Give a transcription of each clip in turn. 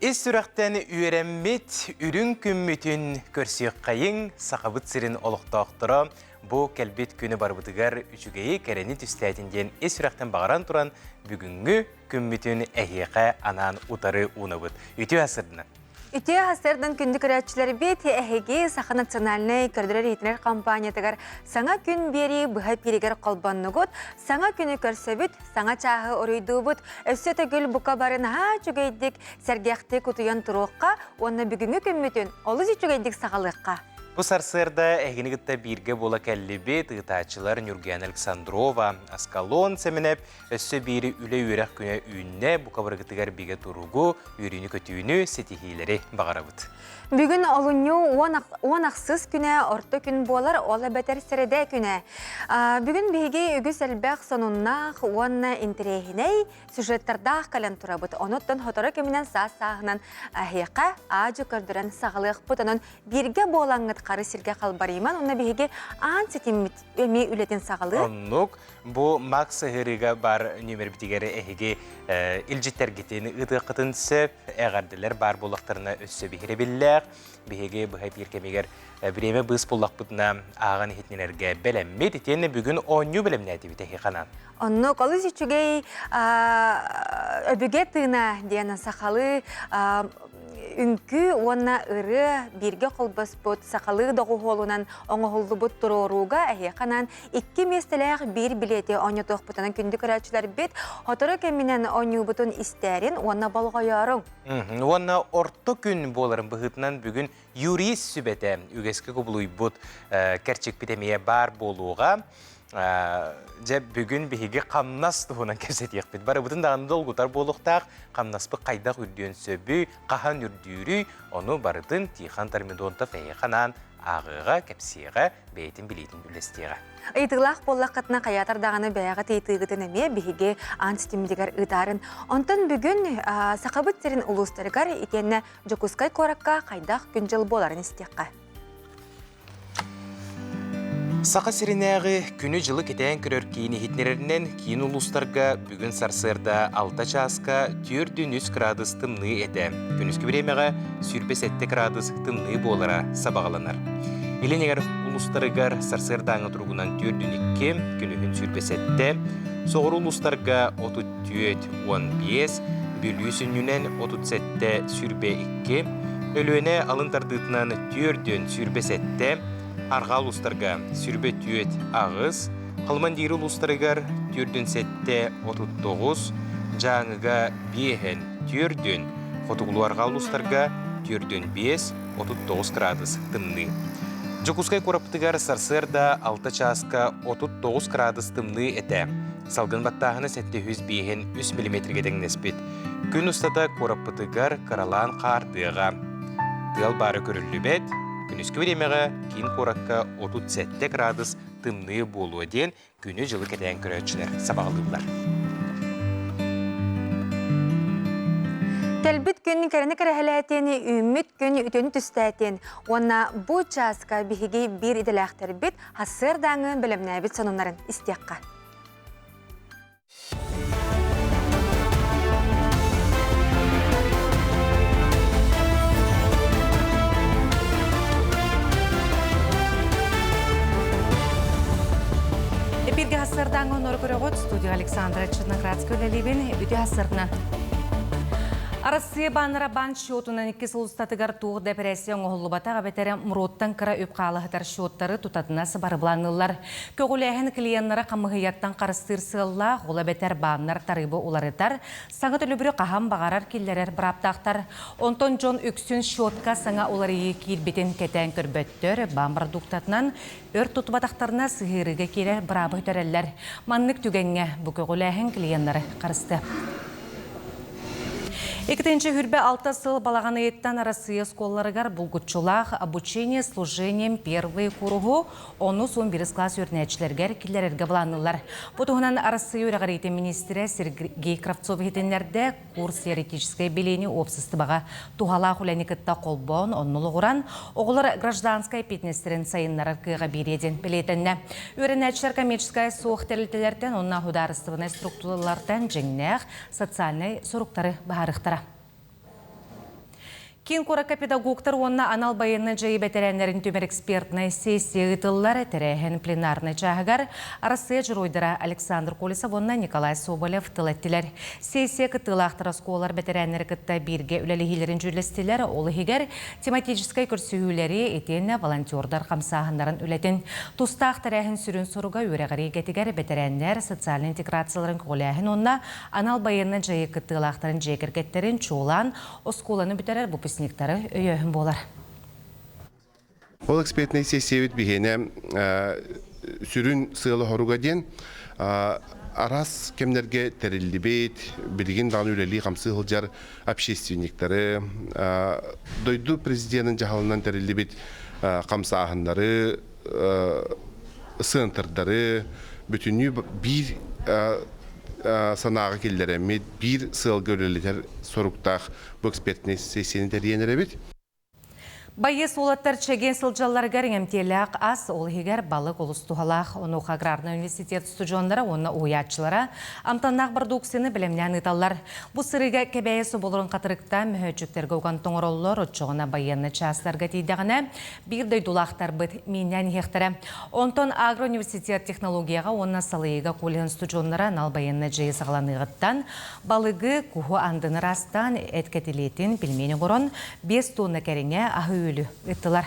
Ис сүрэхтэн үөрэммит үрүҥ күммүтүн көрсүөххэйиҥ Сахабыт сирин олохтоохторо бу кэлбит күнү барыбытыгар үчүгэйи, кэрэни түстээтин диэн ис сүрэхтэн баҕаран туран бүгүҥҥү күммүтүн эһиэхэ анаан утары уунабыт. Үтүө сырдынан! Үтүө сарсыардан күндү көрөөччүлэрбит, эһиги Саха национальнай көрдөрөр-иһитинэр компаниятыгар саҥа күн биэрии быһа эпииригэр холбоннугут, саҥа күнү көрсөбүт, саҥа чааһы уруйдуубут, өссө төгүл бука бары наһаа үчүгэйдик, сэргэхтик утуйан туруохха уонна бүгүҥҥү күммүтүн олус үчүгэйдик саҕалыахха. Бу сарсыарда эһигини кытта бииргэ буола кэллибит ыытааччылар Нюргуяна Александрова, Аскалон Сэминэп, Өссө биир үлэ-үөрэх күнэ үүннэ, бука барыгытыгар бигэ туругу, үөрүүнү-көтүүнү, ситиһиилэри баҕарабыт. Бүгүн олунньу уон ахсыс күнэ орто күн буолар, ол эбэтэр сэрэдэ күнэ. Бүгүн биһиги үгүс элбэх сонуннаах уонна интэриэһинэй сюжеттардаах кэлэн турабыт. Онуттан сотору кэминэн саас-сааһынан эһиэхэ аадьы көрдөрөн саҕалыахпыт. Онон бииргэ буолаҥҥыт хары сиргэ халбарыйман, уонна биһиги аан ситиммит эмиэ үлэтин саҕалыыр. Оннук. Бу Макс сыһыарыыга баар нүөмэрбитигэр эһиги илдьиттэргитин ыытыаххытын сөп, эҕэрдэлэр баар буоллахтарына өссө биһирэбиллээх. Биһиги быһа эпиир кэмигэр бириэмэ быыс буллахпытына ааҕан иһитинэргэ бэлэммит. Итиэннэ бүгүн оонньуу бэлэмнээтибит эһиэхэ Оннук олус үчүгэй өбүгэ тыына диэн сахалыы үҥкүү уонна ырыа бииргэ холбоспут сахалыы доҕуһуолунан оҥоһуллубут туруорууга эһиэхэ анаан икки миэстэлээх биир билиэти оонньотуохпутунан күндү көрөөччүлэрбит сотору кэминэн оонньуубутун истээрин уонна болҕойооруҥ. Уонна орто күн буоларын быһыытынан бүгүн юрист сүбэтэ үгэскэ кубулуйбут кэрчикпит эмиэ баар буолуоҕа. Дьэ бүгүн биһиги хамнас туһунан кэпсэтиэхпит. Барыбытын даҕаны долгутар буолуохтаах хамнаспыт хайдах үрдүөн сөбүй, хаһан үрдүүрүй, ону барытын Тихон Тормидонтов эһиэхэ анаан ааҕыаҕа, кэпсиэҕэ, бэйэтин билиитин үллэстиэҕэ. Ыйытыылаах буоллаххытына хайаатар даҕаны бэйэҕит ыйытыыгытын эмиэ биһиги аан ситиммитигэр ыытаарын. Онтон бүгүн Сахабыт сирин улуустарыгар итиэннэ Дьокуускай куоракка хайдах күн-дьыл буоларын истиэххэ. Саха сиринээҕи күнү-дьылы кэтээн көрөр киин иһитиннэрэринэн киин улуустарга бүгүн сарсыарда 6 чааска 4,3 градус тымныы этэ. Күнүскү бириэмэҕэ 27 градус тымныы буолара сабаҕаланар. Илин эҥэр улуустарыгар сарсыардааҥҥы туругунан 4,2, күнүһүн 27, соҕуруу улуустарга 34, 15, Бүлүү сүнньүнэн 37, 22, Өлүөнэ алын тардыытынан 4 27, арҕаа улуустарга 24, 8, Халмандиир улуустарыгар 4 7, 39, Дьааҥыга 5 4, хотугулуу-арҕаа улуустарга 4 5, 39 градус тымныы. Дьокуускай куораппытыгар сарсыарда 6 чааска 39 градус тымныы этэ. Салгын баттааһына 705 3 миллиметргэ тэҥнэспит. Күн устата куораппытыгар кыралаан хаар тыаҕа. Тыал баара көрүллүбэт, күнүскү бириэмэҕэ киин куоракка 37 градус тымныы буолуо диэн күнү-дьылы кэтээн көрөөччүлэр сабаҕалыыллар. Кэлбит күн кэрэни кэрэһэлээтин, үүммүт күн үтүөнү түстээтин уонна бу чааска биһиги биир идэлээхтэрбит сарсыардааҥы бэлэмнээбит сонуннарын истиэххэ. Эпиргэ сарсыардааҥы онору көрөҕүт студия Александра Черноградская үлэлиибин үтүө сарсыардынан. Арассыыйа бааннара баан счетунан икки сыл устатыгар туох да эпэрээссийэ оҥоһуллубатах эбэтэр МРОТ-тан кыра үп хаалаһытар счеттары тутатына сыбарыбыланыыллар. Көҕүлээһин клиеннары хамыһыйаттан харыстыыр сыаллаах, ол эбэтэр бааннар тарыыбы уларытар, саҥа төлөбүрү хаһан баҕарар киллэрэр бырааптаахтар. Онтон дьон үксүн счетка саҥа уларыйыы киирбитин кэтээн көрбөттөр, баан бородууктатынан өр тутубатахтарына сыһыарыыга киирэр быраабы сүтэрэллэр. Маннык түгэҥҥэ бу көҕүлээһин клиеннары харыстыа. Иккитинчи хүрбэ алта сыл балаҕан ыйыттан Арассыыйа оскуолаларыгар булгуччулаах обучение служением первый куруһу Ону суон биирис кылаас үөрэнээччилэригэр киллэрэргэ былаанныыллар. Бу туһунан Арассыыйа үөрэҕириитин миниистирэ Сергей Кравцов иһитиннэрдэ, курс теоретическай билиини уопсастыбаҕа туһалаах үлэни кытта холбоон, онно олоҕуран, оҕолор гражданскай эппиэтинэстэрин сайыннарар кыаҕа биэриэ диэн бэлиэтэннэ. Үөрэнээччилэр коммерческай суох тэрилтэлэртэн уонна судаарыстыбаннай структуралартан дьиҥнээх социальнай соруктары быһаарыахтара. Киин куоракка педагогтар уонна анал байыаннай дьайыы бэтэрээннэрин түмэр экспертнэй сессия ыытыллар. Тэрээһин пленарнай чааһыгар Арассыыйа дьоруойдара Александр Колесов уонна Николай Соболев тыл эттилэр. Сессия кыттыылаахтара оскуолалар бэтэрээннэри кытта бииргэ үлэлэһиилэрин дьүүллэстилэр. Ол иһигэр тематическай көрсүһүүлэри итиэннэ волонтердар хамсааһыннарын үлэтин. Тустаах тэрээһин сүрүн соруга үөрэҕирии эйгэтигэр бэтэрээннэр социальнай интеграцияларын көҕүлээһин уонна анал байыаннай дьайыы кыттыылаахтарын дьиэ кэргэттэрин чуолаан оскуоланы бүтэрэр выпускниктары өйөөһүн буолар. Ол экспертнэй сессиябит биһиэнэ сүрүн сыала-соруга диэн араас кэмнэргэ тэриллибит, билигин даҕаны үлэлии-хамсыы сылдьар общественниктары, дойду президенин дьаһалынан тэриллибит хамсааһыннары, сыантырдары бүтүннүү биир санааҕа киллэрэммит, биир сыалга үлэлэтэр соруктаах бу экспертнэй сессияны тэрийэн эрэбит. Байыас уолаттар чэгиэн сылдьалларыгар иҥэмтиэлээх ас, ол иһигэр балык олус туһалаах. Онуоха аграрнай университет устудьуоннара уонна уһуйааччылара амтаннаах бородууксуйаны бэлэмнээн ыыталлар. Бу сырыыга Кэбээйи соболорун хатырыктаан мөһөөччүктэргэ уган тоҥороллор, оччоҕуна байыаннай чаастарга тиийдэҕинэ биир дойдулаахтарбыт мииннээн иһиэхтэрэ. Онтон агроуниверситет технологияҕа уонна салайыыга колледжын устудьуоннара анал байыаннай дьайыы саҕаланыаҕыттан балыгы, куһу андыны ыраастаан, эт кэтилиэтин, пельмень оҥорон, 5 тонна кэриҥэ аһы-үөлү ыыттылар.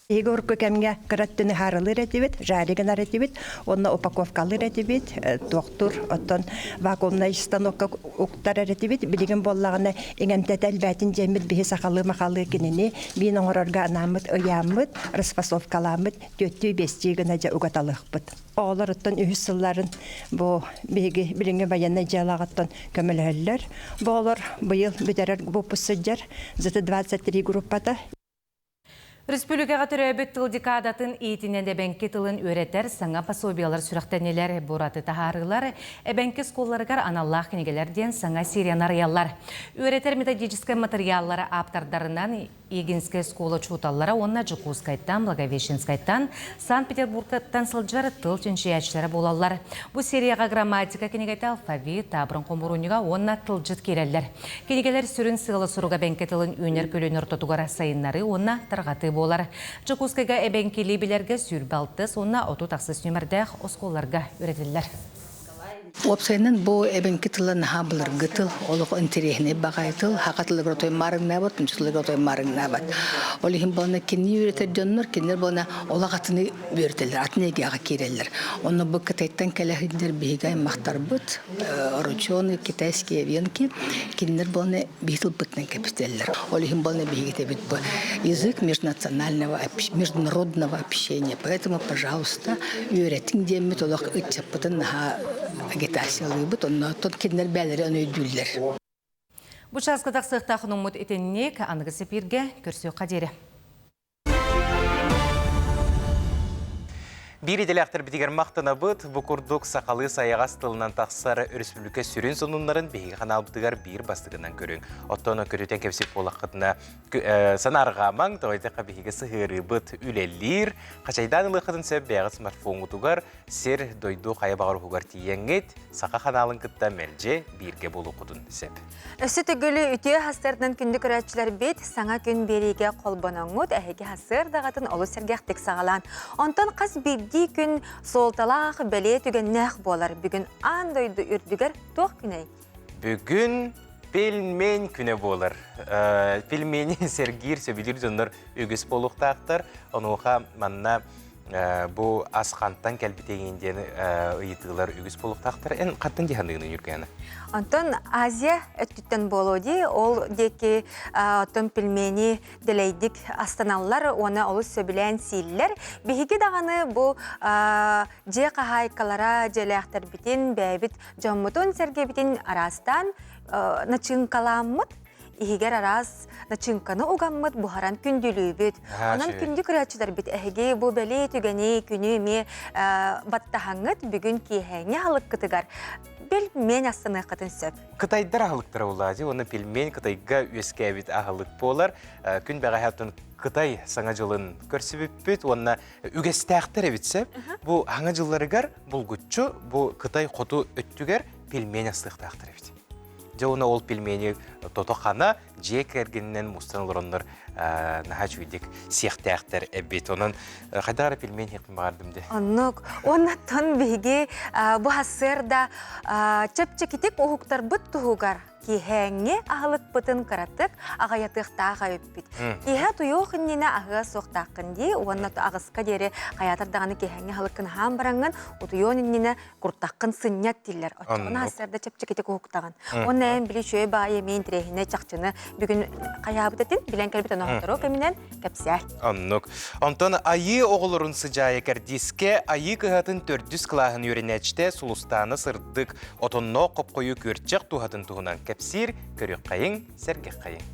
Биһиги урукку кэмҥэ кыра өттүн ыһаарылыыр этибит, жари гынар этибит, уонна упаковкалыыр этибит, туохтуур, оттон вакуумнай станокка уктар этибит. Билигин буоллаҕына иҥэмтэтэ элбээтин диэммит биһи сахалыы-махалыы кинини миин оҥорорго анааммыт ыйааммыт, расфасовкалааммыт түөттүү-биэстии гына дьэ угаталыахпыт. Оҕолор оттон үһүс сылларын бу биһиги билиҥҥи байыаннай дьыалаҕыттан көмөлөһөллөр. Бу оҕолор быйыл бүтэрэр выпуск сылдьар ЗТ-23 группата. Республикаҕа төрөөбүт тыл декадатын иитинэн эбэҥки тылын үөрэтэр саҥа пособиелар сүрэхтэннилэр. Бу ураты таһаарыылар эбэҥки оскуолаларыгар аналлаах кинигэлэр диэн саҥа серияны арыйаллар. Үөрэтэр методическай матырыйааллары ааптардарынан Егинскэй оскуола учууталлара уонна Дьокуускайтан, Благовещенскайтан, Санкт-Петербургтан сылдьар тыл чинчийээччилэрэ буолаллар. Бу серияҕа грамматика кинигэтэ, алфавит, таабырын хомуурунньуга уонна тылдьыт киирэллэр. Кинигэлэр сүрүн сыала-соруга эбэҥки тылын үүнэр көлүөнэ ортотугар сайыннарыы уонна тарҕатыы буолар. Дьокуускайга эбэҥкилии билэргэ 26 уонна 36 нүөмэрдээх оскуолаларга үөрэтиллэр. Уопсайынан бу эбэҥки тыла наһаа былыргы тыл, олох интэриэһинэй баҕайы тыл, саха тылыгар отой маарыҥнаабат, нуучча тылыгар отой маарыҥнаабат. Ол иһин буолна кини үөрэтэр дьоннор, кинилэр буолна олох атыны үөрэтэллэр, атын эйгэҕэ киирэллэр. Онно бу Кытайтан кэлэ сылдьар биһиги аймахтарбыт, орочуоны, китайские эвенки, кинилэр буолна биһи тылбытынан кэпсэтэллэр. Ол иһин буолна биһиги этэбит бу язык межнационального, международного общения. Поэтому, пожалуйста, үөрэтиҥ диэммит олох ыччаппытын наһаа агитациялыыбыт, онно кинилэр бээлэрэ ону өйдүүллэр. Бу чааска тахсыахтаах хонуммут итинник аныгы сепиргэ көрсүөххэ диэри. Биир идэлээхтэрбитигэр махтанабыт. Бу курдук сахалыы сайаҕас тылынан тахсар өрөспүүбүлүкэ сүрүн сонуннарын биһиги ханаалбытыгар биир бастакынан көрүҥ. Оттон көрүтэн кэпсип буолаххытына санаарҕаамаҥ, тоҕо диэтэххэ биһиги сыһыарыыбыт үлэлиир. Хачайдаан ылыаххытын сөп бэйэҕит смартфоҥҥутугар сир, дойду хайа баҕар уһугар тиийэҥҥит, саха ханаалын кытта мэлдьи бииргэ буолуоххутун сөп. Өссө төгүл үтүө хасыарынан күндү көрөөччүлэрбит саҥа күн биэриигэ холбоноҥҥут эһиги хасыар даҕатын олус сэргэхтик саҕалаан. Онтон хас биирдии күн суолталаах, бэлиэ түгэннээх буолар. Бүгүн аан дойду үрдүгэр туох күнэй? Бүгүн пельмень күнэ буолар. Пельмени сэргиир, сөбүлүүр дьоннор үгүс буолуохтаахтар. Онуоха манна бу ас хантан кэлбитигин диэн ыйытыылар үгүс буолуохтаахтар. Эн хантан дии Юргена? Онтон Азия өттүттэн буолуо дии. Ол диэки оттон пельмени дэлэйдик астаналлар уонна олус сөбүлээн сииллэр. Биһиги даҕаны бу дьиэ хаһаайкалара дьиэлээхтэрбитин, бэйэбит дьоммутун-сэргэбитин араастаан начыыҥкалааммыт, иһигэр араас начыыҥканы угаммыт, буһаран күндүлүүбүт. Онон күндү көрөөччүлэрбит эһиги бу бэлиэ түгэни, күнү эмиэ баттаһаҥҥыт бүгүн киэһээҥҥи аһылыккытыгар пельмень астаныаххытын сөп. Кытайдар аһылыктара буолаадьы уонна пельмень Кытайга үөскээбит аһылык буолар. Күн бэҕэһээ Кытай Саҥа дьылын көрсүбүппүт уонна үгэстээхтэр эбит сөп. Бу Саҥа дьылларыгар булгуччу бу Кытай хоту өттүгэр пельмень астыахтаахтар эбит. Дьэ уонна ол пельмени тото-хана дьиэ кэргэнинэн мустан олороннор наһаа үчүгэйдик сиэхтээхтэр эбит. Онон хайдах эрэ пельмень иһиэхпин баҕардым дии. Оннук. Уоннаттан биһиги бу сарсыарда чэпчэкитик уһуктарбыт туһугар киэһээҥҥи аһылыкпытын кыратык аҕыйатыахтаах эбиппит. Киэһэ утуйуох иннинэ аһыа суохтааххын дии уонна аҕыска диэри хайаатар даҕаны киэһээҥҥи аһылыккын аһаан бараҥҥын утуйуон иннинэ куртаххын сынньат дииллэр. Оччоҕуна сарсыарда чэпчэкитик уһуктаҕын. Уонна эн били үчүгэй баайы эмиэ интэриэһинэй чахчыны бүгүн хайаабыт этин билэн кэлбит оноһоттору кэминэн кэпсээ. Оннук. Онтон Айыы оҕолорун сыдьаайа кэрдиискэ Айыы кыһатын төрдүс кылааһын үөрэнээччитэ Сулустаана Сырдык отонноох хопхойу күөрчэх туһатын туһунан кэпсиир көрүөххэйиҥ, сэргэххэйиҥ.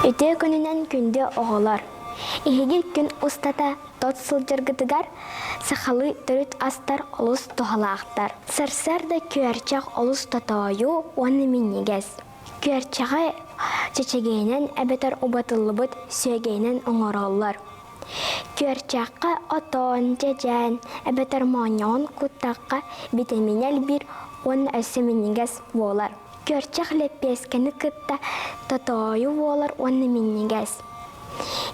Үтүө күнүнэн күндү оҕолор! Эһиги күн устата тот сылдьаргытыгар сахалыы төрүт астар олус туһалаахтар. Сарсыарда күөрчэх олус тотоойу уонна минньигэс. Күөрчэҕи чэчэгэйинэн эбэтэр убатыллыбыт сүөгэйинэн оҥороллор. Күөрчэххэ отон, дьэдьэн эбэтэр моонньоҕон куттахха битэмиинэ элбиир уонна өссө минньигэс буолар. Күөрчэх лэппиэскэни кытта тотоойу буолар уонна минньигэс.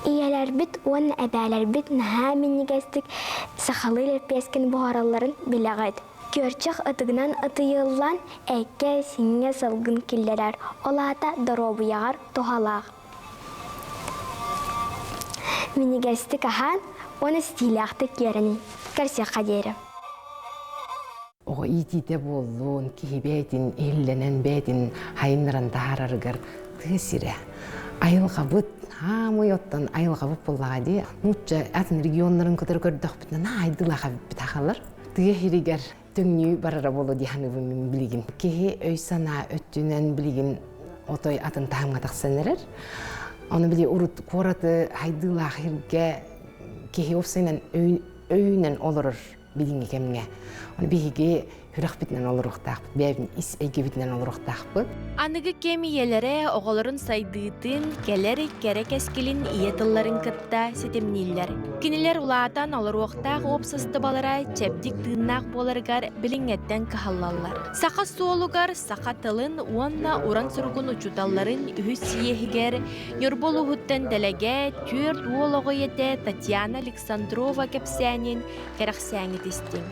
Ийэлэрбит уонна эбээлэрбит наһаа минньигэстик сахалыы лэппиэскэни буһаралларын билэҕит. Күөрчэх ытыгынан ытыйыллан эккэ-сиҥҥэ салгын киллэрэр, ол аата доруобуйаҕар туһалаах. Минньигэстик аһаан уонна ситиилээхтик үөрэниҥ. Көрсүөххэ диэри. Оҕо иитиитэ буоллун, киһи бэйэтин иһиллэнэн, бэйэтин хайыннаран таһаарарыгар тыа сирэ. Айылҕабыт, хаамый оттон айылҕабыт буоллаҕа дии. Нуучча атын регионнарын кытары көрдөхпүтүнэ, наһаа айдылаах эбиппит ахалар. Тыа сиригэр төҥнүү барара буолуо дии саныыбын мин билигин. Киһи өй-санаа өттүнэн билигин отой атын таһымҥа тахсан эрэр. Ону били урут куораты хайдыылаах сиргэ киһи уопсайынан өйүнэн олорор билиҥҥи кэмҥэ. Ону биһиги сүрэхпитинэн олоруохтаахпыт, бэйэбин ис эйгэбитинэн олоруохтаахпыт. Аныгы кэм ийэлэрэ оҕолорун сайдыытын, кэлэр кэрэ кэскилин ийэ тылларын кытта ситимнииллэр. Кинилэр улаатан олоруохтаах уопсастыбалара чэбдик тыыннаах буоларыгар билиҥҥэттэн кыһаллаллар. Саха суолугар саха тылын уонна уран суругун учууталларын үһүс съеһигэр Ньурба улууһуттан дэлэгэ түөрт уол оҕо ийэтэ Татьяна Александрова кэпсээнин кэрэхсээҥҥит истиҥ.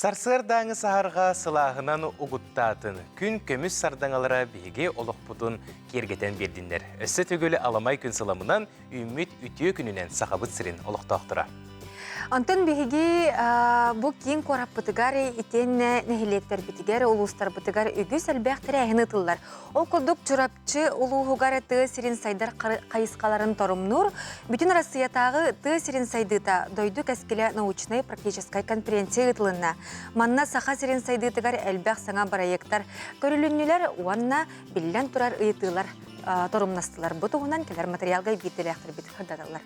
Сарсыардааҥы саһарҕа сылааһынан угуттаатын, күн көмүс сардаҥалара биһиги олохпутун киэргэтэн биэрдиннэр. Өссө төгүл аламай күн сыламынан үүммүт үтүө күнүнэн Сахабыт сирин олохтоохторо. Онтон биһиги бу киин куораппытыгар итиэннэ нэһилиэктэрбитигэр, улуустарбытыгар үгүс элбэх тэрээһин ыытыллар. Ол курдук Чурапчы улууһугар тыа сирин сайдар хайысхаларын торумнуур Бүтүн Россиятааҕы тыа сирин сайдыыта дойду кэскилэ научнай-практическай конференция ыытылынна. Манна Саха сирин сайдыытыгар элбэх саҥа бырайыактар көрүлүннүлэр уонна биллэн турар ыйытыылар торумнастылар. Бу туһунан кэлэр материалга биирдэлээхтэрбит сырдаталлар.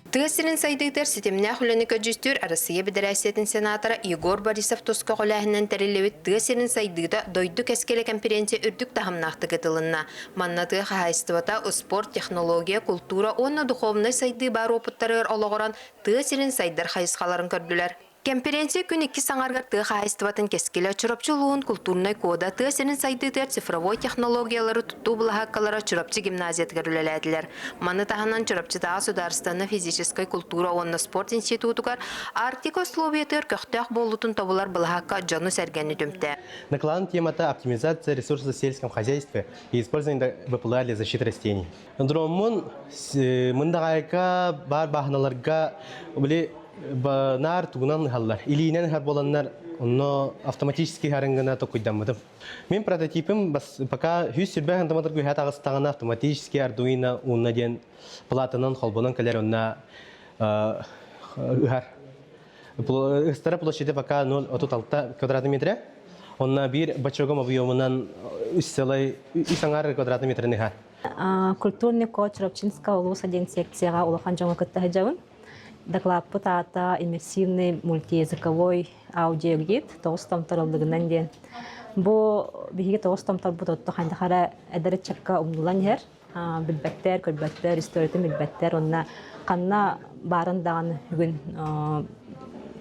Тыа сирин сайдыытыгар ситимнээх үлэни көдьүүстүүр Арассыыйа Бэдэрээссийэтин сенатора Егор Борисов тус көҕүлээһининэн тэриллибит Тыа сирин сайдыыта дойду кэскилэ конференция үрдүк таһымнаахтык ыытылынна. Манна тыа хаһаайыстыбата, успуорт, технология, култуура уонна духовнай сайдыы баар уопуттарыгар олоҕуран тыа сирин сайдар хайысхаларын көрдүлэр. Кэмпириэнсийэ күн иккис аҥарыгар тыа хаһаайыстыбатын кэскилэ, Чурапчы улууһун култуурунай кода, тыа сирин сайдыытыгар цифровой технологиялары туттуу былаһааккалара Чурапчы гимназиятыгар үлэлээтилэр. Маны таһынан Чурапчытааҕы судаарыстыбаннай физическэй култуура уонна спорт институтугар Арктика условиятыгар көхтөөх буолуутун тобулар былаһаакка дьону-сэргэни түмтэ. Докладын темата оптимизация ресурсов в сельском хозяйстве и использование БПЛА для защиты растений. Дроммун мындаҕайка баар бааһыналарга били наар тугунан ыһаллар. Илиинэн ыһар буоланнар онно автоматически ыһарын гына токуйдаммытым. Мин прототипым пока 120 сантиметр күһэ таҕыстаҕына автоматически Arduino Uno диэн платанан холбонон кэлэр онно ыһар. Ыстара площади пока 0,36 квадратный метра. Онно биир бачогом объемунан үс сылай үс аҥаар квадратный метрин ыһар. Культурный код Чурапчинского улуса диэн секцияҕа улахан дьоҥҥо кытта сылдьабын. Докладпыт аата иммерсивный мультиязыковой аудиогид тоҕус томтороллугунан диэн. Бу биһиги тоҕус томторбут отто хайдах эрэ эдэр ыччакка умнулан иһэр. Билбэттэр, көрбөттөр, историятын билбэттэр. Онно ханна баарын даҕаны бүгүн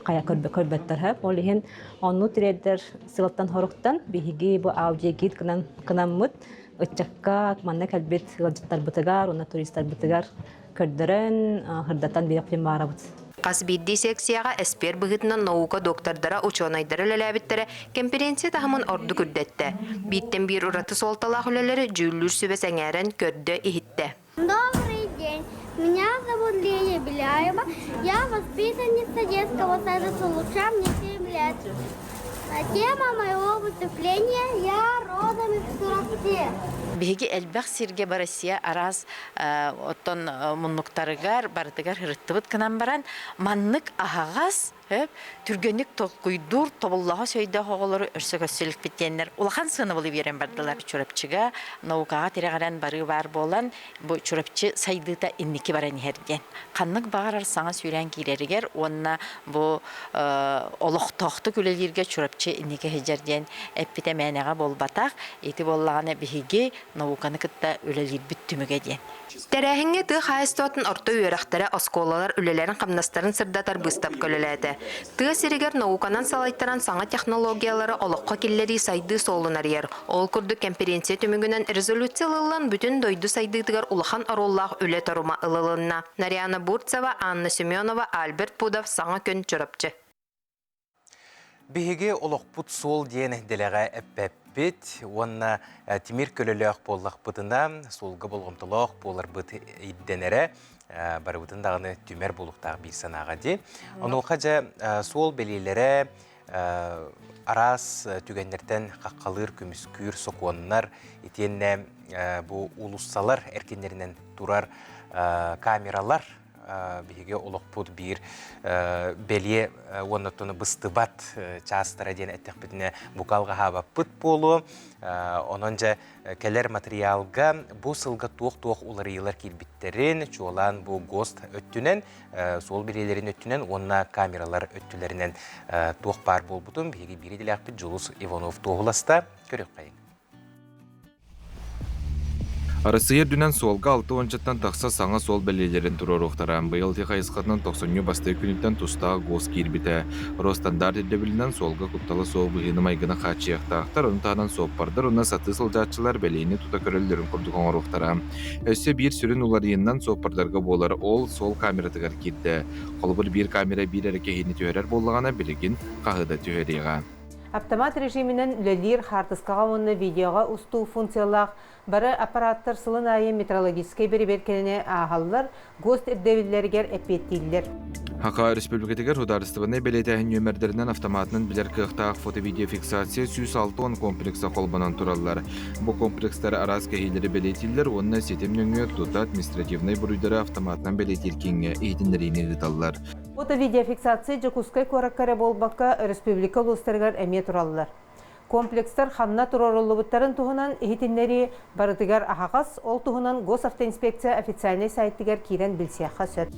хайа көрбөттөр хөп. Ол иһин онну тириэрдэр сылтан-хоруктан биһиги бу аудиогид гынаммыт ыччакка манна кэлбит ыалдьыттарбытыгар уонна туристарбытыгар көрдөрөн, сырдатан биэриэхпитин баҕарабыт. Хас биирдии секцияҕа эспиэр быһыытынан наука доктордара, учуонайдара үлэлээбиттэрэ кэмпириэнсийэ таһымын ордук үрдэттэ. Бииртэн биир ураты суолталаах үлэлэри дьүүллүүр сүбэ сэҥээрэн көрдө-иһиттэ. Добрый день! Меня зовут Лея Беляева. Я воспитанница детского сада «Сулуча», мне 7 лет. Тема моего выступления «Я родом из Чурапчи». Биһиги элбэх сиргэ Россия араас оттон муннуктарыгар барытыгар ырыттыбыт гынан баран маннык аһаҕас түргэнник толкуйдуур тобуллаҕас өйдөөх оҕолору өрсө көрсө иликпит диэннэр улахан сыанабылы биэрэн бардылар. Чурапчыга наукаҕа тирэҕирэн барыы баар буолан бу Чурапчы сайдыыта инники баран иһэр диэн. Ханнык баҕарар саҥа сүүрээн киирэригэр уонна бу олохтоохтук үлэлииргэ Чурапчы инники сылдьар диэн эппитэ мээнэҕэ буолбатах. Ити буоллаҕына биһиги науканы кытта үлэлиирбит түмүгэ диэн. Тэрээһиҥҥэ тыа хаһаайыстыбатын орто үөрэхтэрэ, оскуолалар үлэлэрин-хамнастарын сырдатар быыстапка үлэлээтэ. Тыа сиригэр науканан салайтаран саҥа технологиялары олоххо киллэрии сайдыы суолун арыйар. Ол курдук кэмпириэнсийэ түмүгүнэн резолюция ылыллан бүтүн дойду сайдыытыгар улахан оруоллаах үлэ торума ылылынна. Нарьяна Бурцева, Анна Семенова, Альберт Пудов, Саҥа күн, Чурапчы. Биһиги олохпут суол диэн дэлэҕэ эппэппит уонна тимир көлөлөөх буоллахпытына суолга болҕомтолоох буоларбыт ирдэнэрэ барыбытын даҕаны түмэр буолуохтаах биир санааҕа дии. Онуоха дьэ суол бэлиэлэрэ араас түгэннэртэн хаххалыыр, көмүскүүр сокуоннар итиэннэ бу уулуссалар эркиннэринэн турар камералар биһиги олохпут биир бэлиэ уонна оттон быстыбат чаастара диэн эттэхпитинэ бука алҕаһаабаппыт буолуо. Онон дьэ кэлэр материалга бу сылга туох-туох уларыйыылар киирбиттэрин, чуолаан бу ГОСТ өттүнэн, суол бэлиэлэрин өттүнэн уонна камералар өттүлэринэн туох баар буолбутун биһиги биир идэлээхпит Дьулус Иванов туоһуласта. Көрүөххэйиҥ. Арассыыйа үрдүнэн суолга алта уончаттан тахса саҥа суол бэлиэлэрин туруоруохтара. Быйыл ити хайысхатынан тохсунньу бастакы күнүттэн тустаах ГОС киирбитэ. Росстандарт ирдэбилинэн суолга куттала суох быһыыны-майгыны хааччыйыахтаахтар, ону таһынан суоппардар уонна сатыы сылдьааччылар бэлиэни тута көрөллөрүн курдук оҥоруохтара. Өссө биир сүрүн уларыйыынан суоппардарга буолар ол суол камератыгар киирдэ. Холобур, биир камера биир эрэ киһини түһэрэр буоллаҕына, билигин хаһы да түһэриэҕэ. Автомат режиминэн үлэлиир хаартыскаҕа уонна видеоҕа устуу функциялаах бары аппараттар сылын аайы метрологическай бэрэбиэркэни ааһаллар, ГОСТ ирдэбиллэригэр эппиэттииллэр. Саха Республикатыгар судаарыстыбаннай бэлиэтээһин нүөмэрдэринэн автоматынан билэр кыахтаах фото-видеофиксация 160 комплекса холбонон тураллар. Бу комплекстар араас кэһиилэри бэлиэтииллэр уонна ситим нөҥүө тута административнай буруйдары автоматынан бэлиэтиир кииҥҥэ иһитиннэриини ыыталлар. Фото-видеофиксация Дьокуускай куоракка эрэ буолбакка, өрөспүүбүлүкэ улуустарыгар эмиэ тураллар. Комплекстар ханна туруоруллубуттарын туһунан иһитиннэрии барытыгар аһаҕас, ол туһунан Госавтоинспекция официальнай сайтыгар киирэн билсиэххэ сөп.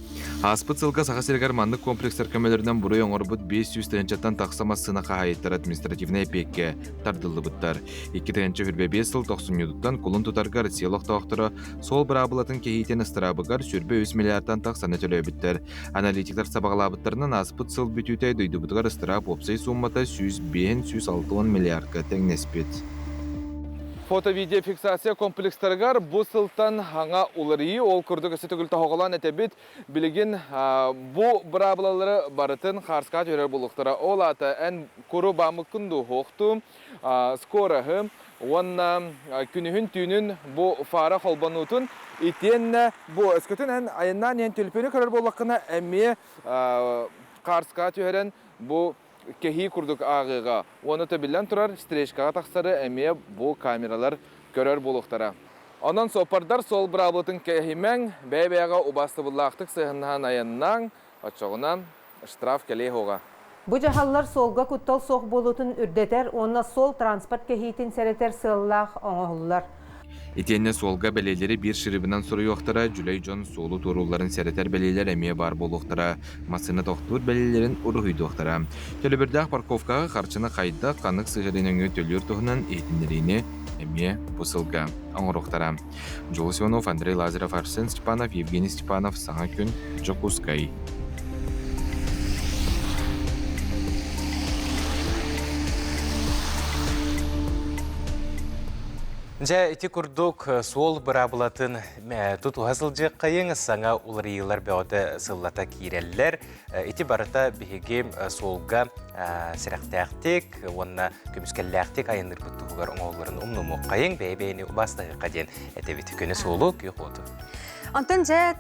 Ааспыт сылга Саха сиригэр маннык комплекстар көмөлөрүнэн буруй оҥорбут 500 тыһыынчаттан тахса массыына хаһаайыттара административнай эпиэккэ тардыллыбыттар. 2025 сыл тохсунньутуттан кулун тутарга Россия олохтоохторо суол быраабылатын кэһиитин ыстараабыгар 23 миллиардтан тахсаны төлөөбүттэр. Аналитиктар сабаҕалаабыттарынан, ааспыт сыл бүтүүтэ дойдубутугар ыстараап уопсай сууммата 105-160 миллиардка тэҥнэспит. Фото-видеофиксация комплекстарыгар бу сылтан саҥа уларыйыы, ол курдук өссө төгүл тоһоҕолоон этэбит, билигин бу быраабылалары барытын хаарскаҕа түһэрэр буолуохтара. Ол аата эн куру бааммыккын дуу, суохтуу, скороһы уонна күнүһүн-түүнүн бу фара холбонуутун итиэннэ бу өскөтүн эн айаннаан иһэн түлпүнү көрөр буоллаххына эмиэ хаарскаҕа түһэрэн бу кэһии курдук ааҕыыга уонна төбүллэн турар стрижкаҕа тахсары эмиэ бу камералар көрөр буолуохтара. Онон суоппардар суол быраабылатын кэһимэҥ, бэйэ-бэйэҕэ убаастабыллаахтык сыһыаннаһан айаннааҥ, оччоҕуна штраф кэлиэ суоҕа. Бу дьаһаллар суолга куттал суох буолуутун үрдэтэр уонна суол транспорт кэһиитин сэрэтэр сыаллаах оҥоһуллар. Итиэннэ суолга бэлиэлэри биир шрибынан суруйуохтара, дьүлэй дьон суолу туоруулларын сэрэтэр бэлиэлэр эмиэ баар буолуохтара, массыына тохтуур бэлиэлэрин уруһуйдуохтара. Төлөбүрдээх парковкаҕа харчыны хайдах, ханнык сыһыары нөҥүө төлүүр туһунан иһитиннэриини эмиэ бу сылга оҥоруохтара. Дьулус Иванов, Андрей Лазарев, Арсен Степанов, Евгений Степанов «Саҥа күн», Дьокуускай. Дьэ, ити курдук суол быраабылатын тутуһа сылдьыаххайыҥ, саҥа уларыйыылар бөҕөтө сыллата киирэллэр. Ити барыта биһиги суолга сэрэхтээхтик уонна көмүскэллээхтик айанныырбыт туһугар оҥоһулларын умнумуоххайыҥ, бэйэ-бэйэни убаастаһыахха диэн этэбит. Көнө суолу, күөх уоту. Онтон дьэ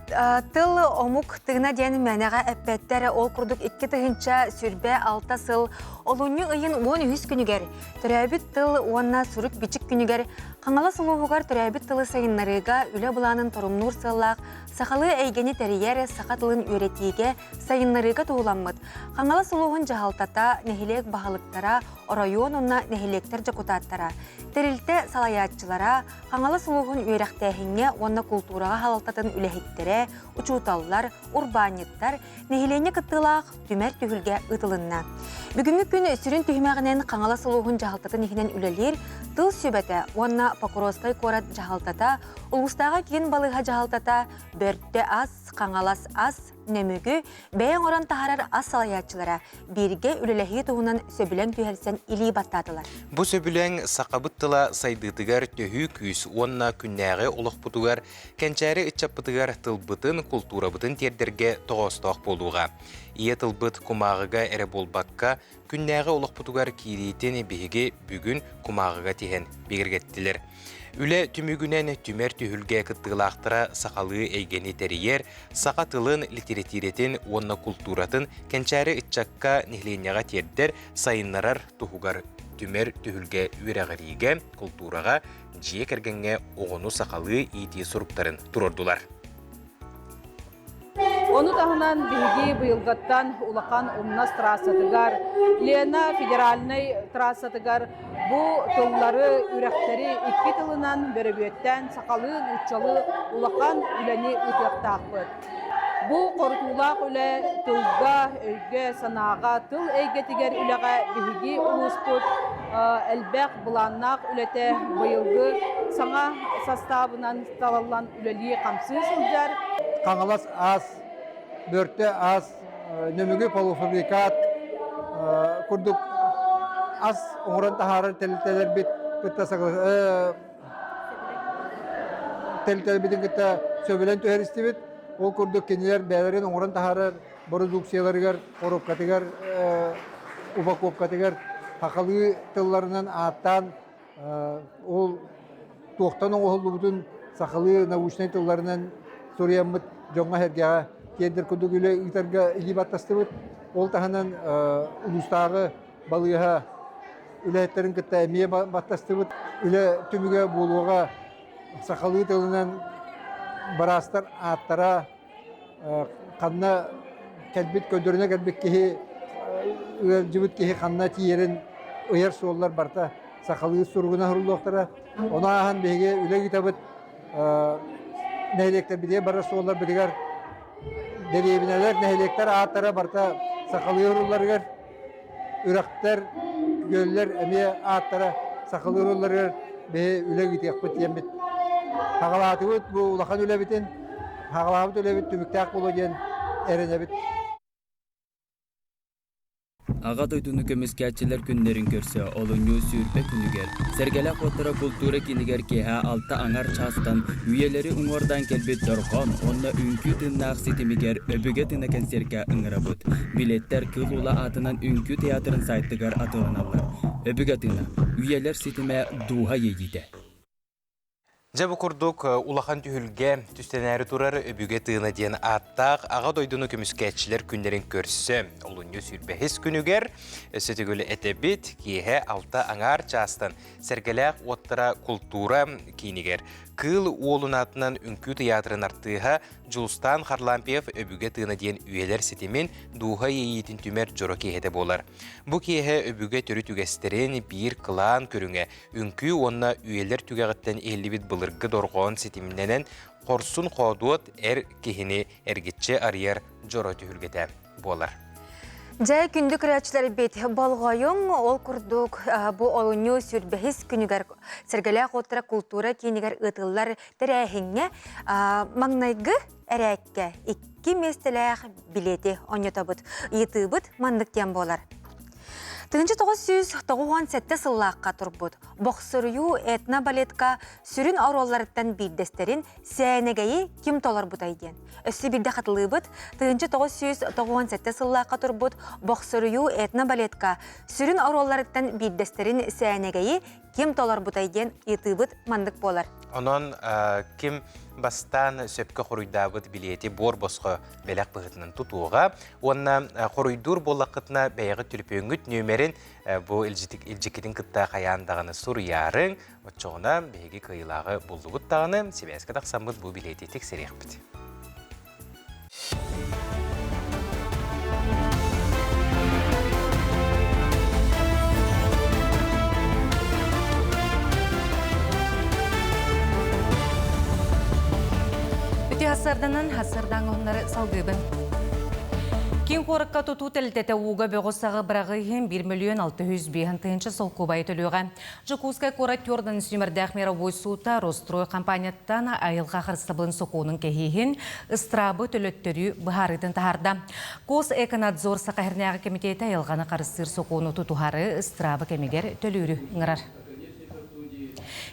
тыл омук тыына диэн мээнэҕэ эппэттэр. Ол курдук 2026 сыл олунньу ыйын 13 күнүгэр Төрөөбүт тыл уонна сурук-бичик күнүгэр Хаҥалас улууһугар төрөөбүт тылы сайыннарыыга үлэ былаанын торумнуур сыаллаах сахалыы эйгэни тэрийэр саха тылын үөрэтиигэ, сайыннарыыга туһуламмыт Хаҥалас улууһун дьаһалтата, нэһилиэк баһылыктара, оройуон уонна нэһилиэктэр дьокутааттара, тэрилтэ салайааччылара, Хаҥалас улууһун үөрэхтээһиҥҥэ уонна култуураҕа салалтатын үлэһиттэрэ, учууталлар, урбаанньыттар, нэһилиэнньэ кыттыылаах түмэр түһүлгэ ыытылынна. Бүгүҥҥү күн сүрүн түһүмэҕинэн Хаҥалас улууһун дьаһалтатын иһинэн үлэлиир Тыл сүбэтэ уонна Покровскай куорат дьаһалтата, улуустааҕы киин балыыһа дьаһалтата, Бөртө ас, Хаҥалас ас, Нөмүгү, бэйэ оҥорон таһаарар ас салайааччылара бииргэ үлэлэһии туһунан сөбүлэҥ түһэрсэн илии баттаатылар. Бу сөбүлэҥ сахабыт тыла сайдыытыгар төһүү күүс уонна күннээҕи олохпутугар Кэнчээри ыччаппытыгар тылбытын, култуурабытын тиэрдэргэ тоҕоостоох буолуоҕа. Ийэ тылбыт кумааҕыга эрэ буолбакка, күннээҕи олохпутугар киириитин биһиги бүгүн кумааҕыга тиһэн бигэргэттилэр. Үлэ түмүгүнэн түмэр түһүлгэ кыттыылаахтара сахалыы эйгэни тэрийэр, саха тылын, литэрэтиирэтин уонна култууратын кэнчээри ыччакка, нэһилиэнньэҕэ тиэрдэр, сайыннарар туһугар түмэр түһүлгэ үөрэҕириигэ, култуураҕа, дьиэ кэргэҥҥэ оҕону сахалыы иитии суруктарын туруордулар. Ону таһынан биһиги быйылгаттан улахан умнас трассатыгар, Лена федеральнай трассатыгар бу тыллары, үрэхтэри икки тылынан бөрөбүөттээн сахалыы, нууччалыы улахан үлэни ыытыахтаахпыт. Бу хорутуулаах үлэ тылга, өйгө, санааҕа, тыл эйгэтигэр үлэҕэ биһиги улууспут элбэх былааннаах үлэтэ быйылгы саҥа састаабынан талыллан үлэлии-хамсыы сылдьар. Хаҥалас ас, Бөртө ас, Нөмүгү полуфабрикат курдук ас оҥорон таһаарар тэрилтэлэрбит кытта тэрилтэлэрбитин кытта сөбүлэн түһэристибит. Ол курдук кинилэр бэйэлэрин оҥорон таһаарар бородууксуйаларыгар, коробкатыгар, упаковкатыгар сахалыы тылларынан ааттаан ол туохтан оҥоһуллубутун сахалыы научнай тылларынан суруйаммыт дьоҥҥо-сэргэҕэ тиэрдэр курдук үлэ ыытарга илии баттастыбыт. Ол таһынан улуустааҕы балыыһа үлэһиттэрин кытта эмиэ баттастыбыт. Үлэ түмүгэ буолуоҕа сахалыы тылынан быраастар ааттара ханна кэлбит көрдөрүнэ кэлбит киһи ыалдьыбыт киһи ханна тиийэрин ыйар суоллар барыта сахалыы суругунан суруллуохтара. Ону ааһан биһиги үлэ ыытабыт нэһилиэктэрбитигэр барар суолларбытыгар дэриэбинэлэр, нэһилиэктэр ааттара барыта сахалыы сурулларыгар үрэхтэр, күөллэр эмиэ ааттара сахалыы ырылларыгар биһи үлэ ыытыахпыт диэммит хаҕалаатыбыт бу улахан үлэбитин хаҕалаабыт үлэбит түмүктээх буолуо диэн эрэнэбит. Аҕа дойдуну көмүскээччилэр күннэрин көрсө олунньу 20 күнүгэр Сэргэлээх уоттара култуура киинигэр киэһэ алта аҥар чаастан үйэлэри уҥуордаан кэлбит дорҕоон уонна үҥкүү тыыннаах ситимигэр Өбүгэ тыына кэнсиэркэ ыҥырабыт. Билиэттэр Кыыл Уола аатынан үҥкүү театрын сайтыгар атыыланаллар. Өбүгэ тыына, үйэлэр ситимэ, дууһа иэйиитэ. Дьэ бу курдук улахан түһүлгэ түстэнээри турар Өбүгэ тыына диэн ааттаах Аҕа дойдуну көмүскээччилэр күннэрин көрсө олунньу сүүрбэһис күнүгэр өссө төгүл этэбит киэһэ алта аҥаар чаастан Сэргэлээх уоттара култуура киинигэр Кыыл Уолун аатынан үҥкүү тыйаатырын артыыһа Дьулустаан Харлампьев Өбүгэ тыына диэн үйэлэр ситимин, дууһа иэйиитин түмэр дьоро киэһэтэ буолар. Бу киэһэ өбүгэ төрүт үгэстэрин биир кылаан көрүҥэ, үҥкүү уонна үйэлэр түгэҕиттэн иһиллибит былыр былыргы дорҕоон ситимнэнэн хорсун-хоодуот эр киһини эргиччи арыйар дьоро түһүлгэтэ буолар. Дьэ, күндү көрөөччүлэрбит, болҕойуҥ, ол курдук бу олунньу сүрбэһис күнүгэр Сэргэлээх уоттара култуура киинигэр ыытыллар тэрээһиҥҥэ маҥнайгы эрээккэ икки миэстэлээх билиэти онньотобут. Ыйытыыбыт маннык диэн буолар. 1997 сыллаахха турбут Бохсуруйуу этно-балетка сүрүн оруолларыттан биирдэстэрин Сээнэгэйи ким толорбутай диэн. Өссө биирдэ хатылыыбыт, 1997 сыллаахха турбут Бохсуруйуу этно-балетка сүрүн оруолларыттан биирдэстэрин Сээнэгэйи ким толорбутай диэн ыйытыыбыт маннык буолар. Онон ким бастаан сөпкө хоруйдаабыт билиэти буор босхо бэлэх быһыытынан тутуоҕа уонна хоруйдуур буоллаххытына бэйэҕит түлүпүөҥҥүт нүөмэрин бу илдьиккитин кытта хайаан даҕаны суруйаарыҥ. Оччоҕуна биһиги кыайыылааҕы буллубут даҕаны, сибээскэ тахсаммыт бу билиэти тиксэриэхпит. Үтүө хасарданан хасардаҥ салгыыбын. Киин куоракка тутуу тэрилтэтэ ууга бөҕү саҕы быраҕыы иһин 1 миллион 605 тыһыынча солкуобайы төлүөҕэ. Дьокуускай куорат Тёрдан сүүмэрдээх мировой суута Рострой компанияттан айылҕа харыстабылын сокуонун кэһииһин ыстраабы төлөттөрүү быһаарыытын таһаарда. Госэконадзор Саха Сиринээҕи кэмитиэтэ айылҕаны харыстыыр сокуону тутуһары ыстраабы кэмигэр төлүүрү ыҥырар.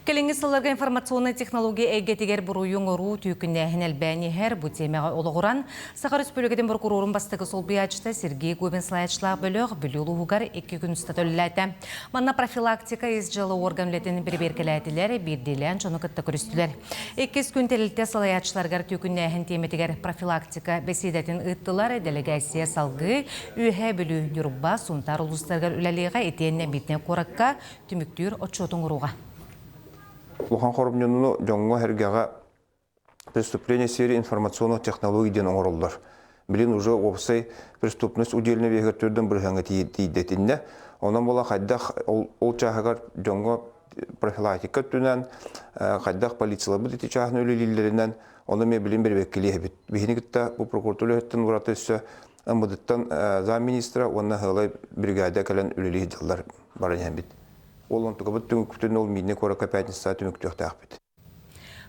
Кэлиҥҥи сылларга информационнай технология эйгэтигэр буруйу оҥоруу түүкүннээһин элбээн иһэр. Бу тиэмэҕэ олоҕуран, Саха Өрөспүүбүлүкэтин прокурорун бастакы солбуйааччыта Сергей Губин салайааччылаах бөлөх Бүлүү улууһугар икки күн устата үлэлээтэ. Манна профилактика ис дьыала орган үлэтин бэрэбиэркэлээтилэр, биирдиилээн дьону кытта көрүстүлэр. Иккис күн тэрилтэ салайааччыларыгар түүкүннээһин тиэмэтигэр профилактика бэсиэдэтин ыыттылар. Дэлэгээссийэ салгыы Үөһээ Бүлүү, Ньурба, Сунтаар улуустарыгар үлэлиэҕэ итиэннэ Миитинэй куоракка түмүктүүр отчуоту оҥоруоҕа. Улахан хоромньуну дьоҥҥо-сэргэҕэ преступление в сфере информационных технологий диэн оҥороллор. Билин уже уопсай преступность удельный веһигэр түрдэн бырыһыаҥҥа тиийдэтиннэ. Онон була хайдах ол чааһыгар дьоҥҥо профилактика өттүнэн хайдах полицияларбыт ити чааһын үлэлииллэринэн ону эмиэ билин бэрэбиэркэлиэһэбит. Биһини кытта бу прокуратура үлэһиттэн ураты өссө МВД-ттан замминистра уонна сыалай бригада кэлэн үлэлии сылдьаллар баран иһэбит. Ол онтукабыт түмүкпүтүн ол Миирнэй куоракка пятницаҕа түмүктүөхтээхпит.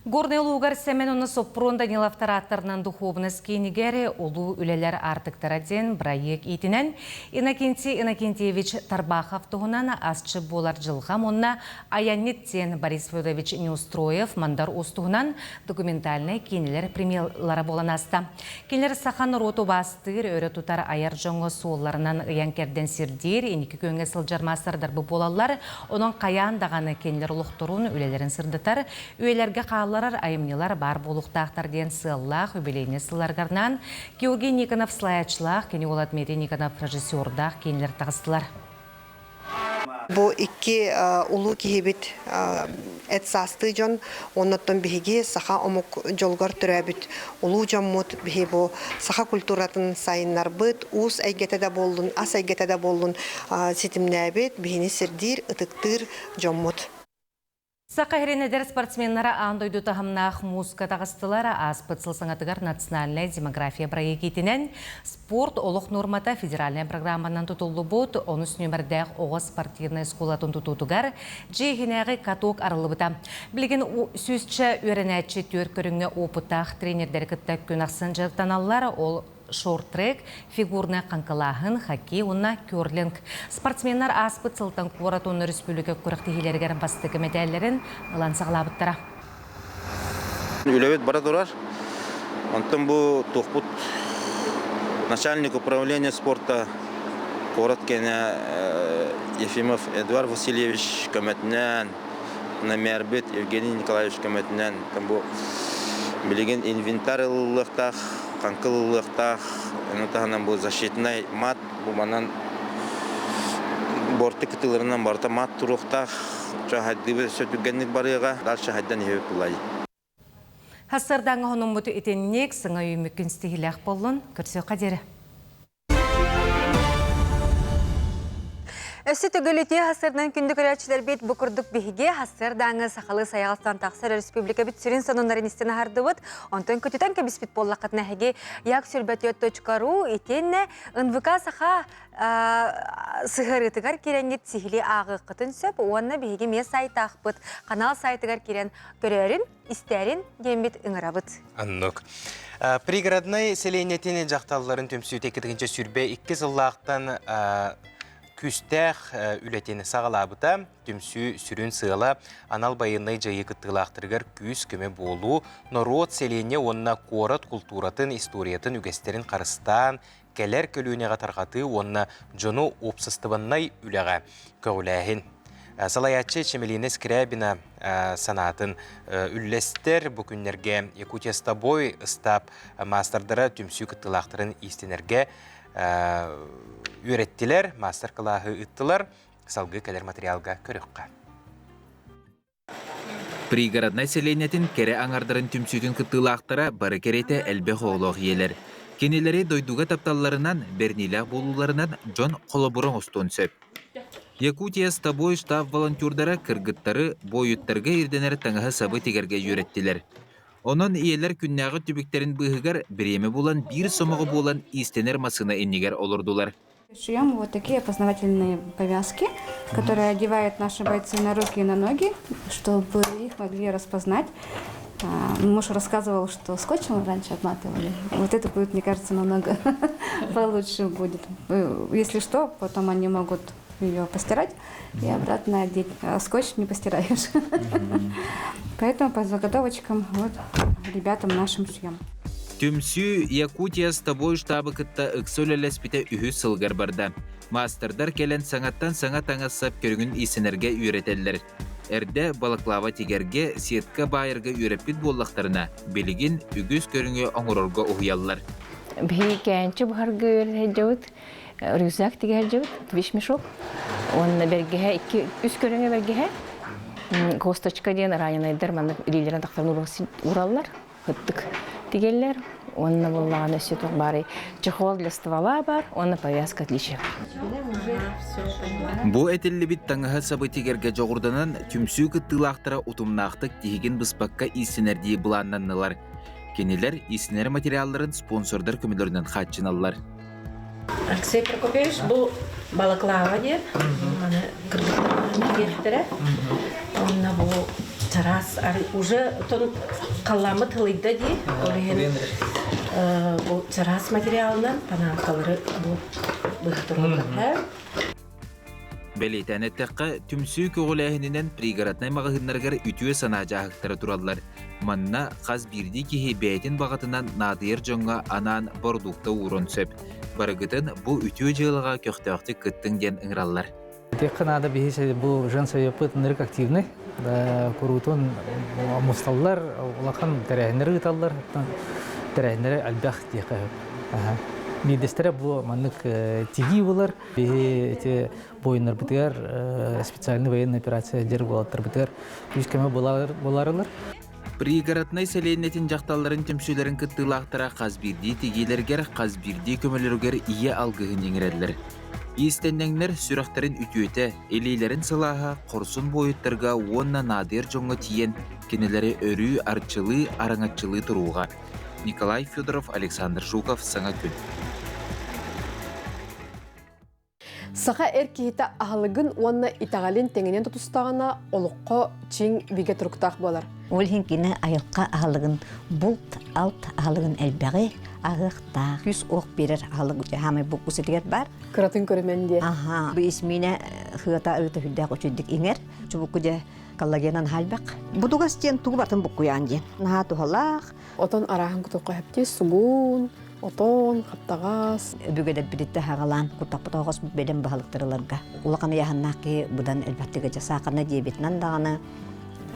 Горнай улуугар Сэмэн уонна Соппуруон Даниловтар ааттарынан духуобунас киинигэр Улуу үлэлэр аартыктара диэн бырайыак иитинэн Иннокентий Иннокентьевич Тарбахов туһунан асчы буолар дьылҕам уонна айанньыт диэн Борис Федорович Неустроев Мандар Уус туһунан документальнай киинэлэр премьералара буолан ааста. Кинилэр саха норуоту убаастыыр, өрө тутар айар дьоҥҥо суолларынан ыйан-кэрдэн сирдиир, инники күөҥҥэ сылдьар маастардарбыт буолаллар. Онон хайаан даҕаны кинилэр олохторун, үлэлэрин сырдатар, үйэлэргэ хаалларар айымньылар баар буолуохтаахтар диэн сыаллаах юбилейнай сылларгарнаан Георгий Никонов салайааччылаах, кини уола Дмитрий Никонов режиссердаах киинэлэр таҕыстылар. Бу икки улуу киһибит эт саастыы дьон, оннуттан биһиги саха омук дьолугар төрөөбүт улуу дьоммут, биһи бу саха культуратын сайыннарбыт, уус эйгэтэ да буоллун, ас эйгэтэ да буоллун ситимнээбит, биһини сирдиир, ытыктыыр дьоммут. Саха сирин эдэр спортсменнара аан дойду таһымнаах мууска таҕыстылар. Ааспыт сыл саҥатыгар национальнай демография бырайыак иитинэн спорт олох нуормата федеральнай программанан тутуллубут онус нүөмэрдээх оҕо спортивнай оскуолатын тутуутугар дьиэ иһинээҕи каток арыллыбыта. Билигин сүүсчэ үөрэнээччи түөрт көрүҥҥэ опыттаах тренердэри кытта күн ахсын дьарыктаналлар. Ол шорт-трек, фигурнай хаҥкылааһын, хоккей уонна керлинг. Спортсменнар ааспыт сылтан куорат уонна республика күрэхтэһиилэригэр бастакы мэтээллэрин ылан саҕалаабыттара. Үлэбит бара турар. Онтон бу туохпут начальник управления спорта куорат кэнэ Ефимов Эдуард Васильевич көмөтүнэн, мэрбит Евгений Николаевич көмөтүнэн бу билигин инвентарь ылыллыахтаах, хаҥкыл ыллыахтаах, ону таһынан бу защитнай мат бу манан борты кытыларынан барыта мат туруохтаах. Чахайдыыбыт өссө түргэнник барыаҕа, дальше хайдан иһэбит булай. Хассардаҥа хонуммут итинник саҥа үүммүккүн стихилээх боллун көрсүөххэ диэри. Өссө төгүл үтүө сарсыардан күндү көрөөччүлэрбит бу курдук биһиги сарсыардааҥы сахалыы сайаҕастан тахсар республикабыт сүрүн сонуннарын истэн аһардыбыт. Онтон көтүтэн кэбиспит буоллаххытына эһиги як сүрбэтүөт.ру итиэннэ НВК Саха сыһыарыытыгар кирэҥҥит сиһилии ааҕыаххытын сөп уонна биһиги эмиэ сайтаахпыт канал сайтыгар киирэн көрөөрүн, истээрин диэммит ыҥырабыт. Оннук. Пригороднай сэлиэнньэтин дьахталларын түмсүүтэ 2022 сыллаахтан күүстээх үлэтин саҕалаабыта. Түмсүү сүрүн сыала анал байыаннай дьайыы кыттыылаахтарыгар күүс-көмө буолуу, норуот, сэлиэнньэ уонна куорат култууратын, историятын, үгэстэрин харыстаан, кэлэр көлүөнэҕэ тарҕатыы уонна дьону уопсастыбаннай үлэҕэ көҕүлээһин. Салайааччы Чемелина Скрябина санаатын үллэстэр. Бу күннэргэ Якутия с тобой ыстаап маастардара түмсүү кыттыылаахтарын иистэнэргэ үөрэттилэр, маастар-кылааһы ыыттылар. Салгыы кэлэр материалга көрүөххэ. Пригороднай сэлиэнньэтин кэрэ аҥардарын түмсүүтүн кыттыылаахтара бары кэриэтэ элбэх оҕолоох ийэлэр. Кинилэри дойдуга тапталларынан, бэриниилээх буолууларынан дьон холобура оҥостуон сөп. Якутия с тобой штаб волонтердара кыргыттары буойуттарга ирдэнэр таҥаһы-сабы тигэргэ үөрэттилэр. Онон ийэлэр күннээҕи түбүктэрин быыһыгар бириэмэ булан биир сомоҕо буолан иистэнэр массыына иннигэр олордулар. Шьем вот такие опознавательные повязки, которые одевают наши бойцы на руки и на ноги, чтобы их могли распознать. Муж рассказывал, что скотчем раньше обматывали. Вот это будет, мне кажется, намного получше будет. Если что, потом они могут ее постирать и обратно одеть. А скотч не постираешь. Поэтому по заготовочкам вот ребятам нашим шьем. Түмсүү Якутия с тобой штабы кытта ыкса үлэлэспитэ үһүс сылыгар барда. Маастардар кэлэн саҥаттан саҥа таҥас-сап көрүҥүн иистэнэргэ үөрэтэллэр. Эрдэ балаклава тигэргэ, сетка баайарга үөрэппит буоллахтарына, билигин үгүс көрүҥү оҥорорго уһуйаллар. Биһиги кээнчи буһарга үөрэтэ рюкзак тигэ сылдьабыт, вещмешок. Уонна бэргэһэ икки, үс көрүҥэ бэргэһэ. Косточка диэн раненайдар маннык илиилэрин тахтарын уураллар. Ыттык тигэллэр. Уонна буоллаҕына өссө туох баарый чехол для ствола бар, уонна повязка отличия. Бу этиллибит таҥаһы сабы тигэргэ дьоҕурданан түмсүү кыттыылаахтара утумнаахтык тиһигин быспакка иистэнэрдии былааннаннылар. Кинилэр иистэнэр материалларын спонсордар көмөлөрүнэн хааччыналлар. Алексей Прокопьевич бу балаклава диэн маны кыргыттар диэхтэрэ. Онно бу чараас уже тон халламмыт ылыйда дии. Ол иһин бу чараас материалынан панамталары бу быһа Бэлиэтээн эттэххэ, түмсүү көҕүлээһининэн пригороднай маҕаһыыннарыгар үтүө санаа дьааһыктара тураллар. Манна хас биирдии киһи бэйэтин баҕатынан наадыйар дьоҥҥо анаан бородуукта ууруон сөп. Барыгытын бу үтүө дьыалаҕа көхтөөхтүк кыттыҥ диэн ыҥыраллар. Этиэххэ наада биһи бу женсовеппыт ынырык активный. Куруутун мусталлар, улахан тэрээһиннэри ыыталлар. Тэрээһиннэри элбэх диэххэ сөп. Биирдэстэрэ бу маннык тигии булар. Биһи ити буойуннарбытыгар специальный военная операция дьэр буолаттарбытыгар күүс-көмө буоларылар. Пригороднай сэлиэнньэтин дьахталларын түмсүүлэрин кыттыылаахтара хас биирдии тигиилэригэр, хас биирдии көмөлөрүгэр ийэ алгыһын иҥэрэллэр. Иистэнньэҥнэр сүрэхтэрин үтүөтэ, илиилэрин сылааһа хорсун буойуттарга уонна наадыйар дьоҥҥо тиийэн, кинилэри өрүү арчылыы, араҥаччылыы туруоҕа. Николай Федоров, Александр Жуков, Саҥа күн. Саха эр киһитэ аһылыгын уонна итэҕэлин тэҥинэн тутустаҕына, олоххо чиҥ бигэ туруктаах буолар. Ол иһин кини айылҕа аһылыгын булт, алт аһылыгын элбэҕи аһыахтаах. Күс ох биэрэр аһылык хаамай буккус этигэр бар. Кыратын көрүмэн диэ. Аха. Бу исмиинэ хыата ырыта үрдээх үчүйдик иҥэр. Чубуку дьэ коллагенан хальбак. Будугас диэн тугу бартын буккуйаан диэн. Наһаа туһалаах. Отон арааһын кутукка хэптии сугун, отон, хаптаҕас. Өбүгэлэрбититтэн хаҕалаан кутаппыт оҕос бэлэм баһылыктарыларга. Улахан ыйааһыннаах киһи быдан элбэхтик саахарна диабетынан даҕаны,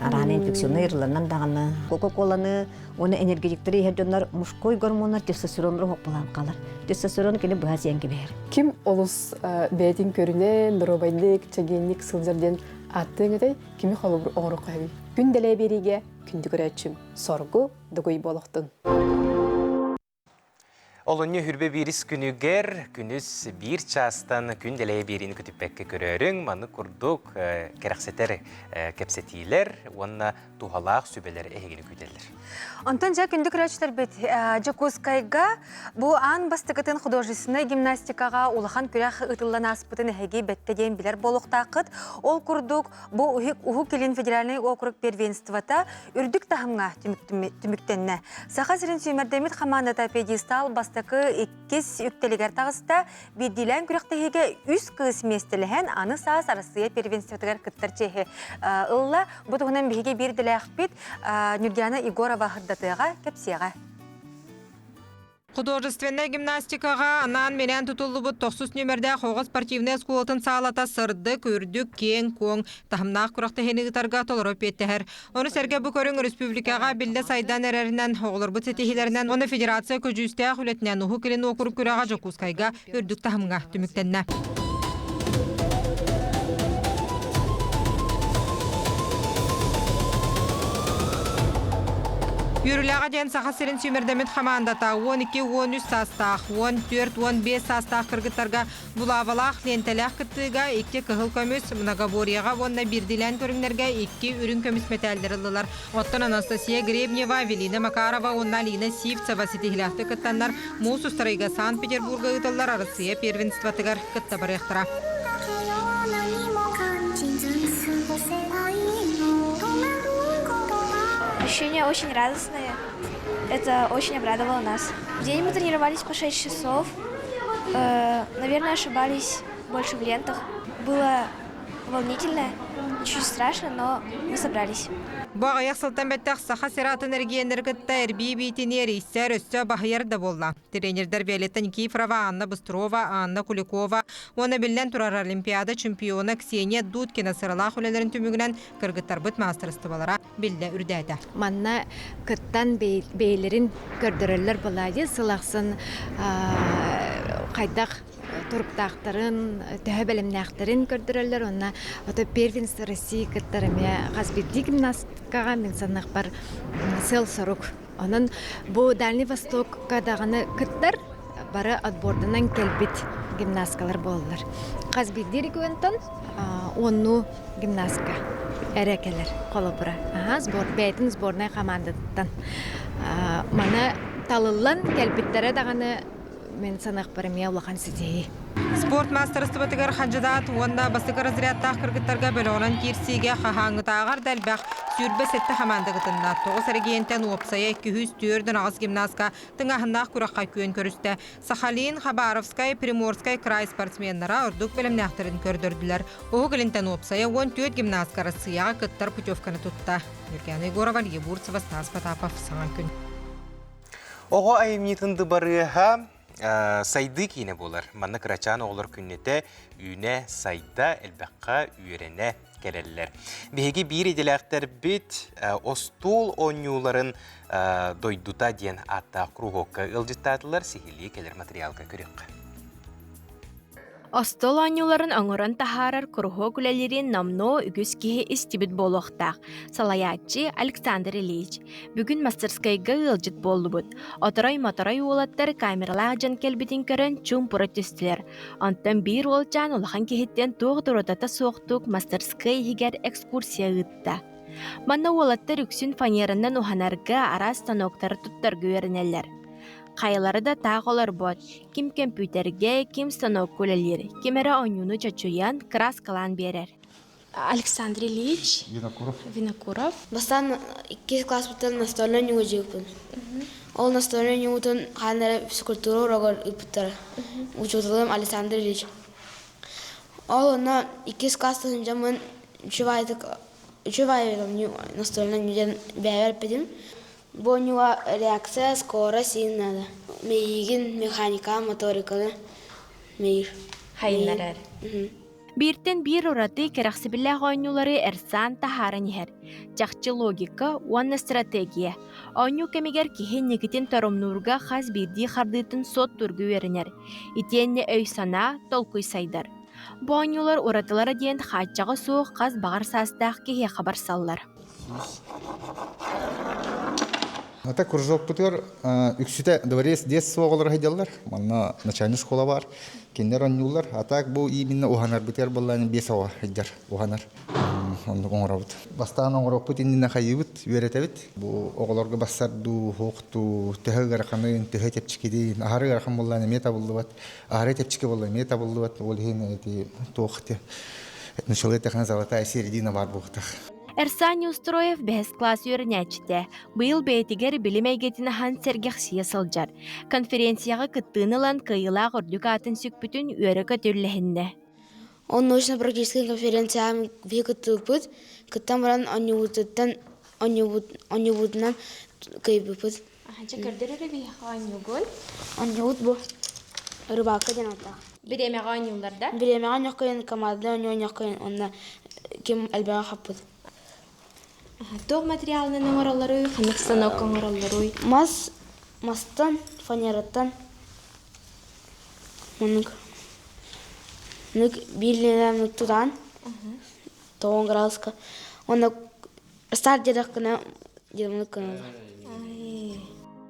арааны инфекционный ыарыыларынан даҕаны, кока-коланы уонна энергетиктери иһэр дьоннор мужской гормоннар тестостероннор уһук хаалар. Тестостерон кини быһа сиэн кэбиһэр. Ким олус бэйэтин көрүнэн, доруобайдык, чэгиэнник сылдьар диэн ааттыаҥ этэй, кими холобур оҥоруохха сөбүй? Күн дэлээ биэриигэ күндү көрөөччүм, соргу дугуй буолуохтун. Олунньу хүрбэ биирис күнүгэр күнүс биир чаастан күн дэлэйэ биэриини көтүппэккэ көрөөрүҥ. Маны курдук кэрэхсэтэр кэпсэтиилэр уонна туһалаах сүбэлэр эһигини күүтэллэр. Онтон дьэ күндү көрөөччүлэрбит Дьокуускайга бу аан бастакытын художественнай гимнастикаҕа улахан күрэх ыытыллан ааспытын эһиги бэттэ диэн билэр буолуохтааххыт. Ол курдук бу Уһук Илин федеральнай округ первенствота үрдүк таһымҥа түмүктэннэ. Саха сирин сүүмэрдэммит хамаандата пьедестал бастакы иккис үктэлигэр таҕыста. Биирдиилээн күрэхтэһиигэ үс кыыс миэстэлэһэн, аны саас Арассыыйа первенствотыгар кыттар чиэһи ылла. Бу туһунан биһиги биирдэлээхпит Нюргиана Егорова сырдатыаҕа, кэпсиэҕэ. Художественнай гимнастикаҕа анаан-минээн тутуллубут тохсус нүөмэрдээх оҕо спортивнай оскуолатын саалата сырдык, үрдүк, киэҥ-куоҥ, таһымнаах күрэхтэһиини ыытарга толору эппиэттэһэр. Ону сэргэ бу көрүҥ республикаҕа биллэ сайдан эрэринэн, оҕолорбут ситиһиилэринэн уонна федерация көдьүүстээх үлэтинэн Уһук Илин уокурук күрэҕэ Дьокуускайга үрдүк таһымҥа түмүктэннэ. Үөрүүлээҕэ диэн Саха сирин сүүмэрдэммит хамаандата 12-13 саастаах, 14-15 саастаах кыргыттарга булавалаах лиэнтэлээх кыттыыга икки кыһыл көмүс, многоборьеҕа уонна биирдиилээн көрүҥнэргэ икки үрүҥ көмүс мэтээллэр ыллылар. Оттон Анастасия Гребнева, Авелина Макарова уонна Алина Сивцева ситиһиилээхтик кыттаннар Муус устарыйга Санкт-Петербурга ыытыллар Арассыыйа первенствотыгар кытта барыахтара. Ощущения очень радостные. Это очень обрадовало нас. В день мы тренировались по 6 часов. Наверное, ошибались больше в лентах. Было волнительно, чуть страшно, но мы собрались. Бу аҕыйах сылтан бэттэх Саха сирэ атын эргиэннэри кытта эрбии биитини эрийсэр өссө баһыйар да буолла. Тренердэр Виолетта Никифорова, Анна Быстрова, Анна Куликова уонна биллэн турар Олимпиада чемпиона Ксения Дудкина сыралаах үлэлэрин түмүгүнэн кыргыттарбыт маастарыстыбалара биллэ үрдээтэ. Манна кыттан бэйэлэрин көрдөрөллөр буолаа сыл ахсын хайдах туруктаахтарын, төһө бэлэмнээхтэрин көрдөрөллөр уонна ото первенство России кыттар эмиэ хас биирдии гимнасткаҕа мин саныахпар сыал-сорук. Онон бу Дальний Востокка даҕаны кыттар бары отборданан кэлбит гимнасткалар буолаллар. Хас биирдии регионтан уоннуу гимнастка эрэ кэлэр холобура. Аха, сбор, бэйэтин сборнай хамаандатыттан. Маны талыллан кэлбиттэрэ даҕаны Мин саныахпар эмиэ улахан ситиһии. Спорт маастарыстыбатыгар хандьыдаат уонна бастакы разрядтаах кыргыттарга бөлөҕүнэн киирсиигэ хаһааҥҥытааҕар да элбэх 27 хамаанда кытынна. Тоҕус эрэгийиэнтэн уопсайа 248 гимнастка тыҥааһыннаах күрэххэ күөн көрүстэ. Сахалин, Хабаровскай, Приморскай край спортсменнара ордук бэлэмнээхтэрин көрдөрдүлэр. Уһук Илинтэн уопсайа 14 гимнастка Россияҕа кыттар путевканы тутта. Нюргана Егорова, Илья Бурцева, Стас Потапов. Саҥа күн. Оҕо айымньытын дыбарыаһа сайдыы киинэ буолар. Манна кырачаан оҕолор күннэтэ үүнэ, сайда, элбэххэ үөрэнэ кэлэллэр. Биһиги биир идэлээхтэрбит остуол оонньууларын дойдута диэн ааттаах кругокка ыалдьыттаатылар. Сиһилии кэлэр материалга көрүөххэ. Остуол оонньууларын оҥорон таһаарар куруһуок үлэлиирин номнуо үгүс киһи истибит буолуохтаах, салайааччы Александр Ильич. Бүгүн мастерскайга ыалдьыт буоллубут. Оторой-моторой уолаттар камералаах дьон кэлбитин көрөн чуумпура түстүлэр. Онтон биир уолчаан улахан киһиттэн туох да уратыта суохтук мастерскай иһигэр экскурсия ыытта. Манна уолаттар үксүн фанеранан уһанарга, араас станоктары туттарга үөрэнэллэр. Хайалара да таах олорбот, ким көмпүүтэргэ, ким станокка үлэлиир, ким эрэ оонньууну чочуйан, кырааскалаан биэрэр. Александр Ильич Винокуров. Винокуров. Бастаан иккис класспыттан настольнай оонньууга дьиэбиппин. Ол настольнай оонньуубутун хаһан эрэ физкультура урогар ыыппыттара. Учууталым Александр Ильич. Ол онно иккис класста сылдьаммын үчүгэй үчүгэй настольнай оонньуу диэн бэйэбэр эппитим. Бу оонньууга реакция, скорость иин наада. Миигин механика, моториканы миир. Хайыннарар. Бииртэн биир ураты кэрэхсэбиллээх оонньуулары Эрсан таһааран иһэр. Чахчы логика уонна стратегия. Оонньуу кэмигэр киһи инникитин торумнуурга хас биирдии хардыытын суоттуурга үөрэнэр. Итиэннэ өй-санаа, толкуй сайдар. Бу оонньуулар уратылара диэн хааччаҕа суох хас баҕар саастаах киһиэхэ барсаллар. Ата кружокпутугар үксүтэ дворец детства оҕолоро сылдьаллар. Манна начальный школа бар. Кинилэр оонньууллар. А так бу именно уһанарбытыгар буоллаан биэс оҕо сылдьар, уһанар. Оннук оҥоробут. Бастаан оҥоруохпут иннинэ хайыыбыт, үөрэтэбит. Бу оҕолорго бассар дуу, суох дуу, төһө ыараханын, төһө чэпчэкитин, аһары ыарахан буоллаан эмиэ табыллыбат, аһары чэпчэки буолла эмиэ табыллыбат. Ол иһин ити туох начало эттэххинэ золотая середина баар буолуохтаах. Эрсан Неустроев бэһис класс үөрэнээччитэ. Быйыл бэйэтигэр билим эйгэтин аһан сэргэхсийэ сылдьар. Конференцияҕа кыттыыны ылан кыайыылаах үрдүк аатын сүкпүтүн үөрэ-көтө үллэһиннэ. Он научно-практическай конференцияҕа биһи кыттыбыппыт. Кыттан баран оонньуубутуттан оонньуубутунан кыайбыппыт. Дьэ көрдөр эрэ биһиэхэ оонньуугун. Оонньуубут бу рыбалка диэн ааттаах. Бириэмэҕэ оонньууллар да? Бириэмэҕэ оонньуоххайын, команда оонньуоххайын уонна ким элбэҕи хаппыт. Туох материалынан оҥороллоруй, ханнык станок оҥороллоруй? Мас, мастан, фанераттан Маннык биир тутаан тоҕон градуска уонна старт диэтэххинэ дьиэммит гыналлар.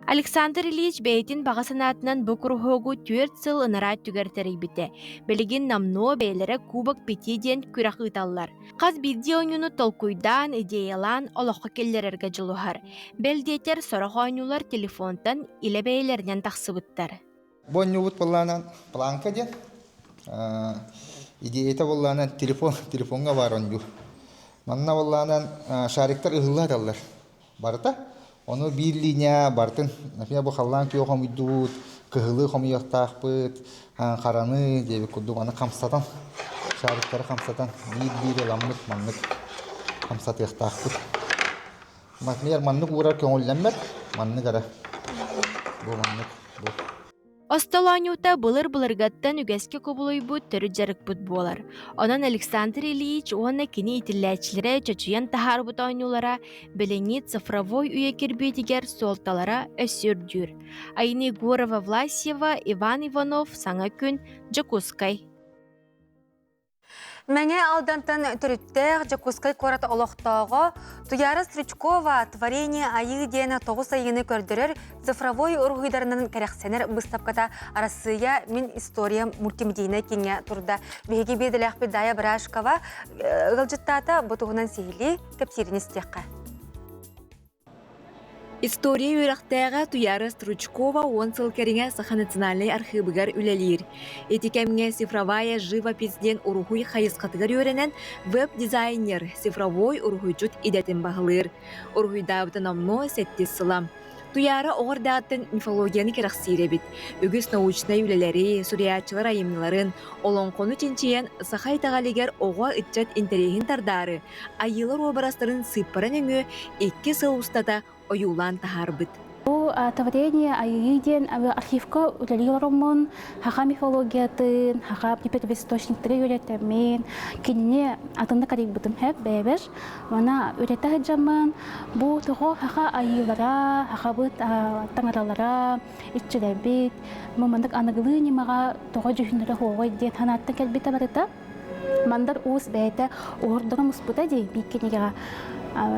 Александр Ильич бэйэтин баҕа санаатынан бу куруһуогу 4 сыл ынараа өттүгэр тэрийбитэ. Билигин номнуо бэйэлэрэ Кубок Пяти диэн күрэх ыыталлар. Хас биирдии оонньууну толкуйдаан, идеялаан олоххо киллэрэргэ дьулуһар. Бэл диэтэр, сорох оонньуулар телефонтан илэ бэйэлэринэн тахсыбыттар. Бу оонньуубут буоллаанан планка диэн. Идеята буоллаанан телефон, телефоҥҥа баар оонньуу. Манна буоллаанан шариктар ыһылла сыталлар барыта. Ону биир линия барытын, например, бу халлаан күөх хомуйдубут, кыһылы хомуйуохтаахпыт, хараны диэбит курдук аны хамсатан, шариктары хамсатан биир-биир ыламмыт маннык хамсатыахтаахпыт. Например, маннык уурар көҥүллэммэт, маннык эрэ. Бу маннык, бу. Остол оонньуута былыр-былыргаттан үгэскэ кубулуйбут төрүт дьарыкпыт буолар. Онон Александр Ильич уонна кини иитиллээччилэрэ чочуйан таһаарбыт оонньуулара билиҥҥи цифровой үйэ кирбиитигэр суолталара өссө үрдүүр. Айна Егорова-Власьева, Иван Иванов, Саҥа күн, Дьокуускай. Мэҥэ Алдантан төрүттээх Дьокуускай куорат олохтооҕо Туяра Стручкова «Творение Айыы» диэн тоҕус айыыны көрдөрөр цифровой уруһуйдарынан кэрэхсэнэр быыстапката Арассыыйа Мин историям мультимедийнай кииҥҥэ турда. Биһиги биэдэлээхпит Дая Барашкова ыалдьыттаата бу туһунан сиһилии кэпсиирин истиэххэ. История үөрэхтээҕэ Туяра Стручкова уон сыл кэриҥэ Саха национальнай архыыбыгар үлэлиир. Ити кэмҥэ цифровая живопись диэн уруһуй хайысхатыгар үөрэнэн веб-дизайнер, цифровой уруһуйдьут идэтин баһылыыр. Уруһуйдаабыта номнуо сэттис сыла. Туяра оҕо эрдэҕиттэн мифологияны кэрэхсиир эбит. Үгүс научнай үлэлэри, суруйааччылар айымньыларын, олоҥхону чинчийэн саха итэҕэлигэр оҕо, ыччат интэриэһин тардаары, айыылар уобарастарын сыыппара нөҥүө икки сыл устата ойуулаан таһаарбыт. Бу творение айыы диэн архивка үлэлии олороммун, хаха мифологиятын, хаха источниктары үөрэтэммин, кинини атыннык арыйбытым хэп бэйэбэр. Мана үрэтэ сылдьаммын, бу тоҕо хаха айыылара, хахабыт таҥаралара, иччилэрбит, мамандык аныгылыы ньымаҕа тоҕо дьүһүннэрэ хуоҕой диэн санааттан кэлбитэ барыта. Мандар Уус бэйэтэ уһурдара муспута дии биир кинигэҕэ.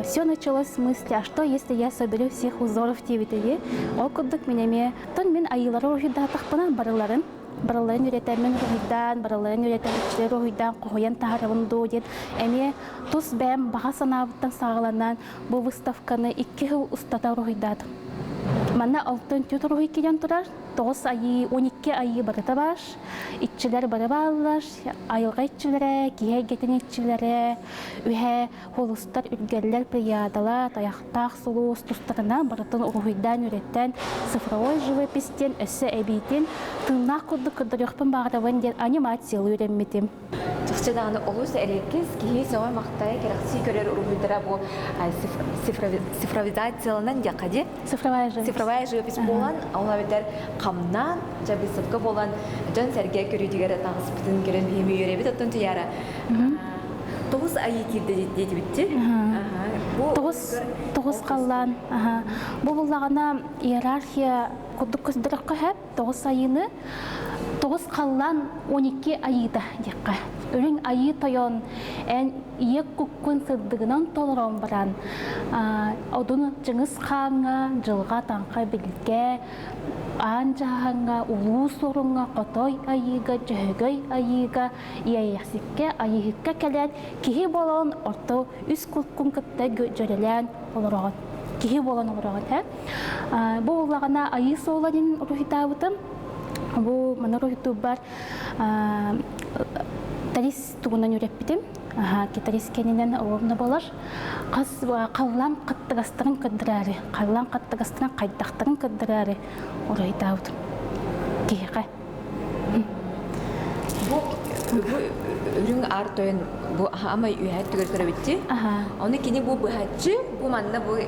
Все началось с мысли, а что если я соберу всех узоров диэбитэ Ол курдук мин эмиэ тон мин айыылары уруһуйдаатахпына барыларын барыларын үөрэтэммин уруһуйдаан, барыларын үөрэтэн иччилэри уруһуйдаан хоһуйан таһаарабын дуу диэн эмиэ тус бэйэм баҕа санаабыттан саҕаланан бу выставканы икки сыл устата уруһуйдаатым. Манна алтан түөрт уруһуй киирэн турар. Тоҕус айыы, 12 айыы барыта баар. Иччилэр бары бааллар. Айылҕа иччилэрэ, киһи эйгэтин иччилэрэ, үһэ холустар, үргэллэр, плеядалар, тайахтаах сулус тустарына барытын уруһуйдаан үрэттэн цифровой живопись диэн өссө эбиитин тыыннаах курдук көрдөрүөхпүн баҕарабын диэн анимациялыы үөрэммитим. Чахчы даҕаны олус эриэккэс киһи сөҕө-махтайа кэрэхсии көрөр уруһуйдара бу цифровизацияланан диэххэ дии. Цифровая живопись. Цифровая живопись буолан, ол эбэтэр хамнаан, дьэ выставка буолан дьон-сэргэ көрүүтүгэр таҕыспытын көрөн биһиги үөрэбит оттон Туяра тоҕус айыы киирдэ диэтибитти. Тоҕус тоҕус халлаан. Бу буллаҕына иерархия курдук көстөрөххө сөп. Тоҕус айыыны тоҕус халлаан 12 айыыта диэххэ. Үрүҥ Айыы Тойон эн ийэ куккун сырдыгынан толорон баран, одун Чыҥыс Хааҥҥа, Дьылҕа Таҥха Билгэ, Аан Дьаһаҥҥа, Улуу Суоруҥҥа, Хотой Айыыга, Дьөһөгөй Айыыга, Иэйэхсиккэ, Айыыһыкка кэлэн киһи буолан орто үс куккун кытта дьөрөлөөн олороҕун. Киһи буолан олороҕун, һэ? Бу буоллаҕына Айыы суола диэн уруһуйдаабытым. Бу маны уруһуйдуурбар Тарис тугунан үрэппитим. Китарис кэнинэн ровно болар. Хас халлаан хаттыгастарын көрдөрөөрү, халлаан хаттыгастарын хайдахтарын көрдөрөөрү уруһуйдаабытым. Киһиэхэ. Бу үрүҥ аар тойон бу амай үөһэ өттүгэр көрөбүтти. Ону кини бу быһаччы бу манна бу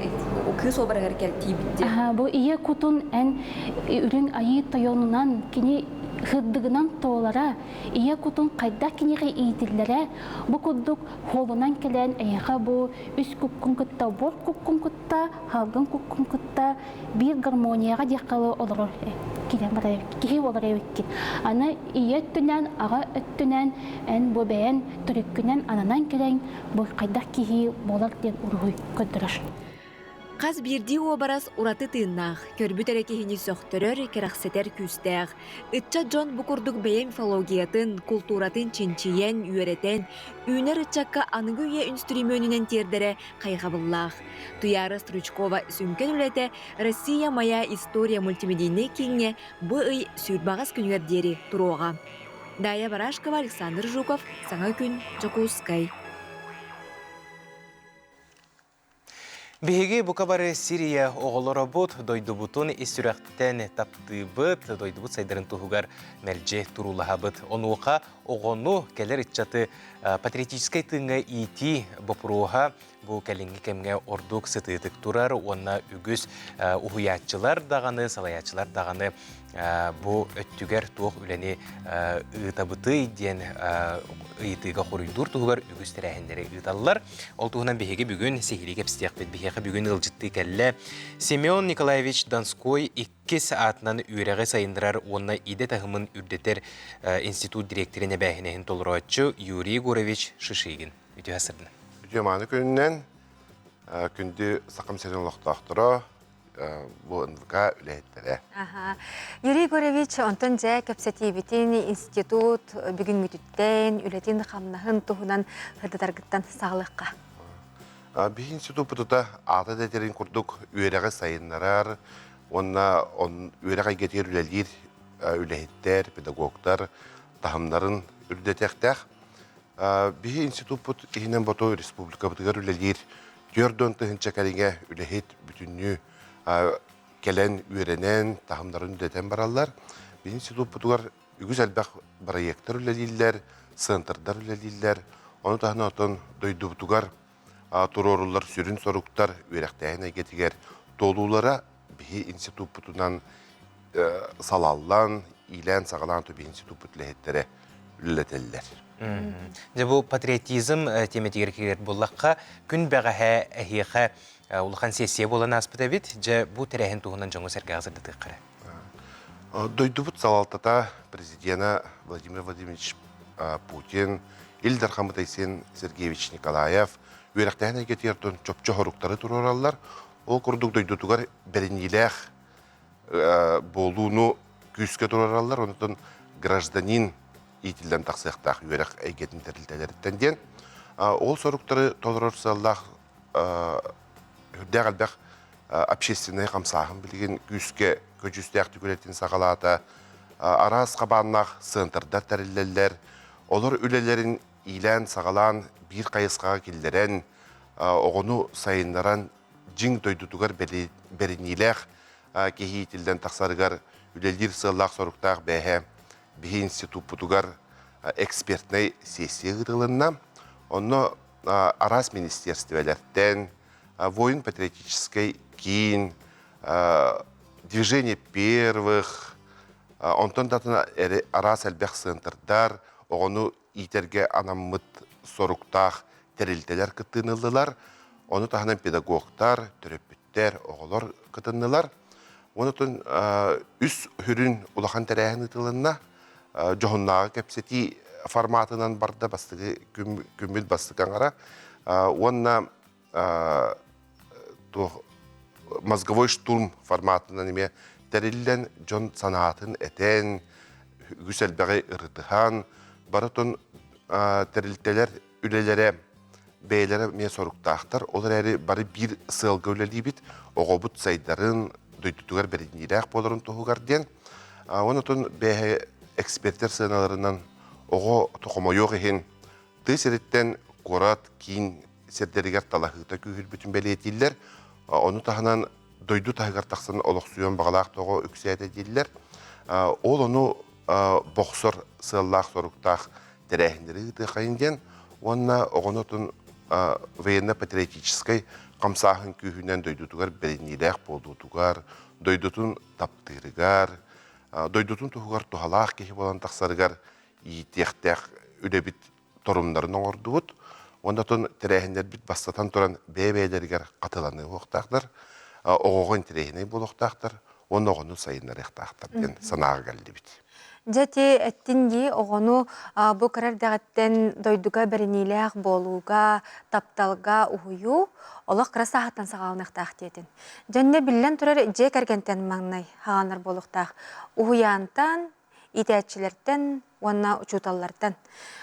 кыыс уобарыгар кэлтиибитти. Бу ийэ кутун эн үрүҥ айыы тойонунан кини сырдыгынан туолара, ийэ кутун хайдах киниэхэ иитиллэрэ, бу курдук холунан кэлэн эйиэхэ бу үс куккун кытта буор куккун кытта, халгын куккун кытта биир гармонияҕа диэххэ олорор киһи барар киһи олорор эбиккин. Аны ийэ өттүнэн, аҕа өттүнэн эн бу бэйэн төрүккүнэн ананан кэлэн бу хайдах киһи буолар диэн уруһуй көрдөрөр. Хас биирдии уобарас ураты тыыннаах, көрбүт эрэ киһини сөхтөрөр, кэрэхсэтэр күүстээх. Ыччат дьон бу курдук бэйэ мифологиятын, култууратын чинчийэн, үөрэтэн, үүнэр ыччакка аныгы үйэ үнстүрүмүөнүнэн тиэрдэрэ хайҕабыллаах. Туйаара Стручкова сүҥкэн үлэтэ «Россия моя история» мультимедийнэй кииҥҥэ бу ый 28 күнүгэр диэри туруоҕа. Дая Барашкова, Александр Жуков, Саҥа күн, Дьокуускай. Биһиги бука бары Сирия оҕолоробут, дойдубутун ис сүрэхтэн таптыыбыт, дойдубут сайдарын туһугар мэлдьи туруулаһабыт. Онуоха оҕону, кэлэр ыччаты патриотическай тыыҥҥа иитии боппуруоһа бу кэлиҥҥи кэмҥэ ордук сытыытык турар уонна үгүс уһуйааччылар даҕаны, салайааччылар даҕаны бу өттүгэр туох үлэни ыытабытый диэн ыйытыыга хоруйдуур туһугар үгүс тэрээһиннэри ыыталлар. Ол туһунан биһиги бүгүн сиһилии кэпсэтиэхпит. Биһиэхэ бүгүн ыалдьыттыы кэллэ Семен Николаевич Донской иккис аатынан үөрэҕи сайыннарар уонна идэ таһымын үрдэтэр институт дириэктэрин эбээһинэһин толорооччу Юрий Егорович Шишигин. Үтүө сырдына. Үтүө мааны күнүнэн күндү Сахам сирин олохтоохторо, бу НВК үлэһиттэрэ. Юрий Егорович, онтон дьэ кэпсэтиибитин институт бүгүҥҥүтүттэн, үлэтин-хамнаһын туһунан сырдатаргыттан саҕалыахха. Биһи институппутута аата да этэрин курдук үөрэҕи сайыннарар уонна үөрэх эйгэтигэр үлэлиир үлэһиттэр, педагогтар таһымнарын үрдэтиэхтээх. Биһи институппут иһинэн боту республикабытыгар үлэлиир 40 000 кэриҥэ үлэһит бүтүннүү кэлэн үөрэнэн, таһымнарын үрдэтэн бараллар. Биһи институппутугар үгүс элбэх бырайыактар үлэлииллэр, центрдар үлэлииллэр. Ону таһынан отон дойдубутугар туруоруллар сүрүн соруктар үөрэхтээһин эйгэтигэр туолуулара биһи институппутунан салаллан, иилээн-саҕалаан биһи институппут үлэһиттэрэ үлэлэтэллэр. Дьэ бу патриотизм тиэмэтигэр киирэр буоллахха, күн бэҕэһээ эһиэхэ улахан сессия буолан ааспыт эбит. Дьэ бу тэрээһин туһунан дьоҥҥо-сэргэҕэ сырдатыахха эрэ. Дойдубут салалтата президена Владимир Владимирович Путин, Ил Дархаммыт Айсен Сергеевич Николаев үөрэхтээһин эйгэтигэр чопчу соруктары туруораллар. Ол курдук дойдутугар бэриниилээх буолууну күүскэ туруораллар, онтон гражданин иитиллэн тахсыахтаах үөрэх эйгэтин тэрилтэлэриттэн диэн. Ол соруктары толорор сыаллаах үрдээх элбэх общественнай хамсааһын билигин күүскэ көдьүүстээхтик үлэтин саҕалаата. Араас хабааннаах центрдар тэриллэллэр. Олор үлэлэрин иилээн-саҕалаан биир хайысхаҕа киллэрэн, оҕону сайыннаран дьиҥ дойдутугар бэриниилээх киһи иитиллэн тахсарыгар үлэлиир сыаллаах-соруктаах бээһэ биһи институппутугар экспертнэй сессия ыытылынна. Онно араас министерствэлэртэн, воин патриотическай киин, движение первых, онтон да атын араас элбэх центрдар оҕону иитэргэ анаммыт соруктаах тэрилтэлэр кыттыыны ыллылар. Ону таһынан педагогтар, төрөппүттэр, оҕолор кытыннылар. Онутун үс сүрүн улахан тэрээһин ыытылынна. Дьоһуннааҕы кэпсэтии форматынан барда бастакы күммүт бастакы аҥара уонна туох мозговой штурм форматынан эмиэ тэриллэн дьон санаатын этэн үгүс элбэҕи ырытыһан барытын тэрилтэлэр үлэлэрэ бэйэлэрэ эмиэ соруктаахтар. Ол эрээри бары биир сыалга үлэлиибит, оҕобут сайдарын, дойдутугар бэриниилээх буоларын туһугар диэн. Онон бэйэ экспертэр сыаналарынан оҕо хомойуох иһин тыа сириттэн куорат киин сирдэригэр талаһыыта күүһүрбүтүн бэлиэтииллэр. Ону таһынан дойду таһыгар тахсан олохсуйуон баҕалаах тоҕо үксээтэ дииллэр. Ол ону бохсор сыаллаах-соруктаах тэрээһиннэри ыытыахайын диэн уонна оҕону отун военно-патриотическай хамсааһын күүһүнэн дойдутугар бэриниилээх буолуутугар, дойдутун таптыырыгар, дойдутун туһугар туһалаах киһи буолан тахсарыгар иитиэхтээх үлэбит торумнарын оҥордубут. Уонна отон тэрээһиннэрбит бастатан туран бэйэ-бэйэлэригэр хатыланыы уохтаахтар, оҕоҕо интэриэһинэй буолуохтаахтар уонна оҕону сайыннарыахтаахтар диэн санааҕа кэллибит. Дьэ ити эттин дии оҕону бу кыра эрдэҕиттэн дойдуга бэриниилээх буолууга, тапталга уһуйуу олох кыра сааһыттан саҕаланыахтаах диэтин. Дьэннэ биллэн турар дьиэ кэргэнтэн маҥнай хааланар буолуохтаах. Уһуйаантан, иитээччилэртэн уонна учууталлартан.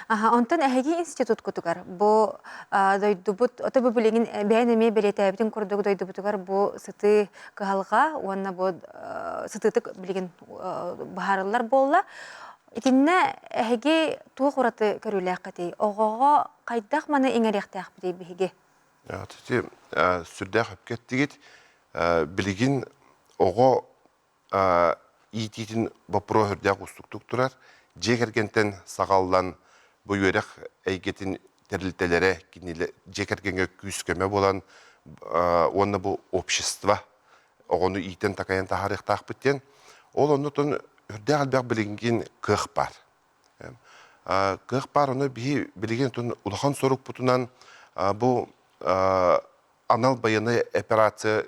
Онтон эһиги институткутугар бу дойдубут, ото бу билигин бэйэн эмиэ бэлиэтээбитин курдук дойдубутугар бу сытыы кыһалҕа уонна бу сытыытык билигин быһаарыллар буолла. Итиннэ эһиги туох ураты көрүүлээххитий? Оҕоҕо хайдах маны иҥэриэхтээхпитий биһиги? Ити сүрдээх өпкө эттигит. Билигин оҕо иитиитин боппуруоһа үрдээх уустуктук турар. Дьиэ кэргэнтэн саҕаллан бу үөрэх эйгэтин тэрилтэлэрэ кинилэр дьиэ кэргэҥҥэ күүс-көмө буолан уонна бу общество оҕону иитэн-такайан таһаарыахтаахпыт диэн. Ол оннутун үрдээх элбэх билигин кыах баар. Кыах баар, ону биһи билигин улахан сорукпутунан бу анал байыаннай операция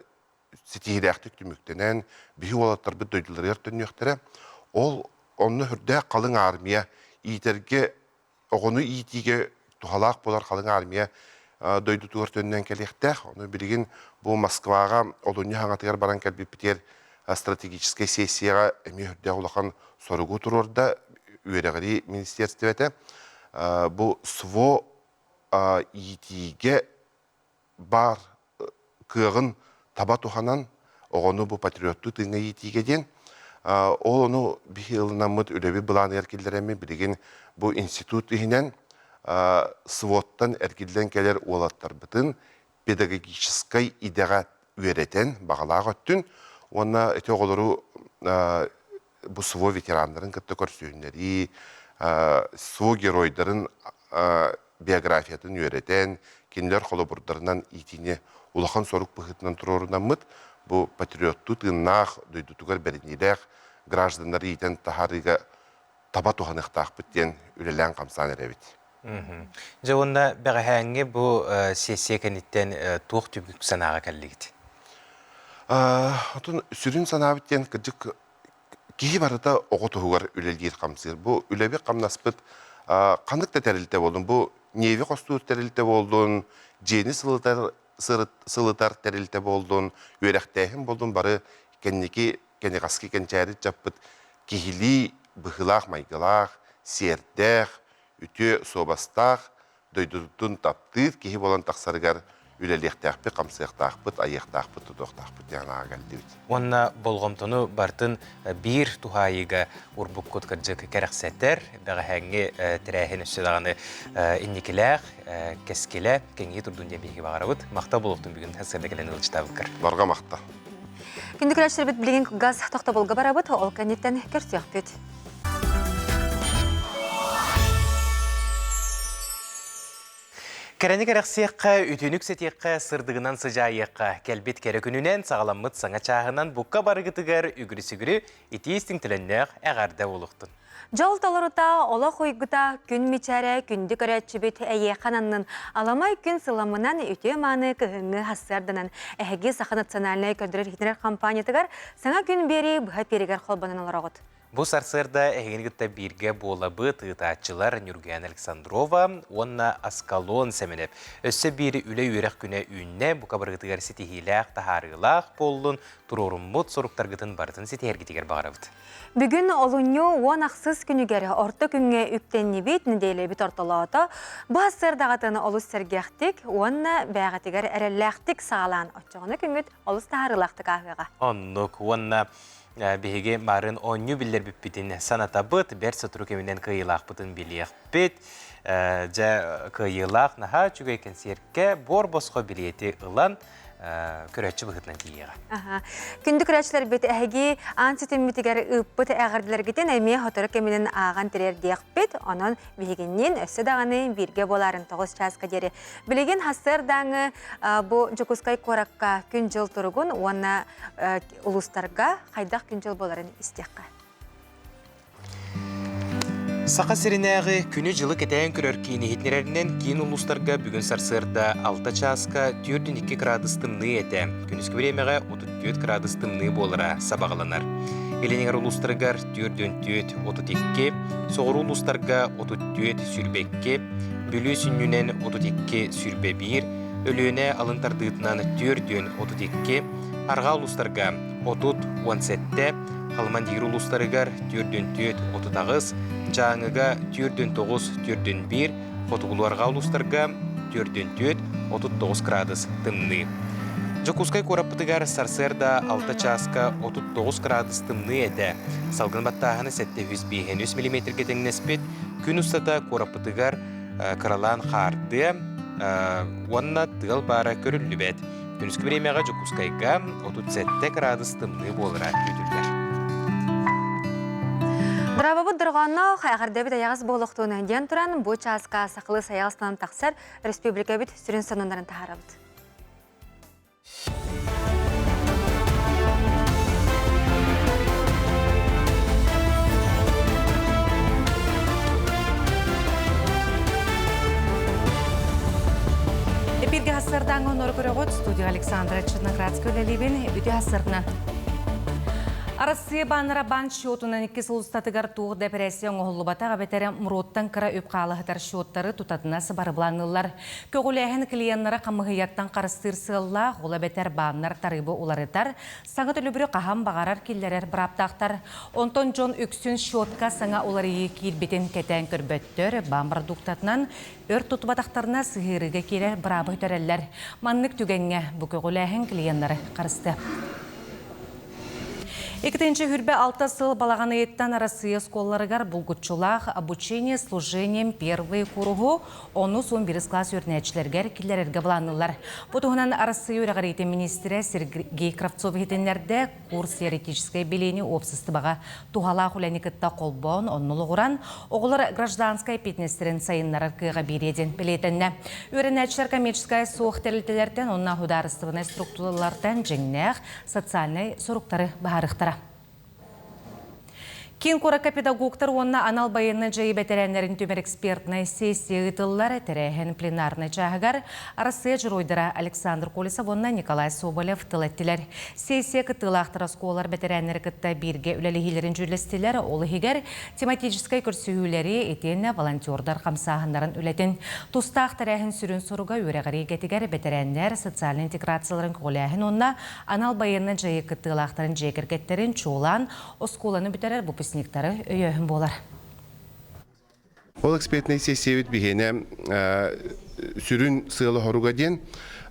ситиһиилээхтик түмүктэнэн, биһи уолаттарбыт дойдуларыгар төннүөхтэрэ. Ол онно үрдээх халыҥ армия иитэргэ, оҕону иитиигэ туһалаах буолар халыҥ армия дойдутугар төннөн кэлиэхтээх. Ону билигин бу Москваҕа олунньу хаҥатыгар баран кэлбиппитигэр стратегическай сессияҕа эмиэ үрдээх улахан соругу туруорда үөрэҕирии министиэристибэтэ. Бу СВО иитиигэ баар кыаҕын таба туһанан оҕону бу патриоттуу тыыҥҥа иитиигэ диэн ол ону биһи ылынаммыт үлэбит былааныгар киллэрэммит билигин бу институт иһинэн СВО-ттан эргиллэн кэлэр уолаттарбытын педагогическай идэҕэ үөрэтэн баҕалаах өттүн уонна ити оҕолору бу СВО ветераннарын кытта көрсүһүннэрии СВО геройдарын биографиятын үөрэтэн, кинилэр холобурдарынан иитиини улахан сорук быһыытынан туруорунаммыт, бу патриоттуу тыыннаах, дойдутугар бэриниилээх гражданнары иитэн таһаарыыга таба туһаныахтаахпыт диэн үлэлээн-хамсаан эрэбит. Дьэ уонна бэҕэһээҥҥи бу сессия кэнниттэн туох түмүк санааҕа кэллигит? Отун сүрүн санаабыт диэн кырдьык киһи барыта оҕо туһугар үлэлиир-хамсыыр. Бу үлэбит-хамнаспыт ханнык да тэрилтэ буоллун, бу ньиэби хостуур тэрилтэ буоллун, дьиэни сылытар, сылытар тэрилтэ буоллун, үөрэхтээһин буоллун, бары кэнники кэнэҕэски кэнчээри дьаппыт киһилии быһыылаах-майгылаах, сиэрдээх, үтүө суобастаах, дойдутун таптыыр киһи буолан тахсарыгар үлэлиэхтээхпит, хамсыахтаахпыт, айыахтаахпыт, тутуохтаахпыт диэн санааҕа кэллибит. Уонна болҕомтону бартын биир туһаайыыга урбуккут кырдьык кэрэхсэтэр, бэҕэһээҥҥи тэрээһин өссө даҕаны инникилээх, кэскилэ кэҥии турдун диэн биһиги баҕарабыт. Махтал буолуохтун бүгүн сырда кэлэн ыалдьытаабыккар. Барҕа махтал. Күндү көрөөччүлэрбит билигин кылгас тохтобулга барабыт, ол кэнниттэн көрсүөхпүт. Кэрэни кэрэхсиэххэ, үтүнүк сэтиэххэ, сырдыгынан сыдьаайыахха. Кэлбит кэрэ күнүнэн, саҕаламмыт саҥа чааһынан букка барыгытыгар үгүрү-сүгүрү итии истиҥ төлөннөөх эҕэрдэ буолуохтун. Дьол толорута, олох уйгута, күн мичээрэ, күндү көрөөччүбүт эйиэхэ ананнын. Аламай күн сыламынан үтүө-мааны кыһыҥҥы хассыарданан эһиги Саха национальнай көрдөрөр-иһитиннэрэр компаниятыгар саҥа күн биэрии быһа эпииригэр холбонон олороҕут. Бу сарсыарда эһигини кытта бииргэ буолабыт ыытааччылар Ньургуян Александрова уонна Аскалон Сэмэнэп. Өссө биир үлэ-үөрэх күнэ үүннэ, бука барыгытыгар ситиһиилээх, таһаарыылаах буоллун, туруоруммут соруктаргытын барытын ситиһэргитигэр баҕарабыт. Бүгүн олунньу уон ахсыс күнүгэр орто күҥҥэ үктэннибит, нэдиэлэбит ортолоото. Бу сарсыардаҕытын олус сэргэхтик уонна бээҕитигэр эрэллээхтик саҕалаан, оччоҕуна күҥҥүт олус таһаарыылаахтык ааһыаҕа. Оннук уонна биһиги марын оонньуу биллэрбиппитин санатабыт, бэрт сотору кэминэн кыайыылаахпытын билиэхпит. Дьэ, кыайыылаах наһаа үчүгэй кэнсиэркэ буор босхо билиэти ылан көрөөччү быһыытынан тиийиэҕэ. Күндү көрөөччүлэрбит эһиги аан ситиммитигэр ыыппыт эҕэрдэлэргитин эмиэ сотору кэминэн ааҕан тириэрдиэхпит. Онон биһигинниин өссө даҕаны бииргэ буоларын 9 чааска диэри. Билигин сарсыардааҥы бу Дьокуускай куоракка күн-дьыл туругун уонна улуустарга хайдах күн-дьыл буоларын истиэххэ. Саха сиринээҕи күнү-дьылы кэтээн көрөр киин иһитиннэрэринэн киин улуустарга бүгүн сарсыарда 6 чааска 4,2 градус тымныы этэ. Күнүскү бириэмэҕэ 34 градус тымныы буолара сабаҕаланар. Илиниҥэр улуустарыгар 4,4 32, соҕуруу улуустарга 34 22, Бүлүү сүнньүнэн 32 21, Өлүөнэ алын тардыытынан 4,32, Арҕаа улуустарга 30-17, Халыман-Диир улуустарыгар 4-4-38, Дьааҥыга 4-9-4-1, Хотугулуу-Арҕаа улуустарга 4-4-39 градус тымныы. Дьокуускай куораппытыгар сарсыарда 6 чааска 39 градус тымныы этэ. Салгын баттааһына 753 миллиметргэ тэҥнэспит. Күн устата куораппытыгар кыралаан хаардыа уонна тыал баара көрүллүбэт. Күнүскү бириэмэҕэ Дьокуускайга 37 кыраадыс тымныы буолара күүтүллэр. Быраабабыт дорҕоонноох эҕэрдэбит айаҕас буолуохтун диэн туран, бу чааска сахалыы сайаҕастанан тахсар республикабыт сүрүн сонуннарын таһаарабыт. Эпиргэ хассардааҥы онору көрөҕүт студия Александра Черноградская үлэлиибин үтүө хассарынан. Арассыыйа бааннара банк счетунан икки сыл устатыгар туох да эпэрээссийэ оҥоһуллубатах эбэтэр МРОТ-тан кыра үп хаалаһытар счеттары тутатына сыбарыбылаанныллар. Көҕүлээһин клиеннары хамыһыйаттан харыстыыр сыаллаах, ол эбэтэр бааннар тарыыбы уларытар, Саҥа төлөбүрү хаһан баҕарар киллэрэр бырааптаахтар. Онтон дьон үксүн счетка саҥа уларыйыы киирбитин кэтээн көрбөттөр, баан бородууктатынан өр тутубатахтарына сыһыарыыга киирэр быраабы сүтэрэллэр. Маннык түгэҥҥэ бу көҕүлээһин клиеннары харыстыа. Иккитинчи хүрбэ алта сыл балаҕан ыйыттан Арассыыйа оскуолаларыгар булгуччулаах обучение служением первый куруһу Онус уон биирис кылаас үөрэнээччилэригэр киллэрэргэ былаанныыллар. Бу туһунан Арассыыйа үөрэҕириитин миниистирэ Сергей Кравцов иһитиннэрдэ, курс теоретическай билиини уопсастыбаҕа туһалаах үлэни кытта холбоон, онно олоҕуран, оҕолор гражданскай эппиэтинэстэрин сайыннарар кыаҕа биэриэ диэн бэлиэтэннэ. Үөрэнээччилэр коммерческай суох тэрилтэлэртэн уонна судаарыстыбаннай структуралартан дьиҥнээх социальнай соруктары быһаарыахтара. Киин куоракка педагогтар уонна анал байыаннай дьайыы бэтэрээннэрин түмэр экспертнай сессия ыытыллар. Тэрээһин пленарнай чааһыгар Арассыыйа дьоруойдара Александр Колесов уонна Николай Соболев тыл эттилэр. Сессия кыттыылаахтара оскуолалар бэтэрээннэри кытта бииргэ үлэлэһиилэрин дьүүллэстилэр. Ол иһигэр тематическай көрсүһүүлэри итиэннэ волонтердар хамсааһыннарын үлэтин. Тустаах тэрээһин сүрүн соруга үөрэҕирии эйгэтигэр бэтэрээннэр социальнай интеграцияларын көҕүлээһин уонна Анал байыаннай дьайыы кыттыылаахтарын дьиэ кэргэттэрин чуолаан оскуоланы бүтэрэр выпускниктары өйөөһүн буолар. Ол экспертнэй сессиябит биһиэнэ сүрүн сыала-соруга диэн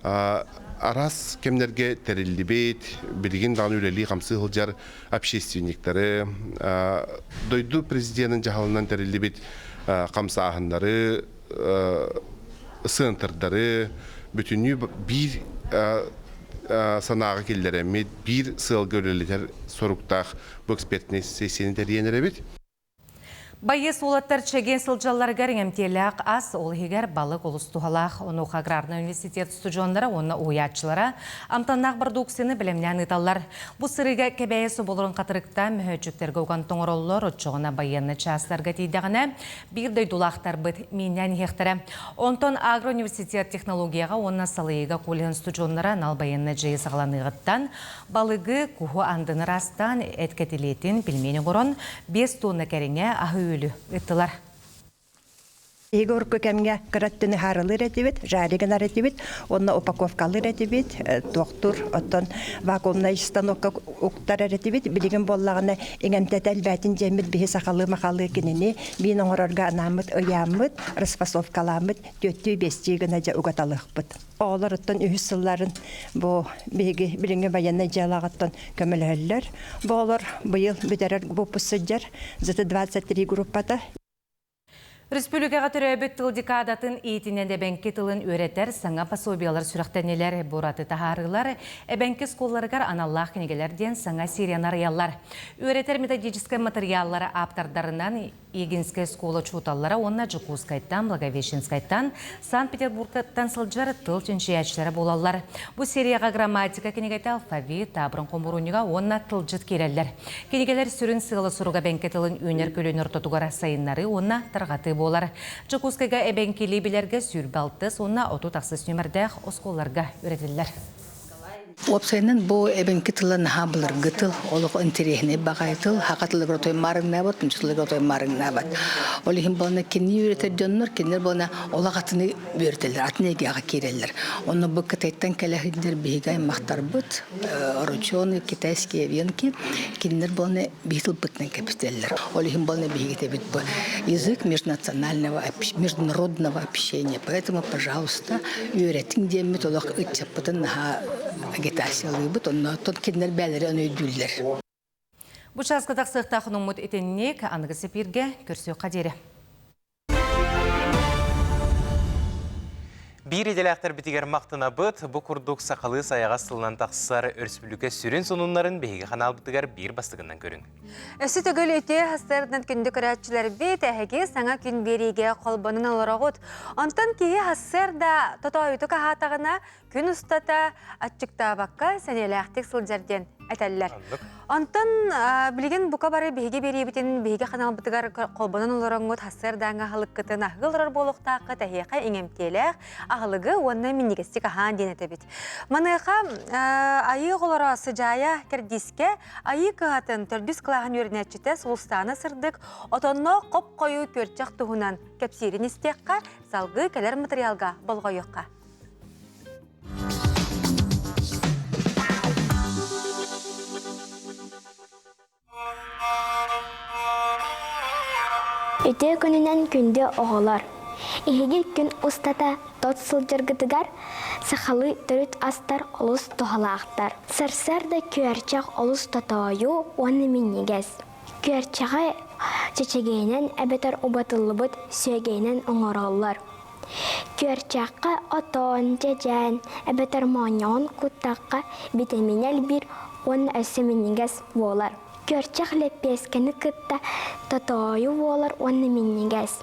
араас кэмнэргэ тэриллибит, билигин даҕаны үлэлии-хамсыы сылдьар общественниктары, дойду президенин дьаһалынан тэриллибит хамсааһыннары, сыантырдары бүтүннүү биир санааҕа киллэрэммит, биир сыалга үлэлэтэр соруктаах бу экспертнэй сессияны тэрийэн эрэбит. Байыас уолаттар чэгиэн сылдьалларыгар иҥэмтиэлээх ас, ол иһигэр балык олус туһалаах. Онуоха аграрнай университет устудьуоннара уонна уһуйааччылара амтаннаах бородууксуйаны бэлэмнээн ыыталлар. Бу сырыыга Кэбээйи соболорун хатырыктаан мөһөөччүктэргэ уган тоҥороллор, оччоҕуна байыаннай чаастарга тиийдэҕинэ биир дойдулаахтарбыт мииннээн иһиэхтэрэ. Онтон агроуниверситет технологияҕа уонна салайыыга коллеһын устудьуоннара анал байыаннай дьайыы саҕаланыаҕыттан Балыгы, куһу андыны ыраастаан, эт кэтилиэтин, пельмень оҥорон, 5 тонна кэриҥэ аһы-үөлү ыыттылар. Егор кэмҥэ кыраттыны харылыр этибит, жаригынар этибит, онно упаковкалыр этибит, туохтур, оттон вакуумнай станокка уктар этибит. Билигин буоллаҕына иҥэмтэтэ элбээтин диэммит биһи сахалыы-махалыы кинини миин оҥорорго анааммыт ыйааммыт, расфасовкалааммыт түөттүү-биэстии гына дьэ угаталыахпыт. Оҕолор оттон үһүс сылларын бу биһиги билиҥҥи военнай дьыалаҕыттан көмөлөһөллөр. Бу оҕолор быйыл бүтэрэр выпуск сылдьар ЗТ-23 группата. Республикаҕа төрөөбүт тыл декадатын иитинэн эбэҥки тылын үөрэтэр саҥа пособиелар сүрэхтэннилэр. Бу ураты таһаарыылар эбэҥки оскуолаларыгар аналлаах кинигэлэр диэн саҥа серияны арыйаллар. Үөрэтэр методическай матырыйааллары ааптардарынан Егинскэй оскуола учууталлара уонна Дьокуускайтан, Благовещенскайтан, Санкт-Петербургтан сылдьар тыл чинчийээччилэрэ буолаллар. Бу серияҕа грамматика кинигэтэ, алфавит, таабырын хомуурунньуга уонна тылдьыт киирэллэр. Кинигэлэр сүрүн сыала-соруга эбэҥки тылын үүнэр көлүөнэ ортотугар сайыннарыы уонна тарҕатыы буолар. Дьокуускайга эбэҥкилии билэргэ 26 уонна 36 нүөмэрдээх оскуолаларга үөрэтиллэр. Уопсайынан бу эбэҥки тыла наһаа былыргы тыл, олох интэриэһинэй баҕайы тыл, саха тылыгар отой маарыҥнаабат, нуучча тылыгар отой маарыҥнаабат. Ол иһин буолна кини үөрэтэр дьоннор, кинилэр буолна олох атыны үөрэтэллэр, атын эйгэҕэ киирэллэр. Онно бу Кытайтан кэлэ сылдьар биһиги аймахтарбыт, орочуоны, китайские эвенки, кинилэр буолна биһи тылбытынан кэпсэтэллэр. Ол иһин буолна биһиги этэбит бу язык межнационального, международного общения. Поэтому, пожалуйста, үөрэтиҥ диэммит олох ыччаппытын наһаа агитациялыыбыт, оннооттон кинилэр бээлэрэ ону өйдүүллэр. Бу чааска тахсыахтаах хонуммут итинник аныгы сепиргэ көрсүөххэ диэри. Биир идэлээхтэрбитигэр махтанабыт. Бу курдук сахалыы сайаҕас тылынан тахсар өрөспүүбүлүкэ сүрүн сонуннарын биһиги ханаалбытыгар биир бастыгынан көрүҥ. Өссө төгүл үтүө сарсыардан күндү көрөөччүлэрбит, эһиги саҥа күн биэриигэ холбонон олороҕут. Онтон киһи сарсыарда тотоойутук аһаатаҕына, күн устата аччыктаабакка сэниэлээхтик сылдьар диэн этэллэр. Онтон билигин бука бары биһиги биэриибитин биһиги ханаалбытыгар холбонон олороҥҥут сарсыардааҥҥы аһылыккытын аһыы олорор буолуохтааххыт эһиэхэ иҥэмтиэлээх аһылыгы уонна минньигэстик аһаан диэн этэбит. Маныаха айыы оҕолоро Сыдьаайа кэрдиискэ Айыы кыһатын төрдүс кылааһын үөрэнээччитэ Сулустаана Сырдык отонноох хоп-хойуу күөрчэх туһунан кэпсиирин истиэххэ, салгыы кэлэр материалга болҕойуохха. Үтүө күнүнэн күндү оҕолор! Эһиги күн устата тот сылдьаргытыгар сахалыы төрүт астар олус туһалаахтар. Сарсыарда күөрчэх олус тотоойу уонна минньигэс. Күөрчэҕи чэчэгэйинэн эбэтэр убатыллыбыт сүөгэйинэн оҥороллор. Күөрчэххэ отон, дьэдьэн эбэтэр моонньоҕон куттахха битэмиинэ элбиир уонна өссө минньигэс буолар. Күөрчэх лэппиэскэни кытта тотоойу буолар уонна минньигэс.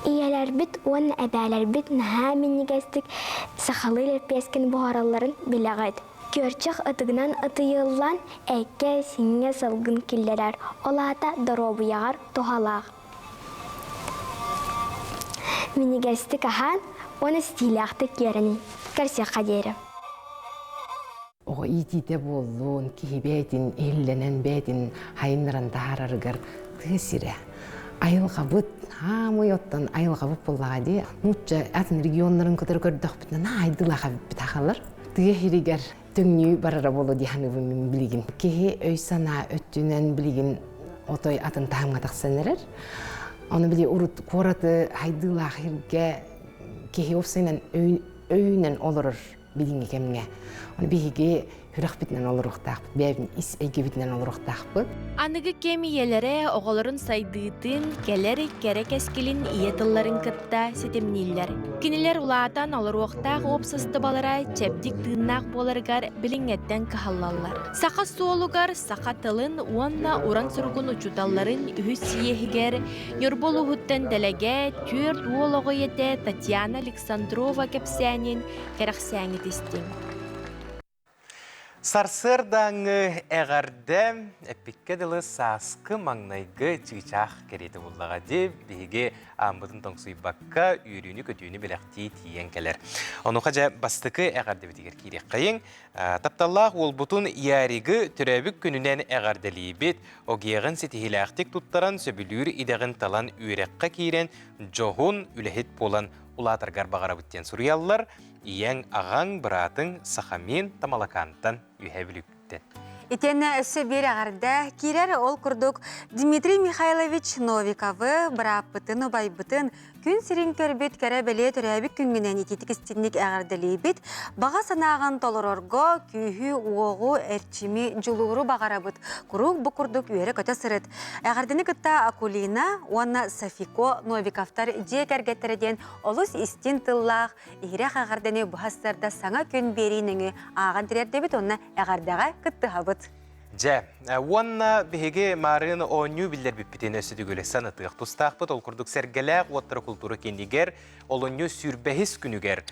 Ийэлэрбит уонна эбээлэрбит наһаа минньигэстик сахалыы лэппиэскэни буһаралларын билэҕит. Күөрчэх ытыгынан ытыйыллан эккэ-сиҥҥэ салгын киллэрэр, ол аата доруобуйаҕар туһалаах. Минньигэстик аһаан уонна ситиилээхтик үөрэниҥ. Көрсүөххэ диэри. Оҕо иитиитэ буоллун, киһи бэйэтин иһиллэнэн бэйэтин хайыннаран таһаарарыгар тыа сирэ. Айылҕабыт, хаамый оттон айылҕабыт буоллаҕа дии. Нуучча атын регионнарын кытары көрдөхпүтүнэ наһаа айдылаах эбиппит ахалар. Тыа сиригэр төҥнүү барара буолуо дии саныыбын мин билигин. Киһи өй-санаа өттүнэн билигин отой атын таһымҥа тахсан эрэр. Ону били урут куораты хайдыылаах сиргэ киһи уопсайынан өйүнэн олорор билиҥҥи кэмҥэ. Ону биһиги Хүрөхпүтүнэн олоруохтаахпыт, бэйэбин ис эйгэбитинэн олоруохтаахпыт. Аныгы кэм ийэлэрэ оҕолорун сайдыытын, кэлэр кэрэ кэскилин ийэ тылларын кытта ситимнииллэр. Кинилэр улаатан олоруохтаах уопсастыбалара чэбдик тыыннаах буоларыгар билиҥҥэттэн кыһаллаллар. Саха суолугар саха тылын уонна уран суругун учууталларын үһүс съеһигэр Ньурба улууһуттан дэлэгэ 4 уол оҕо ийэтэ Татьяна Александрова кэпсээнин кэрэхсээҥҥит истиҥ. Сарсыардааҥҥы эҕэрдэ эппиккэ дылы сааскы маҥнайгы чыычаах кэриэтэ буллаҕа дии биһиги ааммытын тоҥсуйбакка үөрүүнү-көтүүнү бэлэхтии тиийэн кэлэр. Онуоха дьэ бастакы эҕэрдэбитигэр киириэххэйиҥ. Тапталлаах уолбутун Яригы төрөөбүт күнүнэн эҕэрдэлиибит. ОГЭ-ҕин ситиһиилээхтик туттаран сөбүлүүр идэҕин талан үөрэххэ киирэн дьоһун үлэһит буолан улаатаргар баҕарабыт диэн суруйаллар. Ийэҥ, аҕаҥ, быраатыҥ Сахамин Тамалакаантан Үөһээ Бүлүүттэн. Итиэннэ өссө биир эҕэрдэ киирэр ол курдук Дмитрий Михайлович Новиковы, бырааппытын, убайбытын күн сирин көрбүт кэрэ бэлиэ төрөөбүт күҥҥүнэн итиитик истинник эҕэрдэлиибит. Баҕа санааҕын толорорго күүһү-уоҕу, эрчими, дьулууру баҕарабыт. Куруук бу курдук үөрэ-көтө сырыт. Эҕэрдэни кытта Акулина уонна Софико Новиковтар дьиэ кэргэттэрэ диэн олус истин тыллаах Иһирэх эҕэрдэни быһа сарда саҥа күн биэрии нөҥүө ааҕан тириэрдэбит уонна эҕэрдэҕэ кыттыһабыт. Дьэ, уонна биһиги маарыын оонньуу биллэрбиппитин өссө төгүл санатыах тустаахпыт. Ол курдук Сэргэлээх уоттара култуура киинигэр олунньу сүүрбэһис күнүгэр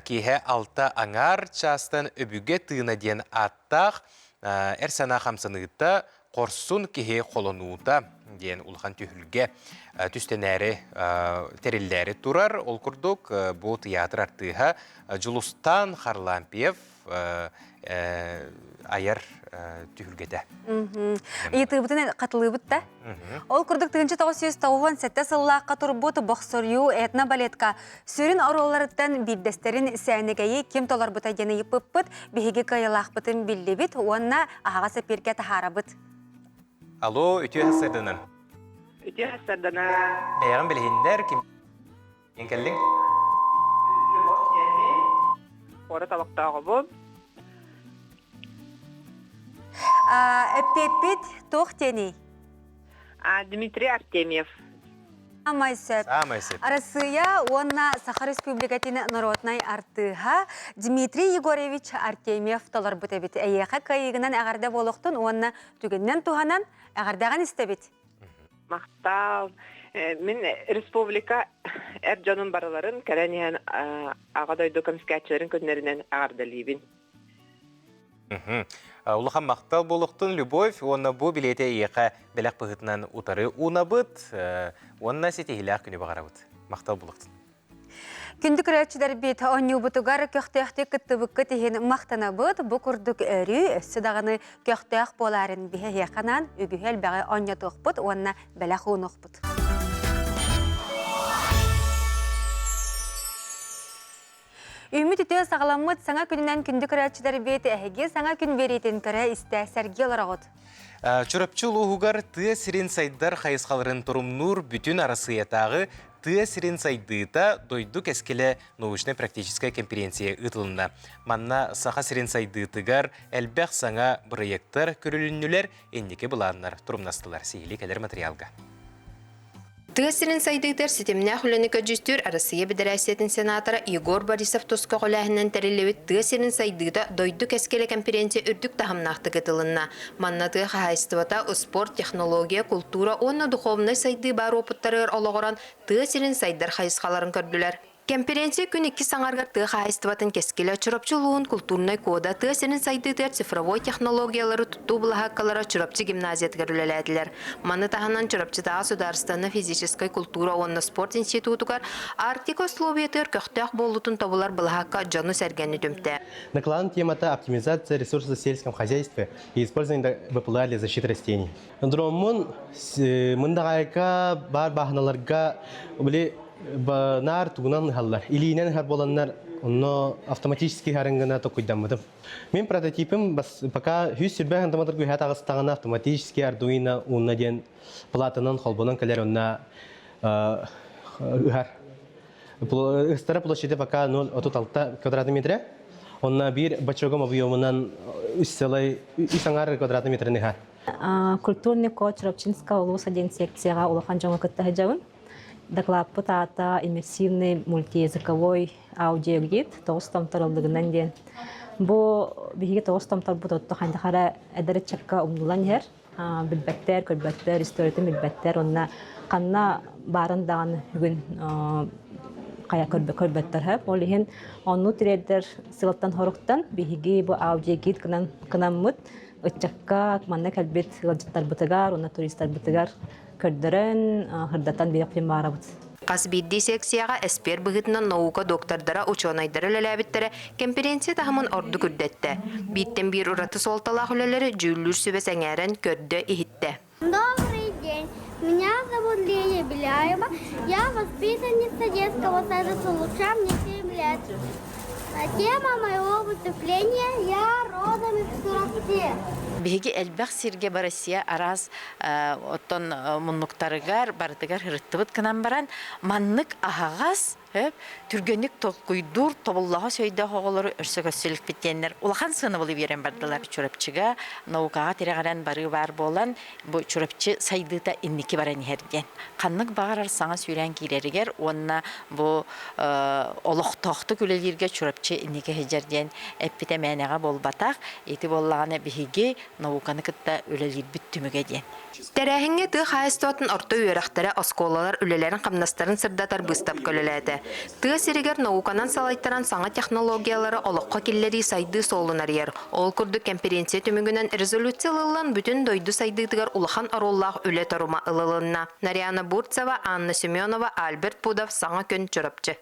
киэһэ алта аҥаар чаастан Өбүгэ тыына диэн ааттаах эр санаа хамсаныыта хорсун киһи холонуута диэн улахан түһүлгэ түстэнээри тэриллээри турар. Ол курдук бу тыйаатыр артыыһа Дьулустаан Харлампьев айар түһүлгэтэ. Ыйытыыбытын хатылыыбыт да. Ол курдук 1997 сыллаахха турбут Бохсорйуу этно-балетка сүрүн оруолларыттан биирдэстэрин Сээнэгэйи ким толорбута диэн ыйыппыппыт, биһиги кыайыылаахпытын биллибит уонна аһаҕас эпииргэ таһаарабыт. Алло, үтүө сарсыарданан. Үтүө сарсыарданан. Бэйэҕин билиһиннэр, ким кэллиҥ? Куорат олохтооҕобун. Эппиэппит туох диэний? Дмитрий Артемьев. Саамай сөп. Саамай сөп. Арассыыйа уонна Саха Республикатын народнай артыыһа Дмитрий Егорович Артемьев толорбут эбит. Эйиэхэ кыайыыгынан эҕэрдэ буолуохтун уонна түгэнинэн туһанан эҕэрдэҕин истэбит. Махтал. Мин республика эр дьонун барыларын кэлэн иһэн Аҕа дойду көмүскээччилэрин күннэринэн эҕэрдэлиибин. Улахан махтал буолуохтун, Любовь, уонна бу билиэти эйиэхэ бэлэх быһыытынан утары уунабыт уонна ситиһиилээх күнү баҕарабыт. Махтал буолуохтун. Күндү көрөөччүлэрбит, оонньуубутугар көхтөөхтүк кыттыбыккыт иһин махтанабыт. Бу курдук өрүү өссө даҕаны көхтөөх буолаарын биһиэхэ анаан үгүһү элбэҕи оонньотуохпут уонна бэлэх уунуохпут. Үүммүт үтүө саҕаламмыт саҥа күнүнэн күндү көрөөччүлэрбит эһиги саҥа күн биэриитин көрө-истэ сэргии олороҕут. Чурапчы улууһугар тыа сирин сайдар хайысхаларын торумнуур бүтүн Арассыыйатааҕы тыа сирин сайдыыта дойду кэскилэ научнай-практическай конференция ыытылынна. Манна Саха сирин сайдыытыгар элбэх саҥа бырайыактар көрүлүннүлэр, инники былааннар турумнастылар. Сиһилии кэлэр материалга. Тыа сирин сайдыытыгар ситимнээх үлэни көдьүүстүүр Арассыыйа Бэдэрээссийэтин сенатора Егор Борисов тус көҕүлээһининэн тэриллибит Тыа сирин сайдыыта дойду кэскилэ конференция үрдүк таһымнаахтык ыытылынна. Манна тыа хаһаайыстыбата, успуорт, технология, култуура уонна духовнай сайдыы баар уопуттарыгар олоҕуран тыа сирин сайдар хайысхаларын көрдүлэр. Кэмпириэнсийэ күн иккис аҥарыгар тыа хаһаайыстыбатын кэскилэ Чурапчы улууһун култуурунай куода тыа сирин сайдыытыгар цифровой технологиялары туттуу былаһааккалара Чурапчы гимназиятыгар үлэлээтилэр. Маны таһынан Чурапчытааҕы судаарыстыбаннай физическэй култуура уонна спорт институтугар Арктика условиятыгар көхтөөх буолуутун тобулар былаһаакка дьону-сэргэни түмтэ. Докладын темата «Оптимизация ресурсов в сельском хозяйстве и использование БПЛА для защиты растений». Дроммун мындаҕайка баар бааһыналарга били наар тугунан ыһаллар. Илиинэн ыһар буоланнар онно автоматически ыһарын гына токуйдаммытым. Мин прототипым пока 120 сантиметр күһэ таҕыстаҕына автоматически Arduino Uno диэн платанан холбонон кэлэр онно ыһар. Ыстара площади пока 0,36 квадратный метра. Онна биир бачогом объемунан үс сылай үс аҥаар квадратный метрин ыһар. Культурный код Чурапчинского улуса диэн секцияҕа улахан дьоҥҥо кытта сылдьабын. Докладпыт аата иммерсивный мультиязыковой аудиогид тоҕус томтор ыллыгынан диэн. Бу биһиги тоҕус томторбут отто хайдах эрэ эдэр ыччакка умнулан иһэр. Билбэттэр, көрбөттөр, историятын билбэттэр. Онно ханна баарын даҕаны бүгүн хайа көрбөттөр хөп. Ол иһин онну тириэрдэр сылтан-хоруктан биһиги бу аудиогид гынаммыт ыччакка манна кэлбит ыалдьыттарбытыгар уонна туристарбытыгар көрдөрөн, сырдатан биэриэхпин баҕарабыт. Хас биирдии секцияҕа эспиэр быһыытынан наука доктордара, учуонайдара үлэлээбиттэрэ кэмпириэнсийэ таһымын ордук үрдэттэ. Бииртэн биир ураты суолталаах үлэлэри дьүүллүүр сүбэ сэҥээрэн көрдө-иһиттэ. Добрый день! Меня зовут Лея Беляева. Я воспитанница детского сада «Сулуча», мне 7 лет. Тема моего выступления «Я родом из Чурапчи». Биһиги элбэх сиргэ Россия араас оттон муннуктарыгар барытыгар ырыттыбыт гынан баран маннык аһаҕас түргэнник толкуйдуур тобуллаҕас өйдөөх оҕолору өрсө көрсө иликпит диэннэр улахан сыанабылы биэрэн бардылар. Чурапчыга наукаҕа тирэҕирэн барыы баар буолан бу Чурапчы сайдыыта инники баран иһэр диэн. Ханнык баҕарар саҥа сүүрээн киирэригэр уонна бу олохтоохтук үлэлииргэ Чурапчы инники сылдьар диэн эппитэ мээнэҕэ буолбатах. Ити буоллаҕына биһиги науканы кытта үлэлиирбит түмүгэ диэн. Тэрээһиҥҥэ тыа хаһаайыстыбатын орто үөрэхтэрэ, оскуолалар үлэлэрин-хамнастарын сырдатар быыстапка үлэлээтэ. Тыа сиригэр науканан салайтаран саҥа технологиялары олоххо киллэрии сайдыы суолун арыйар. Ол курдук кэмпириэнсийэ түмүгүнэн резолюция ылыллан бүтүн дойду сайдыытыгар улахан оруоллаах үлэ торума ылылынна. Нарьяна Бурцева, Анна Семенова, Альберт Пудов, Саҥа күн, Чурапчы.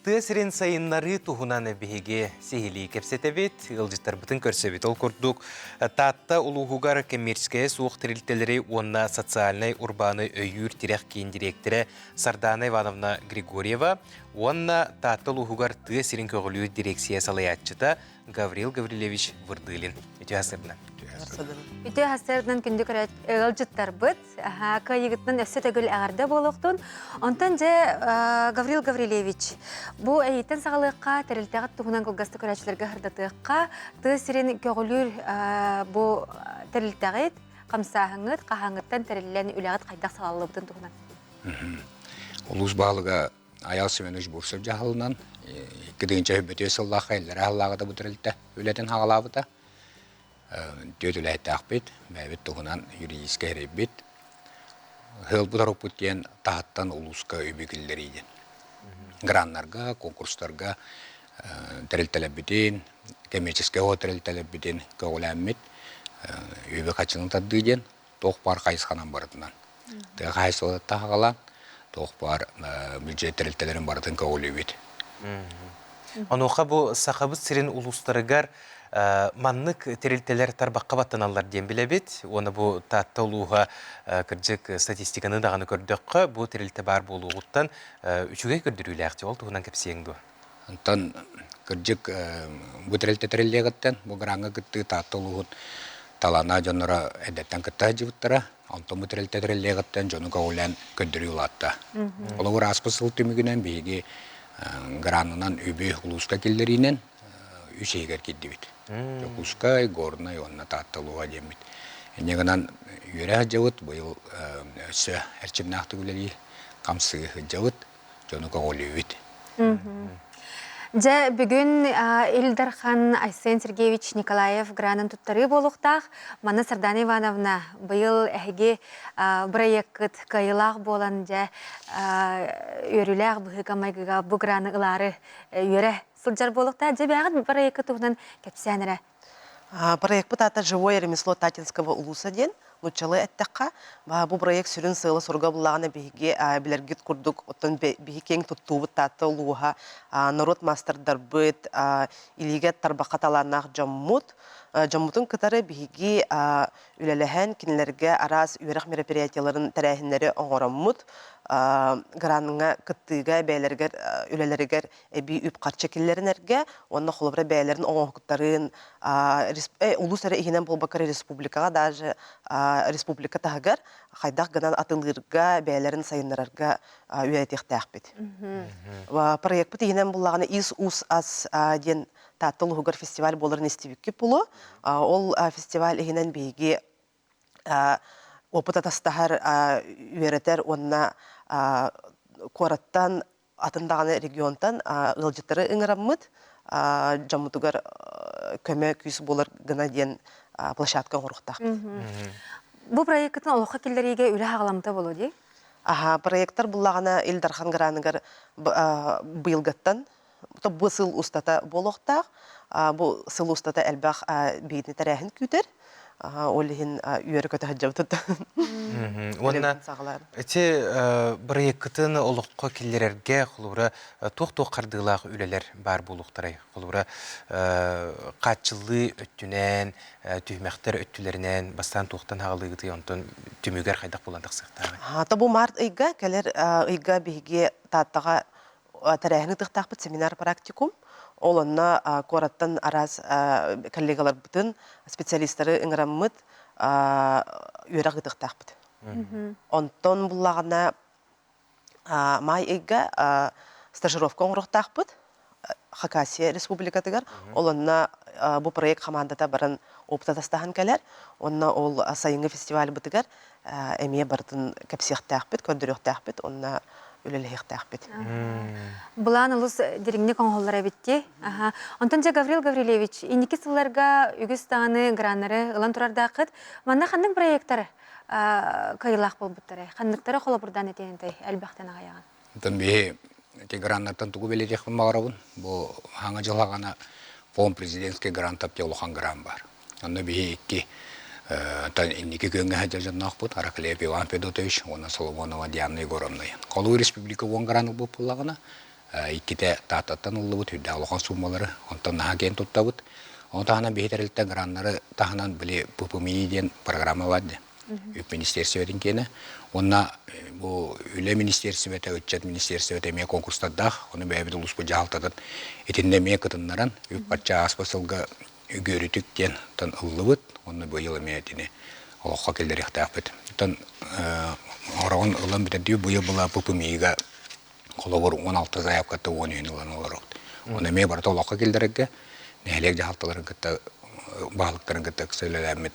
Тыа сирин сайыннарыы туһунан биһиги сиһилии кэпсэтэбит, ыалдьыттарбытын көрсөбүт. Ол курдук, Таатта улууһугар коммерческайа суох тэрилтэлэри уонна социальнай урбааны өйүүр тирэх киин дириэктэрэ Сардаана Ивановна Григорьева уонна Таатта улууһугар тыа сирин көҕүлүүр дириэксийэ салайааччыта Гаврил Гаврильевич Вырдылин. Үтүө сарсыарданан. Үтүө сарсыарданан күндү ыалдьыттарбыт. Кыайыгытынан өссө төгүл эҕэрдэ буолуохтун. Онтон дьэ, Гаврил Гаврильевич, бу эйиттэн саҕалыахха, тэрилтэҕит туһунан кылгастык көрөөччүлэргэ сырдатыахха, тыа сирин көҕүлүүр бу тэрилтэҕит, хамсааһыҥҥыт, хаһааҥҥыттан тэриллэн үлэҕит хайдах салаллыбытын туһунан. Улуус баһылыга Айал Семенович Бурцев дьаһалынан 2023 сыллаахха иллэрээ сыллааҕыта бу тэрилтэ үлэтин хаҕалаабыта. Түөрт үлэһиттээхпит, бэйэбит туһунан юридическай эрэйбит. Ыалбыт оруппут диэн таһыттан улууска үбү киллэрии диэн. Граннарга, конкурстарга тэрилтэлэрбитин, коммерческай оҕо тэрилтэлэрбитин көҕүлээммит үбү хаччыны тардыы диэн туох баар хайысханан барытынан. Тыа хаһаайыстыбатыттан саҕалаан туох баар бюджет тэрилтэлэрин барытын көҕүлүүбүт. Онуоха бу Сахабыт сирин улуустарыгар маннык тэрилтэлэр тарбахха баттаналлар диэн билэбит. Уонна бу Таатта улууһа кырдьык статистиканы даҕаны көрдөххө, бу тэрилтэ баар буолуоҕуттан үчүгэй көрдөрүүлээх ол туһунан кэпсиэҥ дуо? Онтон кырдьык бу тэрилтэ тэриллиэҕиттэн бу граҥҥа кыттыы Таатта улууһун талааннаах дьонноро эрдэттэн кытта сылдьыбыттара. Онтон бу тэрилтэ тэриллиэҕиттэн дьону көҕүлээн көрдөрүү улаатта. Холобур, ааспыт сыл түмүгүнэн биһиги гранынан үбү улууска киллэриинэн үс иһигэр киирдибит. Дьокуускай, Горнай уонна Таатта улууһа диэммит. Инньэ гынан үөрэ сылдьабыт, быйыл өссө эрчимнээхтик үлэлии, хамсыы сылдьабыт. дьону көҕүлүүбүт. Дьэ, бүгүн Ил Дархан Айсен Сергеевич Николаев гранын туттарыы буолуохтаах. Манна Сардана Ивановна быйыл эһиги бырайыаккыт кыайыылаах буолан дьэ үөрүүлээх быһыыга-майгыга бу граны ылаары үөрэ сылдьар буолуохтаах. Дьэ, бэйэҕит бырайыаккыт туһунан кэпсээн эрэ. Проекпыт аата «Живое ремесло Татинского улуса» диэн нууччалыы эттэххэ, бу проект сүрүн сыала-соруга буллаҕына биһиги билэргит курдук, оттон биһи киэҥ туттуубут Таатта улууһа норуот маастардарбыт, илиигэ тарбахха талааннаах дьоммут. Дьоммутун кытары биһиги үлэлэһэн, кинилэргэ араас үөрэх мероприятиеларын тэрээһиннэри оҥороммут, граҥҥа кыттыыга бэйэлэригэр үлэлэригэр эбии үп-харчы киллэринэргэ уонна холобура бэйэлэрин оҥоһуктарын улуус эрэ иһинэн буолбакка республикаҕа даже республика таһыгар хайдах гынан атылыырга, бэйэлэрин сайыннарарга үөрэтиэхтээхпит. Проекпыт иһинэн буллаҕына Ис Ус Ас диэн Таатта улууһугар фестиваль буоларын истибиккит буолуо. Ол фестиваль иһинэн биһиги опыт атастаһар, үөрэтэр уонна куораттан атын даҕаны регионтан ыалдьыттары ыҥыраммыт дьоммутугар көмө күүс буолар гына диэн площадка оҥоруохтаахпыт. Бу проеккытын олоххо киллэриигэ үлэ хаҕаламмыта буолуо дии? Аха, проекттар буллаҕына Ил Дархан граныгар быйылгаттан бу сыл устата буолуохтаах. Бу сыл устата элбэх биһигини тэрээһин күүтэр. Ол иһин үөрэ-көтө сылдьабыт. Уонна ити бырайыаккытын олоххо киллэрэргэ холобура туох-туох хардыылаах үлэлэр баар буолуохтарай? Холобура хааччыллыы өттүнэн, түһүмэхтэр өттүлэринэн бастаан туохтан хаҕалыыгытый, онтон түмүгэр хайдах буолан тахсыахтааҕый? Хата бу март ыйга кэлэр ыйга биһиги Тааттаҕа тэрээһин ыытыахтаахпыт семинар практикум. Ол онно куораттан араас коллегаларбытын, специалистары ыҥыраммыт үөрэх ыытыахтаахпыт. Онтон буллаҕына маай ыйга стажировка оҥоруохтаахпыт Хакасия республикатыгар. Ол онно бу проект хамаандата баран опыт атастаһан кэлэр. Онно ол сайыҥҥы фестивальбытыгар эмиэ барытын кэпсиэхтээхпит, көрдөрүөхтээхпит уонна үлэлэһиэхтээхпит. Былаан олус дириҥник оҥоһуллар эбит дии. Онтон дьэ Гаврил Гаврильевич, инники сылларга үгүс даҕаны граннары ылан турардааххыт. Манна ханнык проектар кыайыылаах буолбуттарай? Ханныктары холобурдаан этиэн этэй элбэхтэн аҕайаҕын? Онтон биһи ити граннартан тугу бэлиэтиэхпин баҕарабын. Бу хаҥа дьыл хаҕана фонд президентский грант диэн улахан грант баар. Онно биһи икки инники күөҥҥэ сылдьар дьонноохпут Араклеев Иван Федотович уонна Соломонова Диана Егоровна. Холуу республика уон грант ылбыт буоллаҕына, иккитэ Тааттаттан ыллыбыт үрдээх улахан сууммалары, онтон наһаа киэн туттабыт. Ону таһынан биһи тэрилтэ граннары таһынан били ППМИ диэн программа бар дии. Үп министиэрсибэтин киэнэ. Уонна бу үлэ министиэрсибэтэ, ыччат министиэрсибэтэ эмиэ конкурстардаах. Ону бэйэбит улууспут дьаһалтатын итиннэ эмиэ кытыннаран, үп-харчы ааспыт сылга үгүөрүтүк диэн тан ыллыбыт уонна быйыл эмиэ итини олоххо киллэриэхтээхпит. Оттон ороҕун ылан бүтэрдии быйыл была ППМИ-га холобур 16 заявката 10 ылан олоробут. Оны эмиэ барыта олоххо киллэрэргэ нэһилиэк дьаһалталарын кытта баһылыктарын кытта ыкса үлэлээммит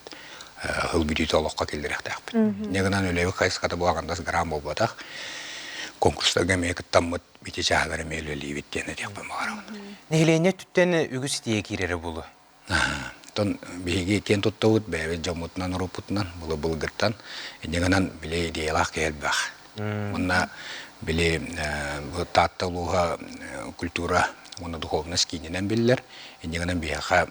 ыл бүтүүтэ олоххо киллэриэхтээхпит. Инньэ гынан үлэбит хайысхата бу аҕандас грамм буолбатах. Конкурстарга эмиэ кыттаммыт ити чааһыгар эмиэ үлэлиибит диэн этиэхпин баҕарабын. Нэһилиэнньэ өттүттэн үгүс итиэ киирэрэ буолуо. Оттон биһиги киэн туттабыт бэйэбит дьоммутунан, уруппутунан, былы-былыргыттан. Инньэ гынан били идеялаах киһи элбэх. Уонна били бу Таатта улууһа культура уонна духовность киининэн биллэр. Инньэ гынан биһиэхэ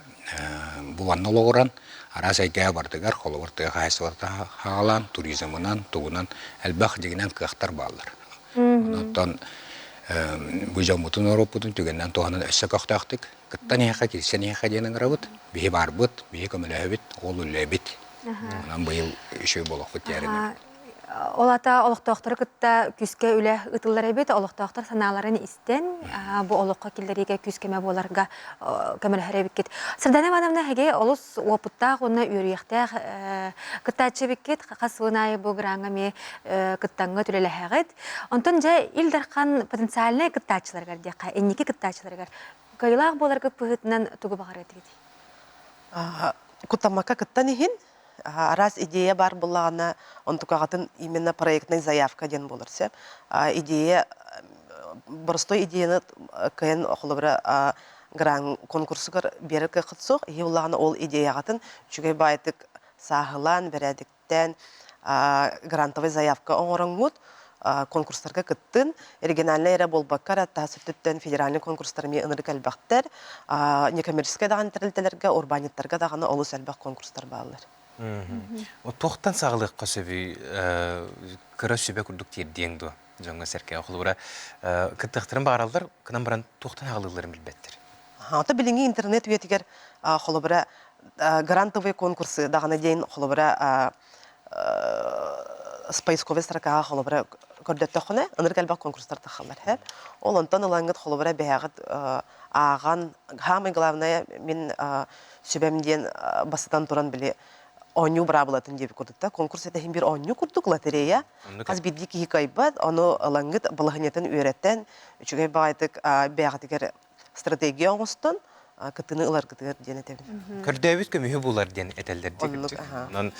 бу манна олоҕуран араас эйгэҕэ барытыгар холобур тыа хаһаайыстыбата хаалаан, туризмынан, тугунан элбэх дьиҥинэн кыахтар бааллар. Онтон бу дьоммутун норуоппутун түгэнинэн туһанан өссө көхтөөхтүк кыттан иһиэхэ, киирсэн иһиэхэ диэн ыҥырабыт. Биһи баарбыт, биһи көмөлөһөбүт, ол үлэбит. Онон быйыл үчүгэй буолуохпут диэн Ол ата олохтоохтору кытта күүскэ үлэ ыытыллар эбит. Олохтоохтор санааларын истэн, бу олоххо киллэриигэ күүс-көмө буоларга көмөлөһөр эбиккит. Сардана Ивановна эһиги олус уопуттаах уонна үөрүйэхтээх кыттааччы эбиккит. Хас сылын аайы бу граҥҥа эмиэ кыттаҥҥыт үлэлэһэҕит. Онтон дьэ Ил Дархан потенциальнай кыттааччыларыгар диэххэ, инники кыттааччыларыгар кыайыылаах буоларгыт быһыытынан тугу баҕарар этигитий? Куттаммакка кыттан иһин араас идея баар буоллаҕына, онтукаҕытын именно проектная заявка диэн буолар сөп. Идея боростой идеяны кыайан холобура гран конкурсугар биэрэр кыаххыт суох. Иһи буллаҕына ол идеяҕытын үчүгэй баайытык сааһылаан, бэрээдэктээн грантовый заявка оҥороҥҥут конкурстарга кыттын. Региональнай эрэ буолбакка эрэ тас өттүттэн федеральнай конкурстар эмиэ ынырык элбэхтэр. Некоммерческай даҕаны тэрилтэлэргэ, урбаанньыттарга даҕаны олус элбэх конкурстар бааллар. Туохтан саҕалыахха сөбүй кыра сүбэ курдук тиэрдиэҥ дуо дьоҥҥо-сэргэҕэ? Холобура, кыттыахтарын баҕараллар, гынан баран туохтан аҕалыылларын билбэттэр. Ото билиҥҥи интернет үйэтигэр холобура грантовый конкурсы даҕаны диэн холобура поисковый строкаҕа холобура көрдөттөххүнэ ынырык элбэх конкурстар тахаллар һэ. Ол онтон ылаҥҥыт холобура бэйэҕит ааҕан самое главное мин сүбэм диэн бастатан туран били. Оонньуу быраабылатын диэбит курдук да конкурс этэһин бир оонньуу курдук лотерея хас биирдии киһи кыайбат ону ылаҥҥыт балаһынньатын үөрэтэн үчүгэй баҕайытык бэйэҕитигэр стратегия оҥостон кыттыыны ыларгытыгар диэн этэбин. Көрдөөбүт көмүһү булар диэн этэллэр дии кырдьык. Онон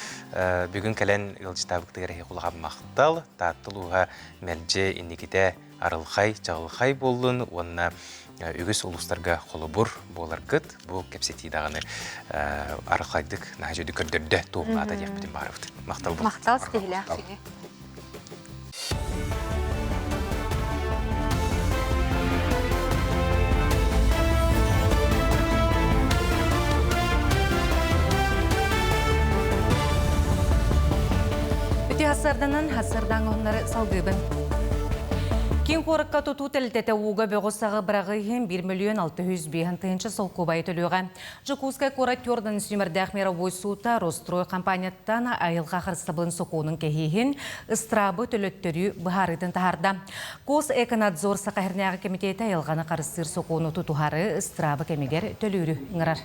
бүгүн кэлэн ыалдьытаабыктыгар эһи улахан махтал, Таатта улууһа мэлдьи инникитэ арылхай, чаҕылхай буоллун уонна үгүс улуустарга холобур буоларгыт бу кэпсэтии даҕаны арылхайдык наһаа үчүгэй көрдөрдө туоһулаата диэхпитин баарыбыт. Махтал буоллун. Махтал ситиһилээх. Үтүө хасарданан хасардаан оһуннары салгыыбын. Киин куоракка тутуу тэрилтэтэ ууга бөҕү саҕы быраҕыы иһин 1 миллион 605 тыһыынча солкуобайы төлүөҕэ. Дьокуускай куорат түөртэн сүүмэрдээх мировой суута Рострой компанияттан айылҕа харыстабылын сокуонун кэһииһин ыстыраабы төлөттөрүү быһаарыытын таһаарда. Госэконадзор Саха Сиринээҕи кэмитиэтэ айылҕаны харыстыыр сокуону тутуһары ыстыраабы кэмигэр төлүүрү ыҥырар.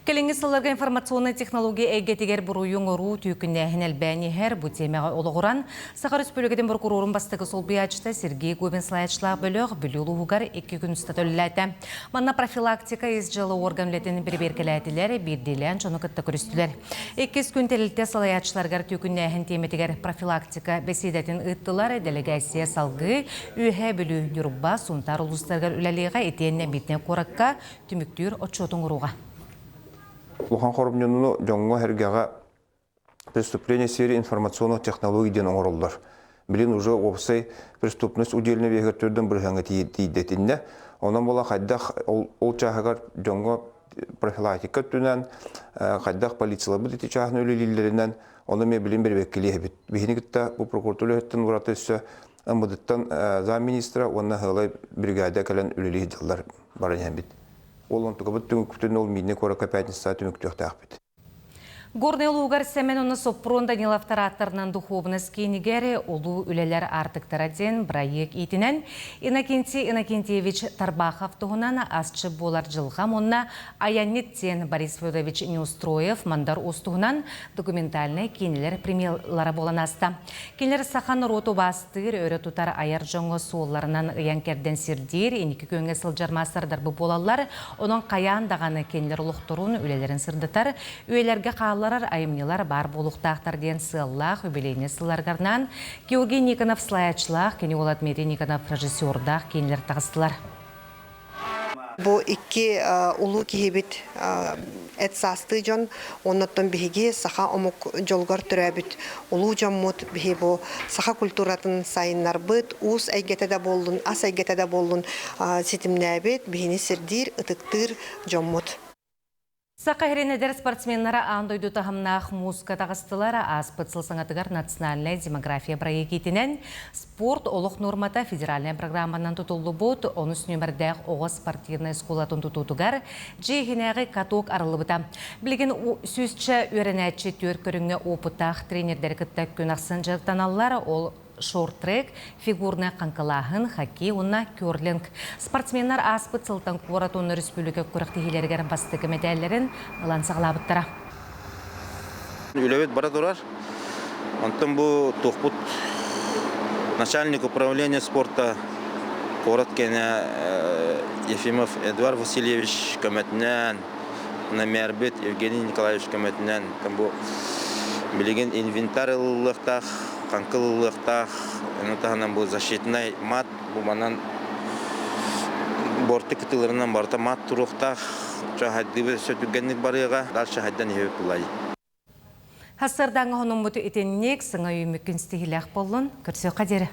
Кэлиҥҥи сылларга информационнай технология эйгэтигэр буруйу оҥоруу түүкүннээһин элбээн иһэр. Бу тиэмэҕэ олоҕуран, Саха Өрөспүүбүлүкэтин прокурорун бастакы солбуйааччыта Сергей Губин салайааччылаах бөлөх Бүлүү улууһугар икки күн устата үлэлээтэ. Манна профилактика ис дьыала орган үлэтин бэрэбиэркэлээтилэр, биирдиилээн дьону кытта көрүстүлэр. Иккис күн тэрилтэ салайааччыларыгар түүкүннээһин тиэмэтигэр профилактика бэсиэдэтин ыыттылар. Дэлэгээссийэ салгыы Үөһээ Бүлүү, Ньурба, Сунтаар улуустарыгар үлэлиэҕэ итиэннэ Миитинэй куоракка түмүктүүр отчуоту оҥоруоҕа. Улахан хоромньуну дьоҥҥо-сэргэҕэ преступление в сфере информационных технологий диэн оҥороллор. Билин уже уопсай преступность удельный веһигэр төрдөн бырыһыаҥҥа тиийдэтиннэ. Онон була хайдах ол чааһыгар дьоҥҥо профилактика өттүнэн хайдах полицияларбыт ити чааһын үлэлииллэринэн ону эмиэ билин бэрэбиэркэлиэһэбит. Биһини кытта бу прокуратура үлэһиттэн ураты өссө МВД-ттан замминистра уонна сыалай бригада кэлэн үлэлии сылдьаллар баран иһэбит. Ол онтукабыт түмүкпүтүн ол Миирнэй куоракка пятницаҕа түмүктүөхтээхпит. Горнай улуугар Сэмэн уонна Соппуруон Даниловтар ааттарынан духуобунас киинигэр Улуу үлэлэр аартыктара диэн бырайыак иитинэн Иннокентий Иннокентьевич Тарбахов туһунан асчы буолар дьылҕам уонна айанньыт диэн Борис Федорович Неустроев Мандар Уус туһунан документальнай киинэлэр премьералара буолан ааста. Кинилэр саха норуоту убаастыыр, өрө тутар айар дьоҥҥо суолларынан ыйан-кэрдэн сирдиир, инники күөҥҥэ сылдьар маастардарбыт буолаллар. Онон хайаан даҕаны кинилэр олохторун, үлэлэрин сырдатар, үйэлэргэ хаалларар айымньылар баар буолуохтаахтар диэн сыаллаах юбилейнай сылларгарнаан Георгий Никонов салайааччылаах, кини уола Дмитрий Никонов режиссердаах киинэлэр таҕыстылар. Бу икки улуу киһибит эт саастыы дьон, оннуттан биһиги саха омук дьолугар төрөөбүт улуу дьоммут, биһи бу саха культуратын сайыннарбыт, уус эйгэтэ да буоллун, ас эйгэтэ да буоллун ситимнээбит, биһини сирдиир, ытыктыыр дьоммут. Саха сирин эдэр спортсменнара аан дойду таһымнаах мууска таҕыстылар. Ааспыт сыл саҥатыгар национальнай демография бырайыак иитинэн спорт олох нуормата федеральнай программанан тутуллубут онус нүөмэрдээх оҕо спортивнай оскуолатын тутуутугар дьиэ иһинээҕи каток арыллыбыта. Билигин сүүсчэ үөрэнээччи түөрт көрүҥҥэ опыттаах тренердэри кытта күн ахсын дьарыктаналлар. Ол шорт-трек, фигурнай хаҥкылааһын, хоккей уонна керлинг. Спортсменнар ааспыт сылтан куорат уонна өрөспүүбүлүкэ күрэхтэһиилэригэр бастакы мэтээллэрин ылан саҕалаабыттара. Үлэбит бара турар. Онтон бу туохпут начальник управления спорта куорат кэнэ Ефимов Эдуард Васильевич көмөтүнэн, мэрбит Евгений Николаевич көмөтүнэн бу билигин инвентарь ылыллыахтаах, хаҥкыл ыллыахтаах, ону таһынан бу защитнай мат, бу манан борты кытыларынан барыта мат туруохтаах, чаһайдыыбыт өссө түргэнник барыаҕа, дальше хайдан иһэбит булай. Хассардааҥҥа хонуммут итинник саҥа үүммүккүн ситиһиилээх буоллун, көрсүөххэ диэри.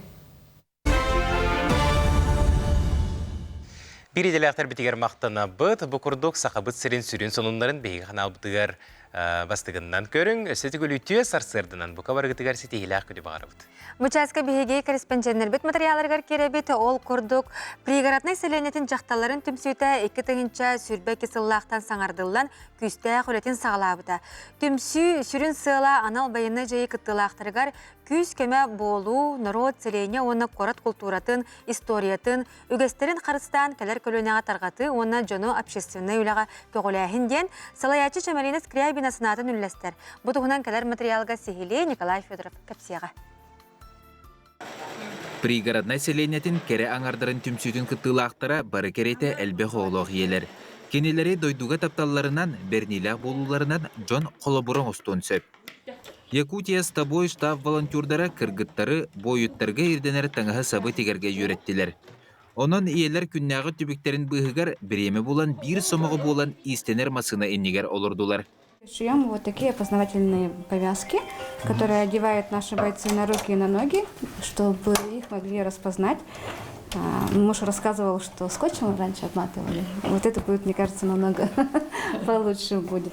Биир идэлээхтэрбитигэр махтанабыт. Бу курдук Сахабыт сирин сүрүн сонуннарын биһиги ханаалбытыгар бастыгыннан көрүҥ. Өссө төгүл үтүө сарсыарданан бука барыгытыгар ситиһиилээх күнү баҕарабыт. Бу чааска биһиги корреспонденнэрбит материалларыгар киирэбит. Ол курдук Пригороднай сэлиэнньэтин дьахталларын түмсүүтэ 2022 сыллаахтан саҥардыллан күүстээх үлэтин саҕалаабыта. Түмсүү сүрүн сыала анал байыаннай дьайыы кыттыылаахтарыгар күүс-көмө буолуу, норуот, сэлиэнньэ уонна куорат култууратын, историятын, үгэстэрин харыстаан кэлэр көлүөнэҕэ тарҕатыы уонна дьону общественнай үлэҕэ көҕүлээһин диэн салайааччы Чэмэлиинэ Скрябина. Скрябина санаатын үллэстэр. Бу туһунан кэлэр материалга сиһилии Николай Федоров кэпсиэҕэ. Пригороднай сэлиэнньэтин кэрэ аҥардарын түмсүүтүн кыттыылаахтара бары кэриэтэ элбэх оҕолоох ийэлэр. Кинилэри дойдуга тапталларынан, бэриниилээх буолууларынан дьон холобура оҥостуон сөп. Якутия с тобой штаб волонтердара кыргыттары буойуттарга ирдэнэр таҥаһы-сабы тигэргэ үөрэттилэр. Онон ийэлэр күннээҕи түбүктэрин быыһыгар бириэмэ булан биир сомоҕо буолан иистэнэр массыына иннигэр олордулар. Шьем вот такие опознавательные повязки, которые одевают наши бойцы на руки и на ноги, чтобы их могли распознать. Муж рассказывал, что скотчем раньше обматывали. Вот это будет, мне кажется, намного получше будет.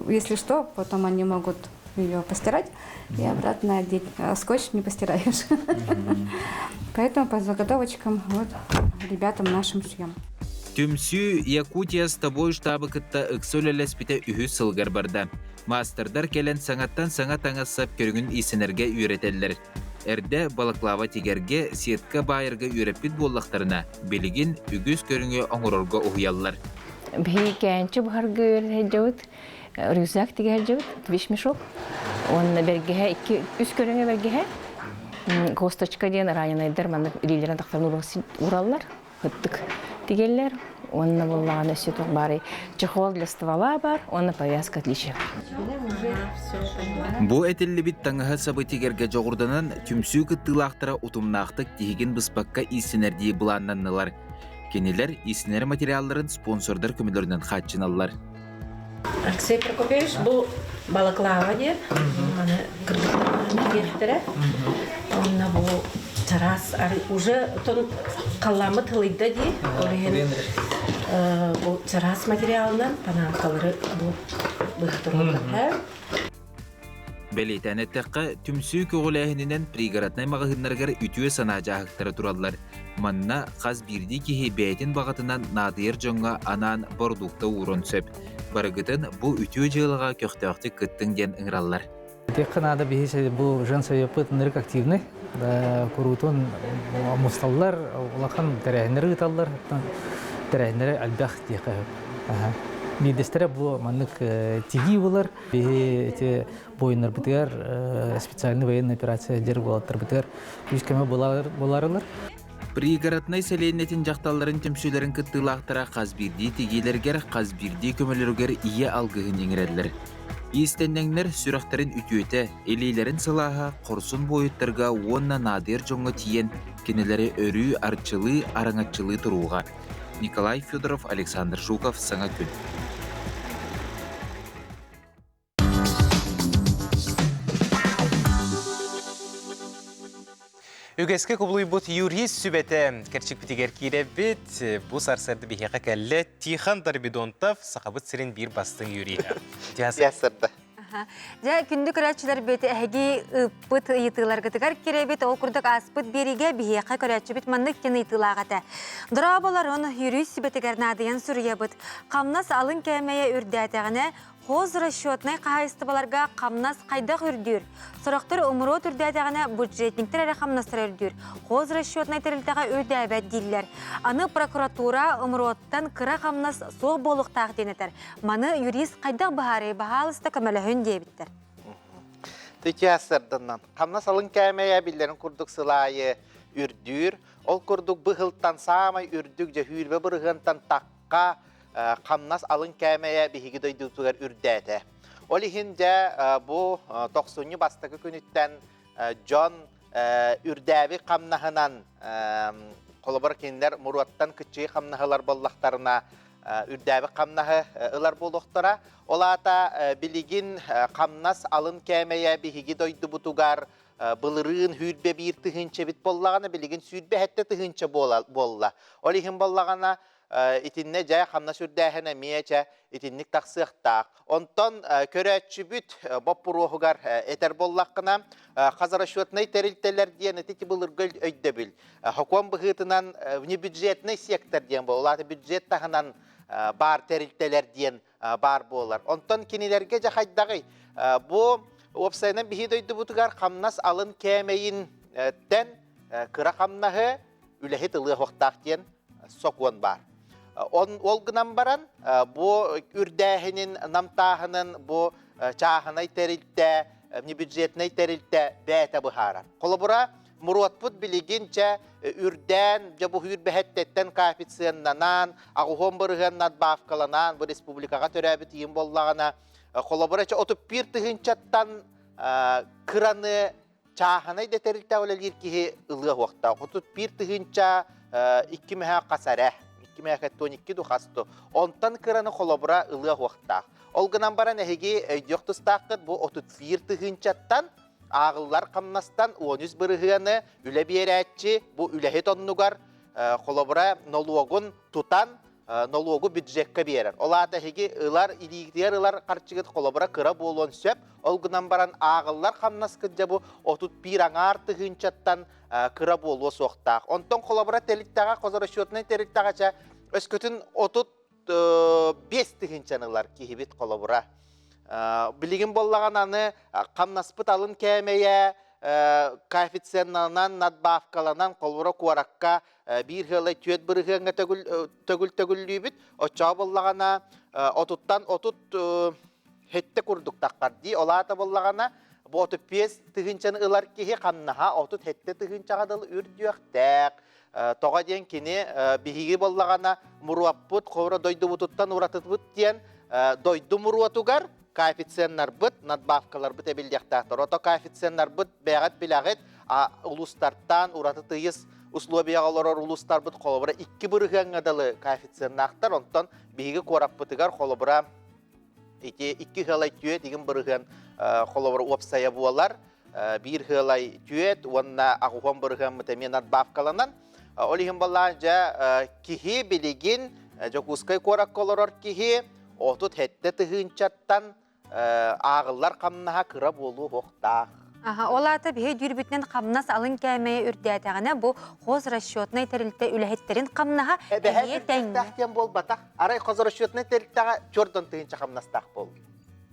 Если что, потом они могут ее постирать и обратно одеть. А скотч не постираешь. Поэтому по заготовочкам вот ребятам нашим шьем. Түмсүү Якутия с тобой штабы кытта ыкса үлэлэспитэ үһүс сылыгар барда. Маастардар кэлэн саҥаттан саҥа таҥас-сап көрүҥүн иистэнэргэ үөрэтэллэр. Эрдэ балаклава тигэргэ, сетка баайарга үөрэппит буоллахтарына, билигин үгүс көрүҥү оҥорорго уһуйаллар. Биһиги кээнчи буһарга үөрэтэ рюкзак тигэ сылдьабыт, вещмешок. Уонна бэргэһэ икки, үс көрүҥэ бэргэһэ. Косточка диэн раненайдар маннык илиилэрин тахтарын ураллар. Ыттык тигэллэр. Уонна буоллаҕына өссө туох баарый? Чехол для ствола бар, уонна повязка отличия. Бу этиллибит таҥаһы сабы тигэргэ дьоҕурданан түмсүү кыттыылаахтара утумнаахтык тиһигин быспакка иистэнэрдии былааннаннылар. Кинилэр иистэнэр материалларын спонсордар көмөлөрүнэн хааччыналлар. Алексей Прокопьевич бу балаклава диэн маны кыргыттар диэхтэрэ. Онно бу чараас уже тон халламмыт ылыйда дии. Ол иһин бу чараас материалынан панамкалары бу быһа Бэлиэтээн эттэххэ, түмсүү көҕүлээһининэн пригороднай маҕаһыыннарыгар үтүө санаа дьааһыктара тураллар. Манна хас биирдии киһи бэйэтин баҕатынан наадыйар дьоҥҥо анаан бородуукта ууруон сөп. Барыгытын бу үтүө дьыалаҕа көхтөөхтүк кыттыҥ диэн ыҥыраллар. Этиэххэ наада биһи бу женсовеппыт ынырык активный. Куруутун мусталлар, улахан тэрээһиннэри ыыталлар. Тэрээһиннэри элбэх диэххэ сөп. Биирдэстэрэ бу маннык тигии булар. Биһи эти буойуннарбытыгар специальный военная операция дьэр буолаттарбытыгар күүс көмө буларылар. Пригороднай сэлиэнньэтин дьахталларын түмсүүлэрин кыттыылаахтара хас биирдии тигиилэригэр, хас биирдии көмөлөрүгэр ийэ алгыһын иҥэрэллэр. Иистэнньэҥнэр сүрэхтэрин үтүөтэ, илиилэрин сылааһа хорсун буойуттарга уонна наадыйар дьоҥҥо тиийэн, кинилэри өрүү арчылыы, араҥаччылыы туруоҕа. Николай Федоров, Александр Жуков, Саҥа күн. Үгэскэ кубулуйбут юрист сүбэтэ кэрчикпитигэр киирэбит. Бу сарсыарда биһиэхэ кэллэ Тихон Дорбидонтов, Сахабыт сирин биир бастыҥ юриһа. Тиһасырда. Дьэ, күндү көрөөччүлэрбит эһиги ыыппыт ыйытыыларгытыгар кирэбит. Ол курдук ааспыт биэриигэ биһиэхэ көрөөччүбүт маннык диэн ыйытыылаах этэ. Дорооболорун юрист сүбэтигэр наадыйан суруйабыт. Хамнас алын кээмэйэ үрдээтэҕинэ, Хозрасчетнай хаһаайыстыбаларга хамнас хайдах үрдүүр? Сорохтор умуруот үрдээтэҕинэ бюджетниктэр эрэ хамнастара үрдүүр. Хозрасчетнай тэрилтэҕэ үрдээбэт дииллэр. Аны прокуратура умуруоттан кыра хамнас суох буолуохтаах диэн этэр. Маны юрист хайдах быһаарыы баһаалыста көмөлөһүн диэбиттэр. Тытиасырданан хамнас алын кээмэйэ биллэрин курдук сыл аайы үрдүүр. Ол курдук быһылтан саамай үрдүк дьэ сүүрбэ бырыһыантан тахха хамнас алын кээмэйэ биһиги дойдубутугар үрдээтэ. Ол иһин дьэ бу тохсунньу бастакы күнүттэн дьон үрдээби хамнаһынан холобур кинилэр муруоттан кыччыы хамнаһылар боллахтарына үрдээби хамнаһы ылар буолуохтара. Ол аата билигин хамнас алын кээмэйэ биһиги дойдубутугар былырыын сүүрбэ биир тыһыынча эбит буоллаҕына, билигин 27 тыһыынча буолла. Ол иһин буоллаҕына итиннэ дьэ хамнас үрдээһин эмиэ чэ итинник тахсыахтаах. Онтон көрөөччүбүт боппуруоһугар этэр буоллаххына, хозрасчетнай тэрилтэлэр диэн ити былыргы өйдөбүл. Сокуон быһыытынан внебюджетный сектор диэн буолар. Ол бюджет таһынан баар тэрилтэлэр диэн баар буолар. Онтон кинилэргэ дьэ хайдаҕый? Бу уопсайынан биһи дойдубутугар хамнас алын кээмэйин тэн кыра хамнаһы үлэһит ылыа суохтаах диэн сокуон баар. Ол гынан баран, бу үрдээһинин, намтааһынын бу чааһынай тэрилтэ, бюджетнай тэрилтэ бэйэтэ быһаарар. Холобура, Муруотпут билигин чэ үрдээн, дьэ бу үүрбэһэттэттэн коэффициеннанан, аҕыһуон бырыһыан надбавкаланан бу республикаҕа төрөөбүт ыйым буоллаҕына, холобура чэ 31 тыһыынчаттан кыраны чааһынай да тэрилтэ үлэлиир киһи ылыа уохтаах. 31 тыһыынча 2 мөһө хас эрэ, 2 мөһө 12 ду хас ду. Онтон кыраны холобура ылыа уохтаах. Ол гынан баран эһиги өйдүөх тустааххыт бу 31 тыһыынчаттан ааҕыллар хамнастан 13 бырыһыаны үлэ биэрээччи бу үлэһит оннугар холобура нолуогун тутан нолуогу бюджекка биэрэр. Ол аата эһиги ылар илиигитигэр ылар харчыгыт холобура кыра буолуон сөп. Ол гынан баран ааҕыллар хамнаскыт дьэ бу 31 аҥаар тыһыынчаттан кыра буолуо суохтаах. Онтон холобура тэрилтэҕэ хозрасчетнай тэрилтэҕэ чэ өскөтүн 35 тыһыынчаны ылар киһибит холобура. Билигин буоллаҕына аны хамнаспыт алын кээмэйэ коэффициеннанан, надбавкаланан, холобура куоракка биир ыалай түөрт бырыһыаҥҥа төгүл төгүллүүбүт. Оччоҕо буоллаҕына отуттан отут хэттэ курдук таххар дии. Ол аата буоллаҕына бу 35 тыһыынчаны ылар киһи хамнаһа 37 тыһыынчаҕа дылы үрдүөхтээх. Тоҕо диэн кини биһиги буоллаҕына муруоппут, холобура дойдубутуттан уратытбыт диэн дойду муруотугар коэффициеннарбыт, надбавкаларбыт эбиллиэхтээхтэр. Ото коэффициеннарбыт бэйэҕит билэҕит, улуустартан ураты тыйыс условияҕа олорор улуустарбыт холобура 2 бырыһыаҥҥа дылы коэффициеннаахтар. Онтон биһиги куораппытыгар холобура ити икки ыалай түөт игин бырыһыан холобура уопсайа буолар. Биир ыалай түөт уонна аҕуһуон бырыһыаммыт эмиэ надбавкаланан. Ол иһин баллаан дьэ киһи билигин Дьокуускай куоракка олорор киһи 37 тыһыынчаттан ааҕыллар хамнаһа кыра буолуо уохтаах. Аха, ол аата биһи дүүрбүтүнэн хамнас алын кээмэйэ үрдээтэҕинэ бу хозрасчетнай тэрилтэ үлэһиттэрин хамнаһа эмиэ тэҥ. диэн буолбатах. Арай хозрасчетнай тэрилтэҕэ чордон тыһыынча хамнастаах буолла.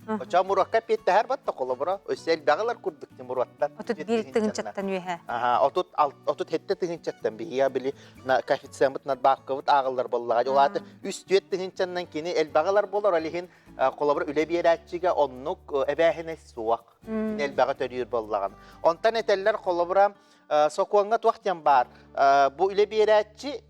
Оччоҕо муруокка эппиэттэһэр батта холобура. Өссө элбэҕи ылар курдук муруоттан. 31 тыһыынчаттан үөһэ. Аха, 37 тыһыынчаттан биһиги били коэффициеммыт надбавкабыт ааҕыллар буоллаҕа. Ол аата 3-4 тыһыынчаннан кини элбэҕи ылар буолар, ол иһин холобура үлэ биэрээччигэ оннук эбээһинэс суох. Кини элбэҕи төлүүр буоллаҕын. Онтон этэллэр холобура сокуоҥҥа туох диэн баар. Бу үлэ биэрээччи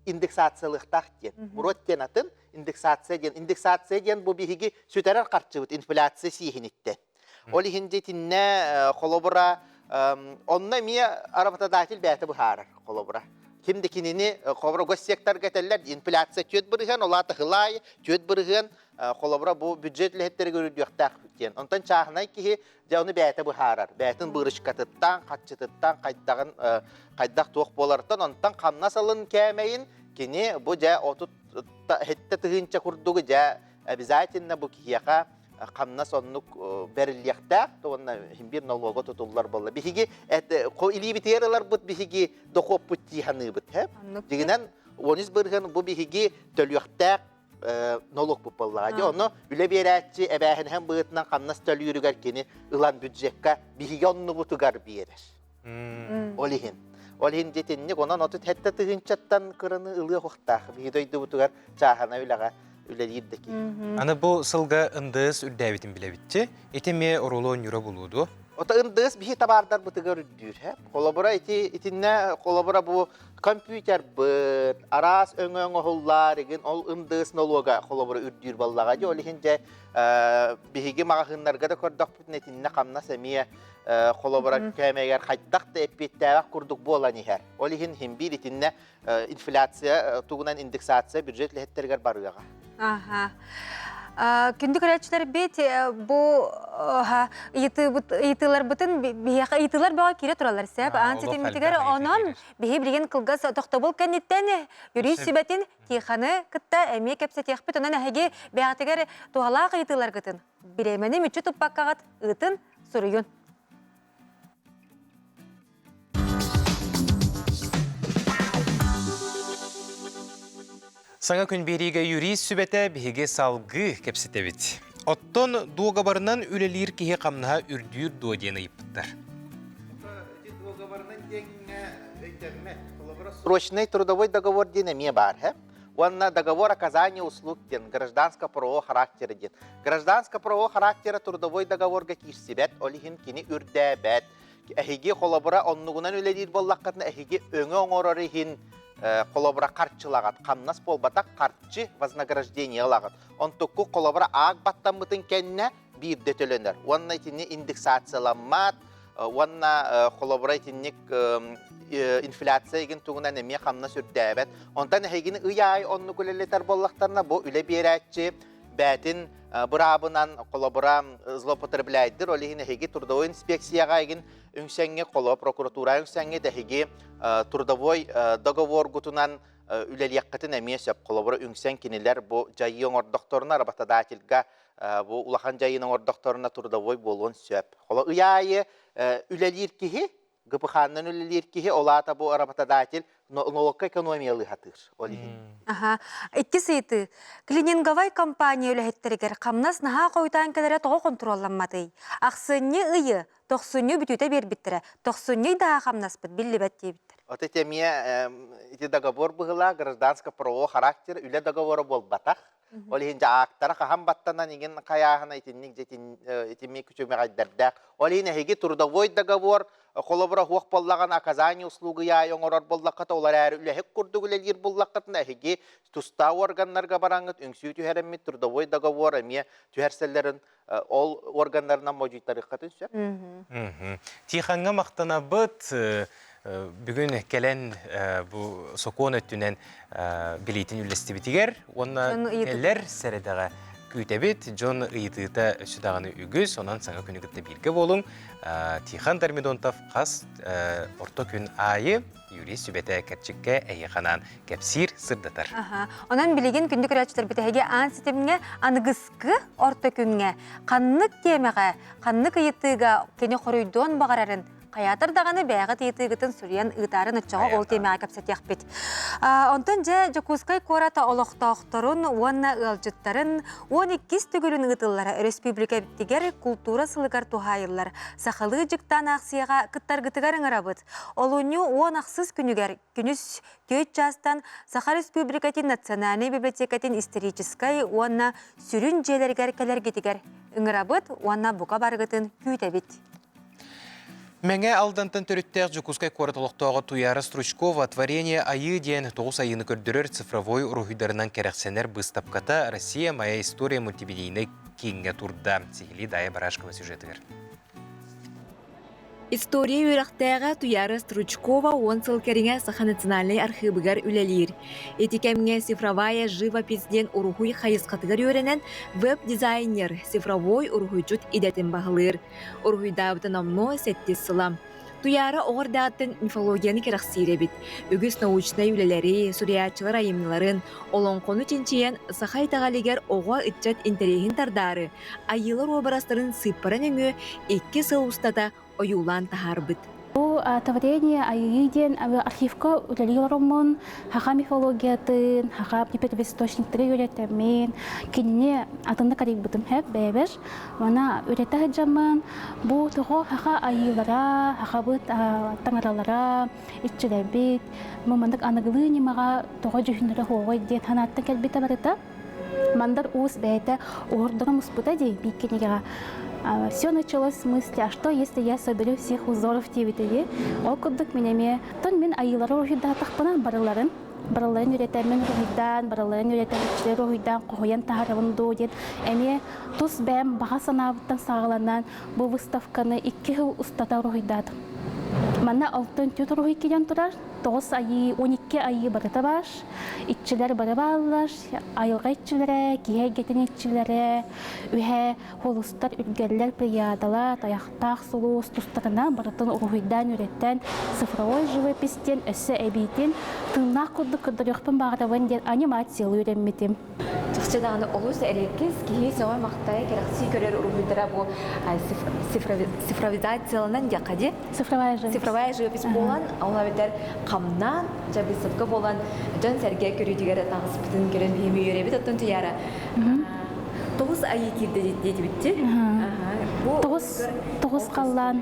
индексациялыахтаах диэн. Муруот диэн атын индексация диэн. Индексация диэн бу биһиги сүтэрэр харчыбыт инфляция сииһиниттэн. Ол иһин дьитиннэ холобура онно эмиэ работодатель бэйэтэ быһаарар холобура. Ким да кинини холобура госсекторга этэллэр инфляция 4%, ол аата хылаай 4% холобура бу бюджет үлэһиттэригэр үрдүөхтээх диэн. Онтон чааһынай киһи дьэ ону бэйэтэ быһаарар. Бэйэтин бырычкатыттан, хаччытыттан, хайдаҕын хайдах туох буоларыттан, онтон хамнас алын кээмэйин кини бу дьэ 37 тыһыынча курдугу дьэ обязательно бу киһиэхэ хамнас оннук бэриллиэхтээх уонна биир налога тутуллар буолла. Биһиги илиибитигэр ыларбыт биһиги дохуоппут дии саныыбыт. Дьигинэн 13 бырыһыан бу биһиги төлүөхтээх нолуокпут буоллаҕа. Дьэ ону үлэ биэрээччи эбээһинэһин быһыытынан хамнас төлүүрүгэр кини ылан бюджекка биһиги оннубутугар биэрэр. Ол иһин. Ол иһин дьитинник онон 37 тыһыынчаттан кыраны ылыах уохтаах. Биһи дойдубутугар чааһына үлэҕэ үлэлиир да киһи. Аны бу сылга НДС үрдээбитин билэбитчи. Ити эмиэ оруолу оонньуура булуу дуо? Ото НДС биһи табаардарбытыгар үрдүүр. Холобура ити итиннэ холобура бу компьютербыт, араас өҥө оҥоһуллар игин ол НДС нолуога холобура үрдүүр баллаҕа дии. Ол иһин дьэ биһиги маҕаһыыннарга да көрдөхпүтүнэ итиннэ хамнас эмиэ холобура кээмэйигэр хайдах да эппиэттээбэх курдук буолан иһэр. Ол иһин хин биир итиннэ инфляция тугунан индексация бюджет үлэһиттэригэр барыаҕа. Аха. Күндү көрөөччүлэрбит бу ыйытыыларбытын биһиэхэ ыйытыылар бөҕө киирэ тураллар сөп. Аан ситиммитигэр онон биһи билигин кылгас тохтобул кэнниттэн юрист сүбэтин Тиханы кытта эмиэ кэпсэтиэхпит. Онон эһиги бэйэҕитигэр туһалаах ыйытыыларгытын бириэмэни мүччү туппаккаҕыт ыытын суруйун. Саҥа күн биэриигэ юрист сүбэтэ биһиги салгыы кэпсэтэбит. Оттон дуогабарынан үлэлиир киһи хамнаһа үрдүүр дуо диэн ыйыппыттар. Дуогабарынан диэҥҥэ өйдөммөт. Срочный трудовой договор диэн эмиэ баар. Уонна договор оказания услуг диэн гражданско-правового характера диэн. Гражданско-правового характера трудовой договорга киирсибэт, ол иһин кини үрдээбэт. Эһиги холобура оннугунан үлэлиир буоллаххытына, эһиги өҥө оҥорор иһин холобура харчылаҕат, хамнас буолбатах харчы вознаграждение ылаҕыт. Онтукку холобура аак баттаммытын кэннэ биирдэ төлөнөр. Уонна итини индексацияламмат, уонна холобура итинник инфляция игин тугунан эмиэ хамнас үрдээбэт. Онтон эһигини ый аайы оннук үлэлэтэр буоллахтарына, бу үлэ биэрээччи бээтин быраабынан холобура злоупотребляйдыр, ол иһин эһиги трудовой инспекцияҕа игин үҥсэҥҥи, холо прокуратура үҥсэҥҥи эһиги трудовой договоргутунан үлэлиэххитин эмиэ сөп. Холобура үҥсэн кинилэр бу дьайыы оҥордохторуна работодательга бу улахан дьайыыны оҥордохторуна трудовой буолуон сөп. Холо ый аайы үлэлиир киһи, ГПХ-нан үлэлиир киһи, ол аата бу работодатель нолуокка экономиялыы сатыыр. Ол иһин. Аха. Иккис ыйытыы. Клининговай компания үлэһиттэригэр хамнас наһаа хойутаан кэлэрэ тоҕо хонтуруолламматый? Ахсынньы ыйы тохсунньу бүтүүтэ биэрбиттэрэ. Тохсунньу ыйдааҕы хамнаспыт биллибэт диэбиттэр. Вот это эмиэ ити договор быһыылаах гражданско-правового характера үлэ договора буолбатах. Ол иһин дьэ аактара хаһан баттанан иҥин хайааһына итинник дьэ итинник күчүмэҕэйдэрдээх. Ол иһин эһиги трудовой договор холобура суох буоллаҕына оказание услугы аайы оҥорор буоллаххыта ол эрээри үлэһит курдук үлэлиир буоллаххытына эһиги тустаах органнарга бараҥҥыт үҥсүү түһэрэммит трудовой договор эмиэ түһэрсэллэрин ол органнарынан модьуйтарыаххытын сөп. Тихоҥҥа махтанабыт. Бүгүн кэлэн бу сокуон өттүнэн билиитин үллэстибитигэр уонна кэлэр сэрэдэҕэ күүтэбит. Дьон ыйытыыта өссө даҕаны үгүс, онон саҥа күнү кытта бииргэ буолуҥ. Тихон Дормидонтов хас орто күн аайы юрист сүбэтэ кэрчиккэ эйиэхэ кэпсиир, сырдатар. Онон билигин күндү көрөөччүлэрбит эһиги аан ситимҥэ аныгыскы орто күҥҥэ ханнык тиэмэҕэ, ханнык ыйытыыга кини хоруйдуон баҕарарын хайаатар даҕаны бэйэҕит ыйытыыгытын суруйан ыытаарын оччоҕо ол тиэмэҕэ кэпсэтиэхпит. Онтон дьэ Дьокуускай куорат олохтоохторун уонна ыалдьыттарын 12-ис төгүлүн ыытыллара өрөспүүбүлүкэбитигэр култуура сылыгар туһаайыллар сахалыы дьыктаан аахсыйаҕа кыттаргытыгар ыҥырабыт. Олунньу 16 күнүгэр күнүс түөрт чаастан Саха Республикатын Национальнай библиотекатын историческай уонна сүрүн дьиэлэригэр кэлэргитигэр ыҥырабыт уонна бука барыгытын күүтэбит. Мэҥэ Алдантан төрүттээх Дьокуускай куорат олохтооҕо Туяра Стручкова «Творение Айыы» диэн тоҕус айыыны көрдөрөр цифровой уруһуйдарынан кэрэхсэнэр быыстапката «Россия. Моя история» мультимедийнай кииҥҥэ турда. Сиһилии Дая Барашкова сюжетыгар. История үөрэхтээҕэ Туяра Стручкова уон сыл кэриҥэ Саха национальнай архыыбыгар үлэлиир. Ити кэмҥэ цифровая живопись диэн уруһуй хайысхатыгар үөрэнэн веб-дизайнер, цифровой уруһуйдьут идэтин баһылыыр. Уруһуйдаабыта номнуо сэттис сыла. Туяра оҕо эрдэҕиттэн мифологияны кэрэхсиир эбит. Үгүс научнай үлэлэри, суруйааччылар айымньыларын, олоҥхону чинчийэн саха итэҕэлигэр оҕо ыччат интэриэһин тардаары, айыылар уобарастарын сыыппара нөҥүө икки сыл устата ойуулаан таһаарбыт. Бу творение айыы диэн архивка үлэлии олороммун, саха мифологиятын, саха источниктары үөрэтэммин, кинини атыннык арыйбытым хэп бэйэбэр. Мана үлэтэ сылдьаммын, бу тоҕо саха айыылара, сахабыт таҥаралара, иччилэрбит, мамандык аныгылыы ньымаҕа тоҕо дьүһүннэрэ суоҕуй диэн санааттан кэлбитэ барыта. Мандар Уус бэйэтэ уһурдара муспута дии биир кинигэҕэ. Все началось с мысли, а что если я соберу всех узоров диэбитэ Ол курдук мин эмиэ тон мин айыылары уруһуйдаатахпына барыларын барыларын үөрэтэммин уруһуйдаан, барыларын үөрэтэн иччилэри уруһуйдаан хоһуйан таһаарабын дуу диэн эмиэ тус бэйэм баҕа санаабыттан саҕаланан бу выставканы икки сыл устата уруһуйдаатым. Манна алтан түөрт уруһуй киирэн турар, тоҕус айыы, 12 айыы барыта баар, иччилэр бары бааллар, айылҕа иччилэрэ, киһи эйгэтин иччилэрэ, үһэ холустар, үргэллэр, плеядалар, тайахтаах сулус тустарынан барытын уруһуйдаан үөрэттэн цифровой живопись диэн өссө эбиитин тыыннаах курдук көрдөрүөхпүн баҕарабын диэн анимациялыы үөрэммитим. Чахчы даҕаны олус эриэккэс киһи сөҕө-махтайа кэрэхсии көрөр уруһуйдара бу цифровизацияланан диэххэ дии. Цифровая живопись. Цифровая живопись буолан, ол эбэтэр хамнаан, дьэ выставка буолан дьон-сэргэ көрүүтүгэр таҕыспытын көрөн биһиги үөрэбит оттон Туяра. Тоҕус айыы киирдэ диэтибитти. Бу тоҕус тоҕус халлаан.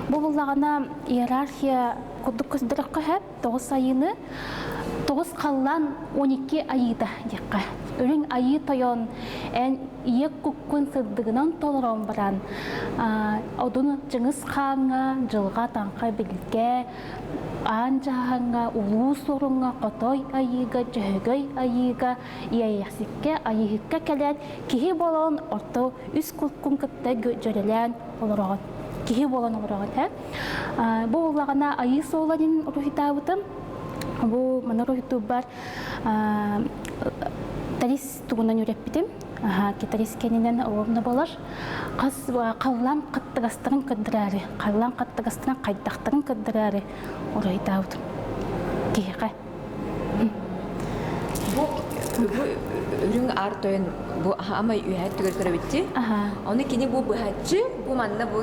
Бу буллаҕына иерархия курдук көстөрөххө сөп. Тоҕус айыыны. Оҕус халлаан 12 айыыта диэххэ. Үрүҥ айыы тойон эн ийэ куккун сырдыгынан толорон баран одун Чыҥыс Хааҥҥа, Дьылҕа Таҥха Билгэ, Аан Дьаһаҥҥа, Улуу Суоруҥҥа, Хотой Айыыга, Дьөһөгөй Айыыга, Иэйэхсиккэ, Айыыһыкка кэлэн киһи буолан орто үс куккун кытта дьөрөлөөн олороҕун. Киһи буолан олороҕун. Бу буоллаҕына Айыы суола диэн уруһуйдаабытым. Бу маны уруһуйдуурбар Тарис тугунан үөрэппитим. Китарис кэнинэн оруобуна буолар. Хас халлаан хаттыгастарын көрдөрөөрү, халлаан хаттыгастарын хайдахтарын көрдөрөөрү уруһуйдаабытым. Киһиэхэ. Бу бу үрүҥ аар тойон бу аамай үөһэ өттүгэр көрөбүттии. Ону кини бу быһаччы бу манна бу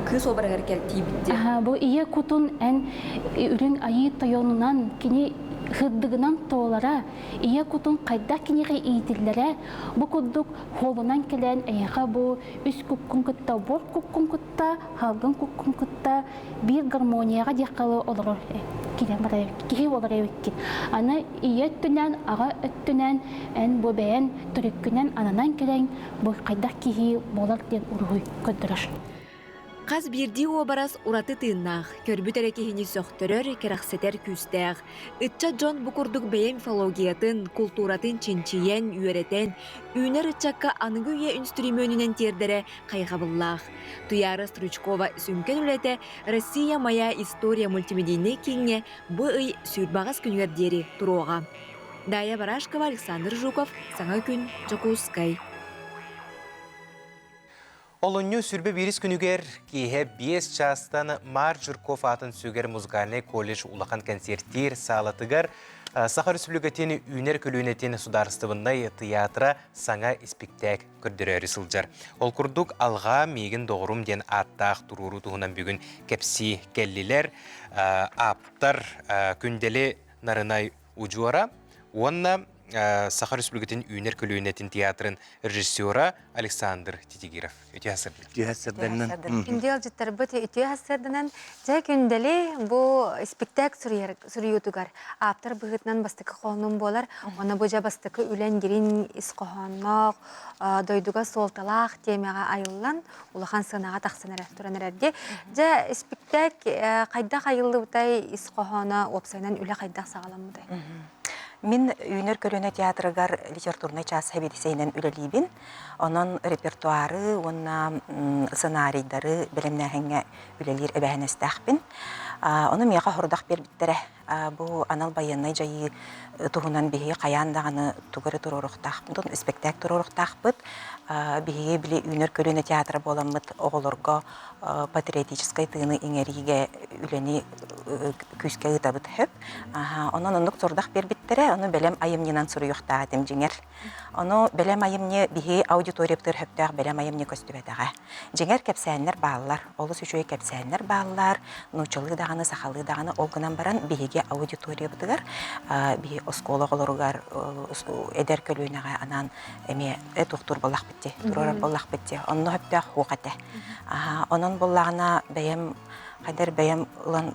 кыыс уобараһыгар кэлтиибит Бу ийэ кутун эн үрүҥ айыы тойонунан кини сырдыгынан туолара, ийэ кутун хайдах киниэхэ иитиллэрэ, бу курдук хуолунан кэлэн эйиэхэ бу үс куккун кытта буор куккун кытта, халгын куккун кытта биир гармонияҕа диэххэ олорор киирэн барар киһи буолар эбиккин. Аны ийэ өттүнэн, аҕа өттүнэн эн бу бэйэн төрүккүнэн ананан кэлэн бу хайдах киһи буолар диэн уруһуй көрдөрөр. Хас биирдии уобарас ураты тыыннаах, көрбүт эрэ киһини сөхтөрөр, кэрэхсэтэр күүстээх. Ыччат дьон бу курдук бэйэ мифологиятын, култууратын чинчийэн, үөрэтэн, үүнэр ыччакка аныгы үйэ үнстүрүмүөнүнэн тиэрдэрэ хайҕабыллаах. Туйаара Стручкова сүҥкэн үлэтэ «Россия моя история» мультимедийнэй кииҥҥэ бу ый сүүрбэҕис күнүгэр диэри туруоҕа. Дая Барашкова, Александр Жуков, Саҥа күн, Дьокуускай. Олунньу сүрбэ биирис күнүгэр киэһэ 5 чаастан Маар Жирков аатын сүгэр музыкальнай колледж улахан концертиир саалатыгар Саха Республикатын үүнэр көлүөнэтин судаарыстыбыннай тыйаатыра саҥа испиктээк көрдөрөөрү сылдьар. Ол курдук «Алҕаа миигин доҕорум» диэн ааттаах туруоруу туһунан бүгүн кэпсии кэллилэр. Ааптар Күндэли Нарынай Удьуора уонна Саха Республикатын үүнэр көлүөнэтин театрын режиссера Александр Титигиров. Үтүө сырдык. Үтүө сырданан. Күндү ыалдьыттарбыт үтүө сырданан дьэ күндэли бу спектакль суруйуутугар ааптар быһыытынан бастакы хоһоонум буолар. Оны бу дьэ бастакы үлэн дириҥ ис хоһоонноох, дойдуга суолталаах тиэмэҕэ айыллан улахан сыанаҕа тахсан эрэ туран эрэрди. Дьэ, испиктээк хайдах айыллыбытай, ис хоһооно, уопсайынан үлэ хайдах саҕаламмытай? Мин Үүнэр көлүөнэ театрыгар литературнай чаас сэбиэдиссэйинэн үлэлиибин. Онон репертуары уонна сценарийдары бэлэмнээһиҥҥэ үлэлиир эбээһинэстээхпин. Ону миэхэ сорудах биэрбиттэрэ. Бу анал байыаннай дьайыы туһунан биһиги хайаан даҕаны тугу эрэ туруоруохтаахпыт, испэктээк туруоруохтаахпыт. Биһиги били Үүнэр көлүөнэ театра буоламмыт оҕолорго патриотическай тыыны иҥэриигэ үлэни күүскэ ыытабыт сөп. Онон оннук сорудах биэрбиттэрэ, ону бэлэм айымньынан суруйуохтаах этим дьиҥэр. Ону бэлэм айымньы биһи аудиториябытыгар сөптөөх бэлэм айымньы көстүбэтэҕэ. Дьиҥэр кэпсээннэр бааллар, олус үчүгэй кэпсээннэр бааллар, нууччалыы даҕаны, сахалыы даҕаны, ол гынан баран биһиги аудиториябытыгар, биһи оскуола оҕолоругар, эдэр көлүөнэҕэ анаан эмиэ туохтуур буоллахпыт дии, туруорар буоллахпыт дии. Онно сөптөөх суох этэ. Онон буоллаҕына бэйэм хайдар бэйэм ылан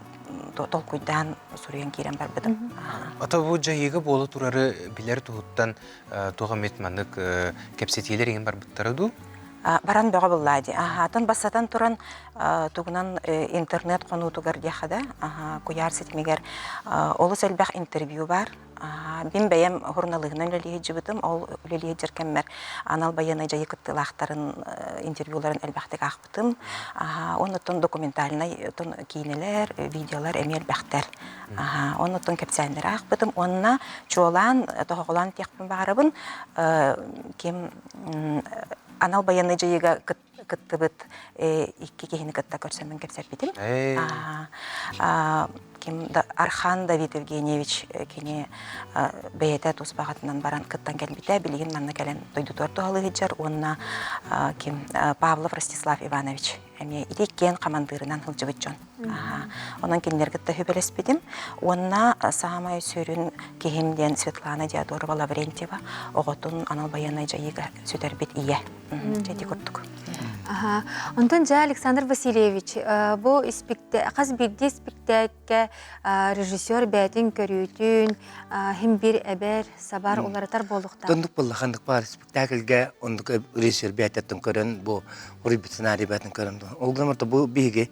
толкуйдаан суруйан киирэн барбытым. Ата бу дьайыыга буола турары билэр туһуттан туох эмит маннык кэпсэтиилэр иҥин барбыттара дуу? Баран бөҕө буллаа дии. Атын бассатан туран тугунан интернет хонуутугар диэхэ да, куйаар ситимигэр олус элбэх интервью баар. Мин бэйэм суруналыыһынан үлэлии сылдьыбытым. Ол үлэлии сылдьар кэммэр анал байыаннай дьайыы кыттыылаахтарын интервьюларын элбэхтик аахпытым. Оннуттан документальнай киинэлэр, видеолар эмиэ элбэхтэр. Оннуттан кэпсээннэри аахпытым. Уонна чуолаан, тоһоҕолоон этиэхпин баҕарабын, ким анал байыаннай дьайыыга кыттыбыт икки киһини кытта көрсөммүн кэпсэппитим. Ким Архан Давид Евгеньевич кини бэйэтэ тус баҕатынан баран кыттан кэлбитэ. Билигин манна кэлэн дойдутугар туһалыы сылдьар уонна ким Павлов Ростислав Иванович эмиэ ити иккиэн хамандыырынан сылдьыбыт дьон. Онон кинилэр кытта сүбэлэспитим. Уонна саамай сүрүн киһим диэн Светлана Диодорова Лаврентьева оҕотун анал байыаннай дьайыыга сүтэрбит ийэ. Ити курдук. Аха. Онтон дьэ Александр Васильевич, бу хас биирдии испиктээккэ режиссер бэйэтин көрүүтүн хим бир эбэр, сабар, уларытар буолуохтаах. Оннук буолла ханнык баар спектакльгэ оннук режиссер бэйэтиттэн көрөн бу уруйбут сценарий бэйэтин көрөн ол гынан бу биһиги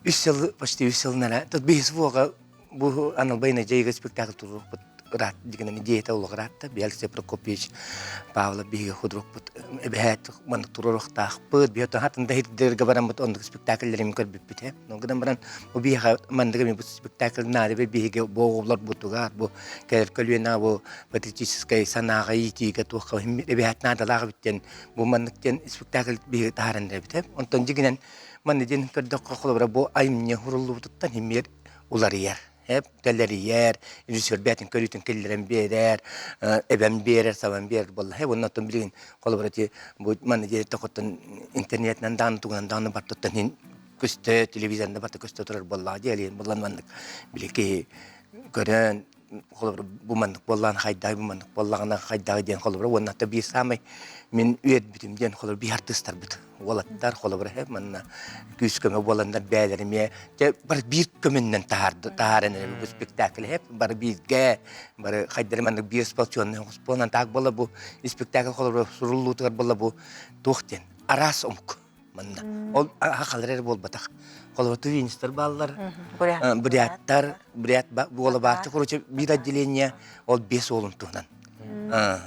үс сыл почти үс сыл нара тут биһис буоға Бу анал байына дьайыга спектакль туруохпут ыраат дигинэн идеята олох ыраатта. Алексей Прокопьевич Павлов биһиги худруокпут эбэһээт маннык туруохтаахпыт. Биһи хатын да хирдерге бараммыт оннук спектакльлерин көрбүппүт э. Ол гынан баран бу биһиэхэ маннык эми бу спектакль наада биһиги бу оҕолор бутугар бу кэлэр көлүөнэ бу патриотическай санааҕа иитиигэ туохха эбэһээт наадалаах эбит диэн бу маннык диэн спектакль биһиги таһааран эрэбит э. Онтон дьигинэн манна диэн көрдөххө холобура бу айымньы хуруллубутуттан химмиэр уларыйар. Тэлэрийэр, режиссер бэйэтин көрүүтүн киллэрэн биэрэр, эбэн биэрэр, сабан биэрэр буолла. Уонна оттон билигин холобура ити бу манна диэри тохоттон интернетинэн даҕаны тугунан даҕаны бартыттан иһин көстө, телевизорда барта көстө турар буоллаҕа диэлиэн буллан маннык били киһи көрөн холобура бу маннык буоллаҕына хайдаҕый бу маннык буоллаҕына хайдаҕый диэн холобура уонна биир саамай мин үөрбүтүм диэн холобура биир артыыстарбыт уолаттар холобура манна күүс көмө буоланнар бэйэлэрэ эмиэ дьэ бары биир көмөннөн таһаарды таһааран эрэ бу спектакль бары бииргэ бары хайдары маннык биир сполчуонный хоспуонан таак буола бу спектакль холобура суруллуутугар буолла бу туох диэн араас омук манна ол хахалар эрэ буолбатах холобура тувинистар бааллар буряттар бурят буола бааччы короче биир отделение ол биэс уолун туһунан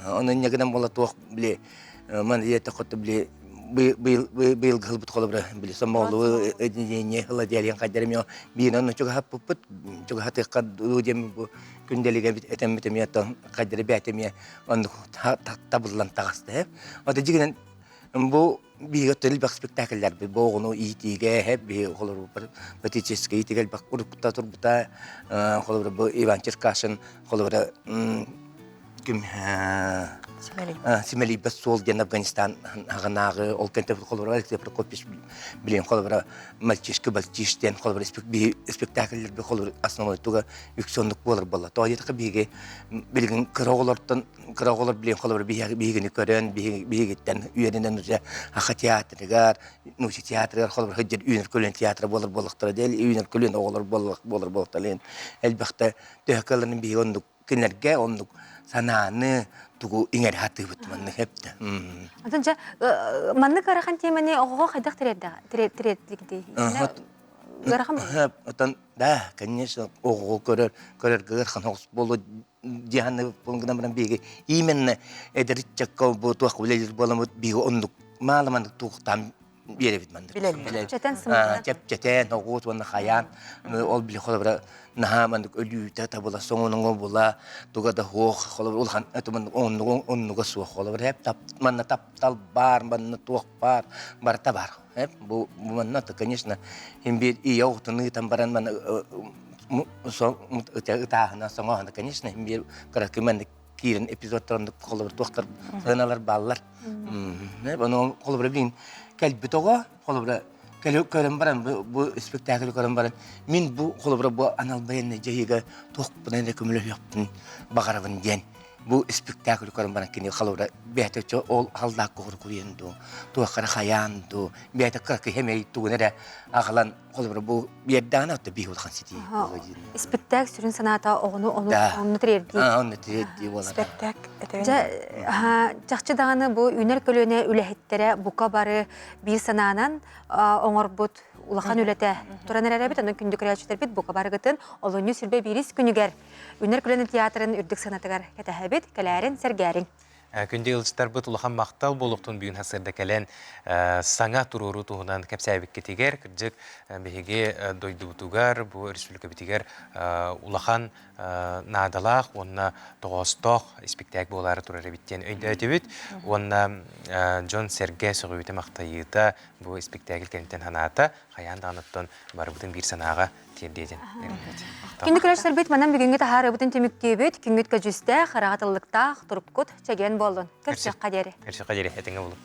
ону инньэ гынан буола туох били ман ийэтэ хоту били быйылгы ылбыт холобура били сомоҕолуу отделение ыла диэлиэн хайдар эмиэ биир онно чугаһаппыппыт чугаһатыахха дуу диэн бу күндэлигэ этэммит эмиэ хайдары бэйэтэ эмиэ оннук табыллан таҕыста ото дьигинэн Бу биһиги өттө элбэх спектакльлэрбит бу оҕону иитиигэ эһэ биһи холобур патриотическай иитиигэ элбэх уруккута турбута холобура бу Иван Черкашин холобура ким Симэлийбэт суол диэн Афганистан аҕынааҕы ол кэнтэ холобура Алексей Прокопьевич билин холобура мальчишка бальчиш диэн холобура биһи спектакльлэрби холобура основной туга үксэ оннук буолар буолла тоҕо диэтэххэ биһиги билигин кыра оҕолортон кыра оҕолор билин холобур биһигини көрөн биһигиттэн үөрэнэн уже аха театрыгар нууча театрыгар холобур сылдьар үүнэр көлүөн театра буолар буоллахтара диэл үүнэр көлүөн оҕолор буолар буоллахтара элбэхтэ төһө кыалларын биһиги оннук кинилэргэ оннук санааны тугу иҥэрэ сатыыбыт маннык эптэ Атын дьэ маннык ыарахан тиэмэни оҕоҕо хайдах тириэрдигитий ыарахан Отон да конечно оҕоҕо көрөр көрөргө ыарахан оҕус буолуо диэханны гынан баран биһиги именно эдэр ыччакка бу туох үлэлиир буоламмыт биһиги оннук маала маннык туохтаан биэрэбит маннык чэпчэтэн сымыйанан чэпчэтэн оҕуот уонна хайаан ол били холобура наһаа маннык өлүүтэ табыла соҥунуҥу була туга да суох холобура улахан оннуга оннуга суох холобура манна таптал баар манна туох баар барыта баар бу манна конечно им биир ийэ оҕотун ыытан баран манна ытааһына соҥооһуна конечно биир кыракый маннык киирэн эпизодтар холобур туохтар сыаналар бааллар ону холобура билин кэлбит оҕо холобура көрөн баран бу спектакль көрөн баран мин бу холобура бу анал байыаннай дьайыыга туохпунан эрэ көмөлөһүөхпүн баҕарабын диэн бу спектакль көрөн баран кини холобура бэйэтэ ол халдаакка куруйан дуу туохха эрэ хайаан дуу бэйэтэ кыракый хэмэй тугун эрэ аҕалан холобура бу биэрдэҕинэ отто биир улахан ситии буолуо диир. Испиктээк сүрүн санаата оҕону ону онну тириэрдии. Онну тириэрдии буолар. Спектаак Дьэ, чахчы даҕаны бу үүнэр көлүөнэ үлэһиттэрэ бука бары биир санаанан оҥорбут улахан үлэтэ туран эрэр эбит. Онон күндү көрөөччүлэрбит бука барыгытын олунньу сүрбэ биирис күнүгэр Үүнэр көлүөнэ театрын үрдүк сыанатыгар кэтэһэбит, кэлээрин, сэргээриҥ. Күндү ыалдьыттарбыт улахан махтал буолуохтун бүгүн сарсыарда кэлэн саҥа туруоруу туһунан кэпсээбиккитигэр, кырдьык биһиги дойдубутугар, бу республикабытыгар улахан наадалаах уонна тоҕоостоох испиктээк буолаары турар эбит диэн өйдөөтүбүт. Уонна дьон-сэргэ сөҕүүтэ-махтайыыта бу испиктээкил кэнниттэн санаата хайаан даҕаны оттон барыбытын биир санааҕа тиэрдиэтин. Күндү көрөөччүлэрбит манан бүгүҥҥү таһаарыыбытын түмүктүүбүт. Күҥҥүт көдьүүстээх, ыраҕа тыллыктаах, туруккут чэгиэн буоллун. Көрсүөххэ диэри. Көрсүөххэ диэри, этэҥҥэ буолуҥ.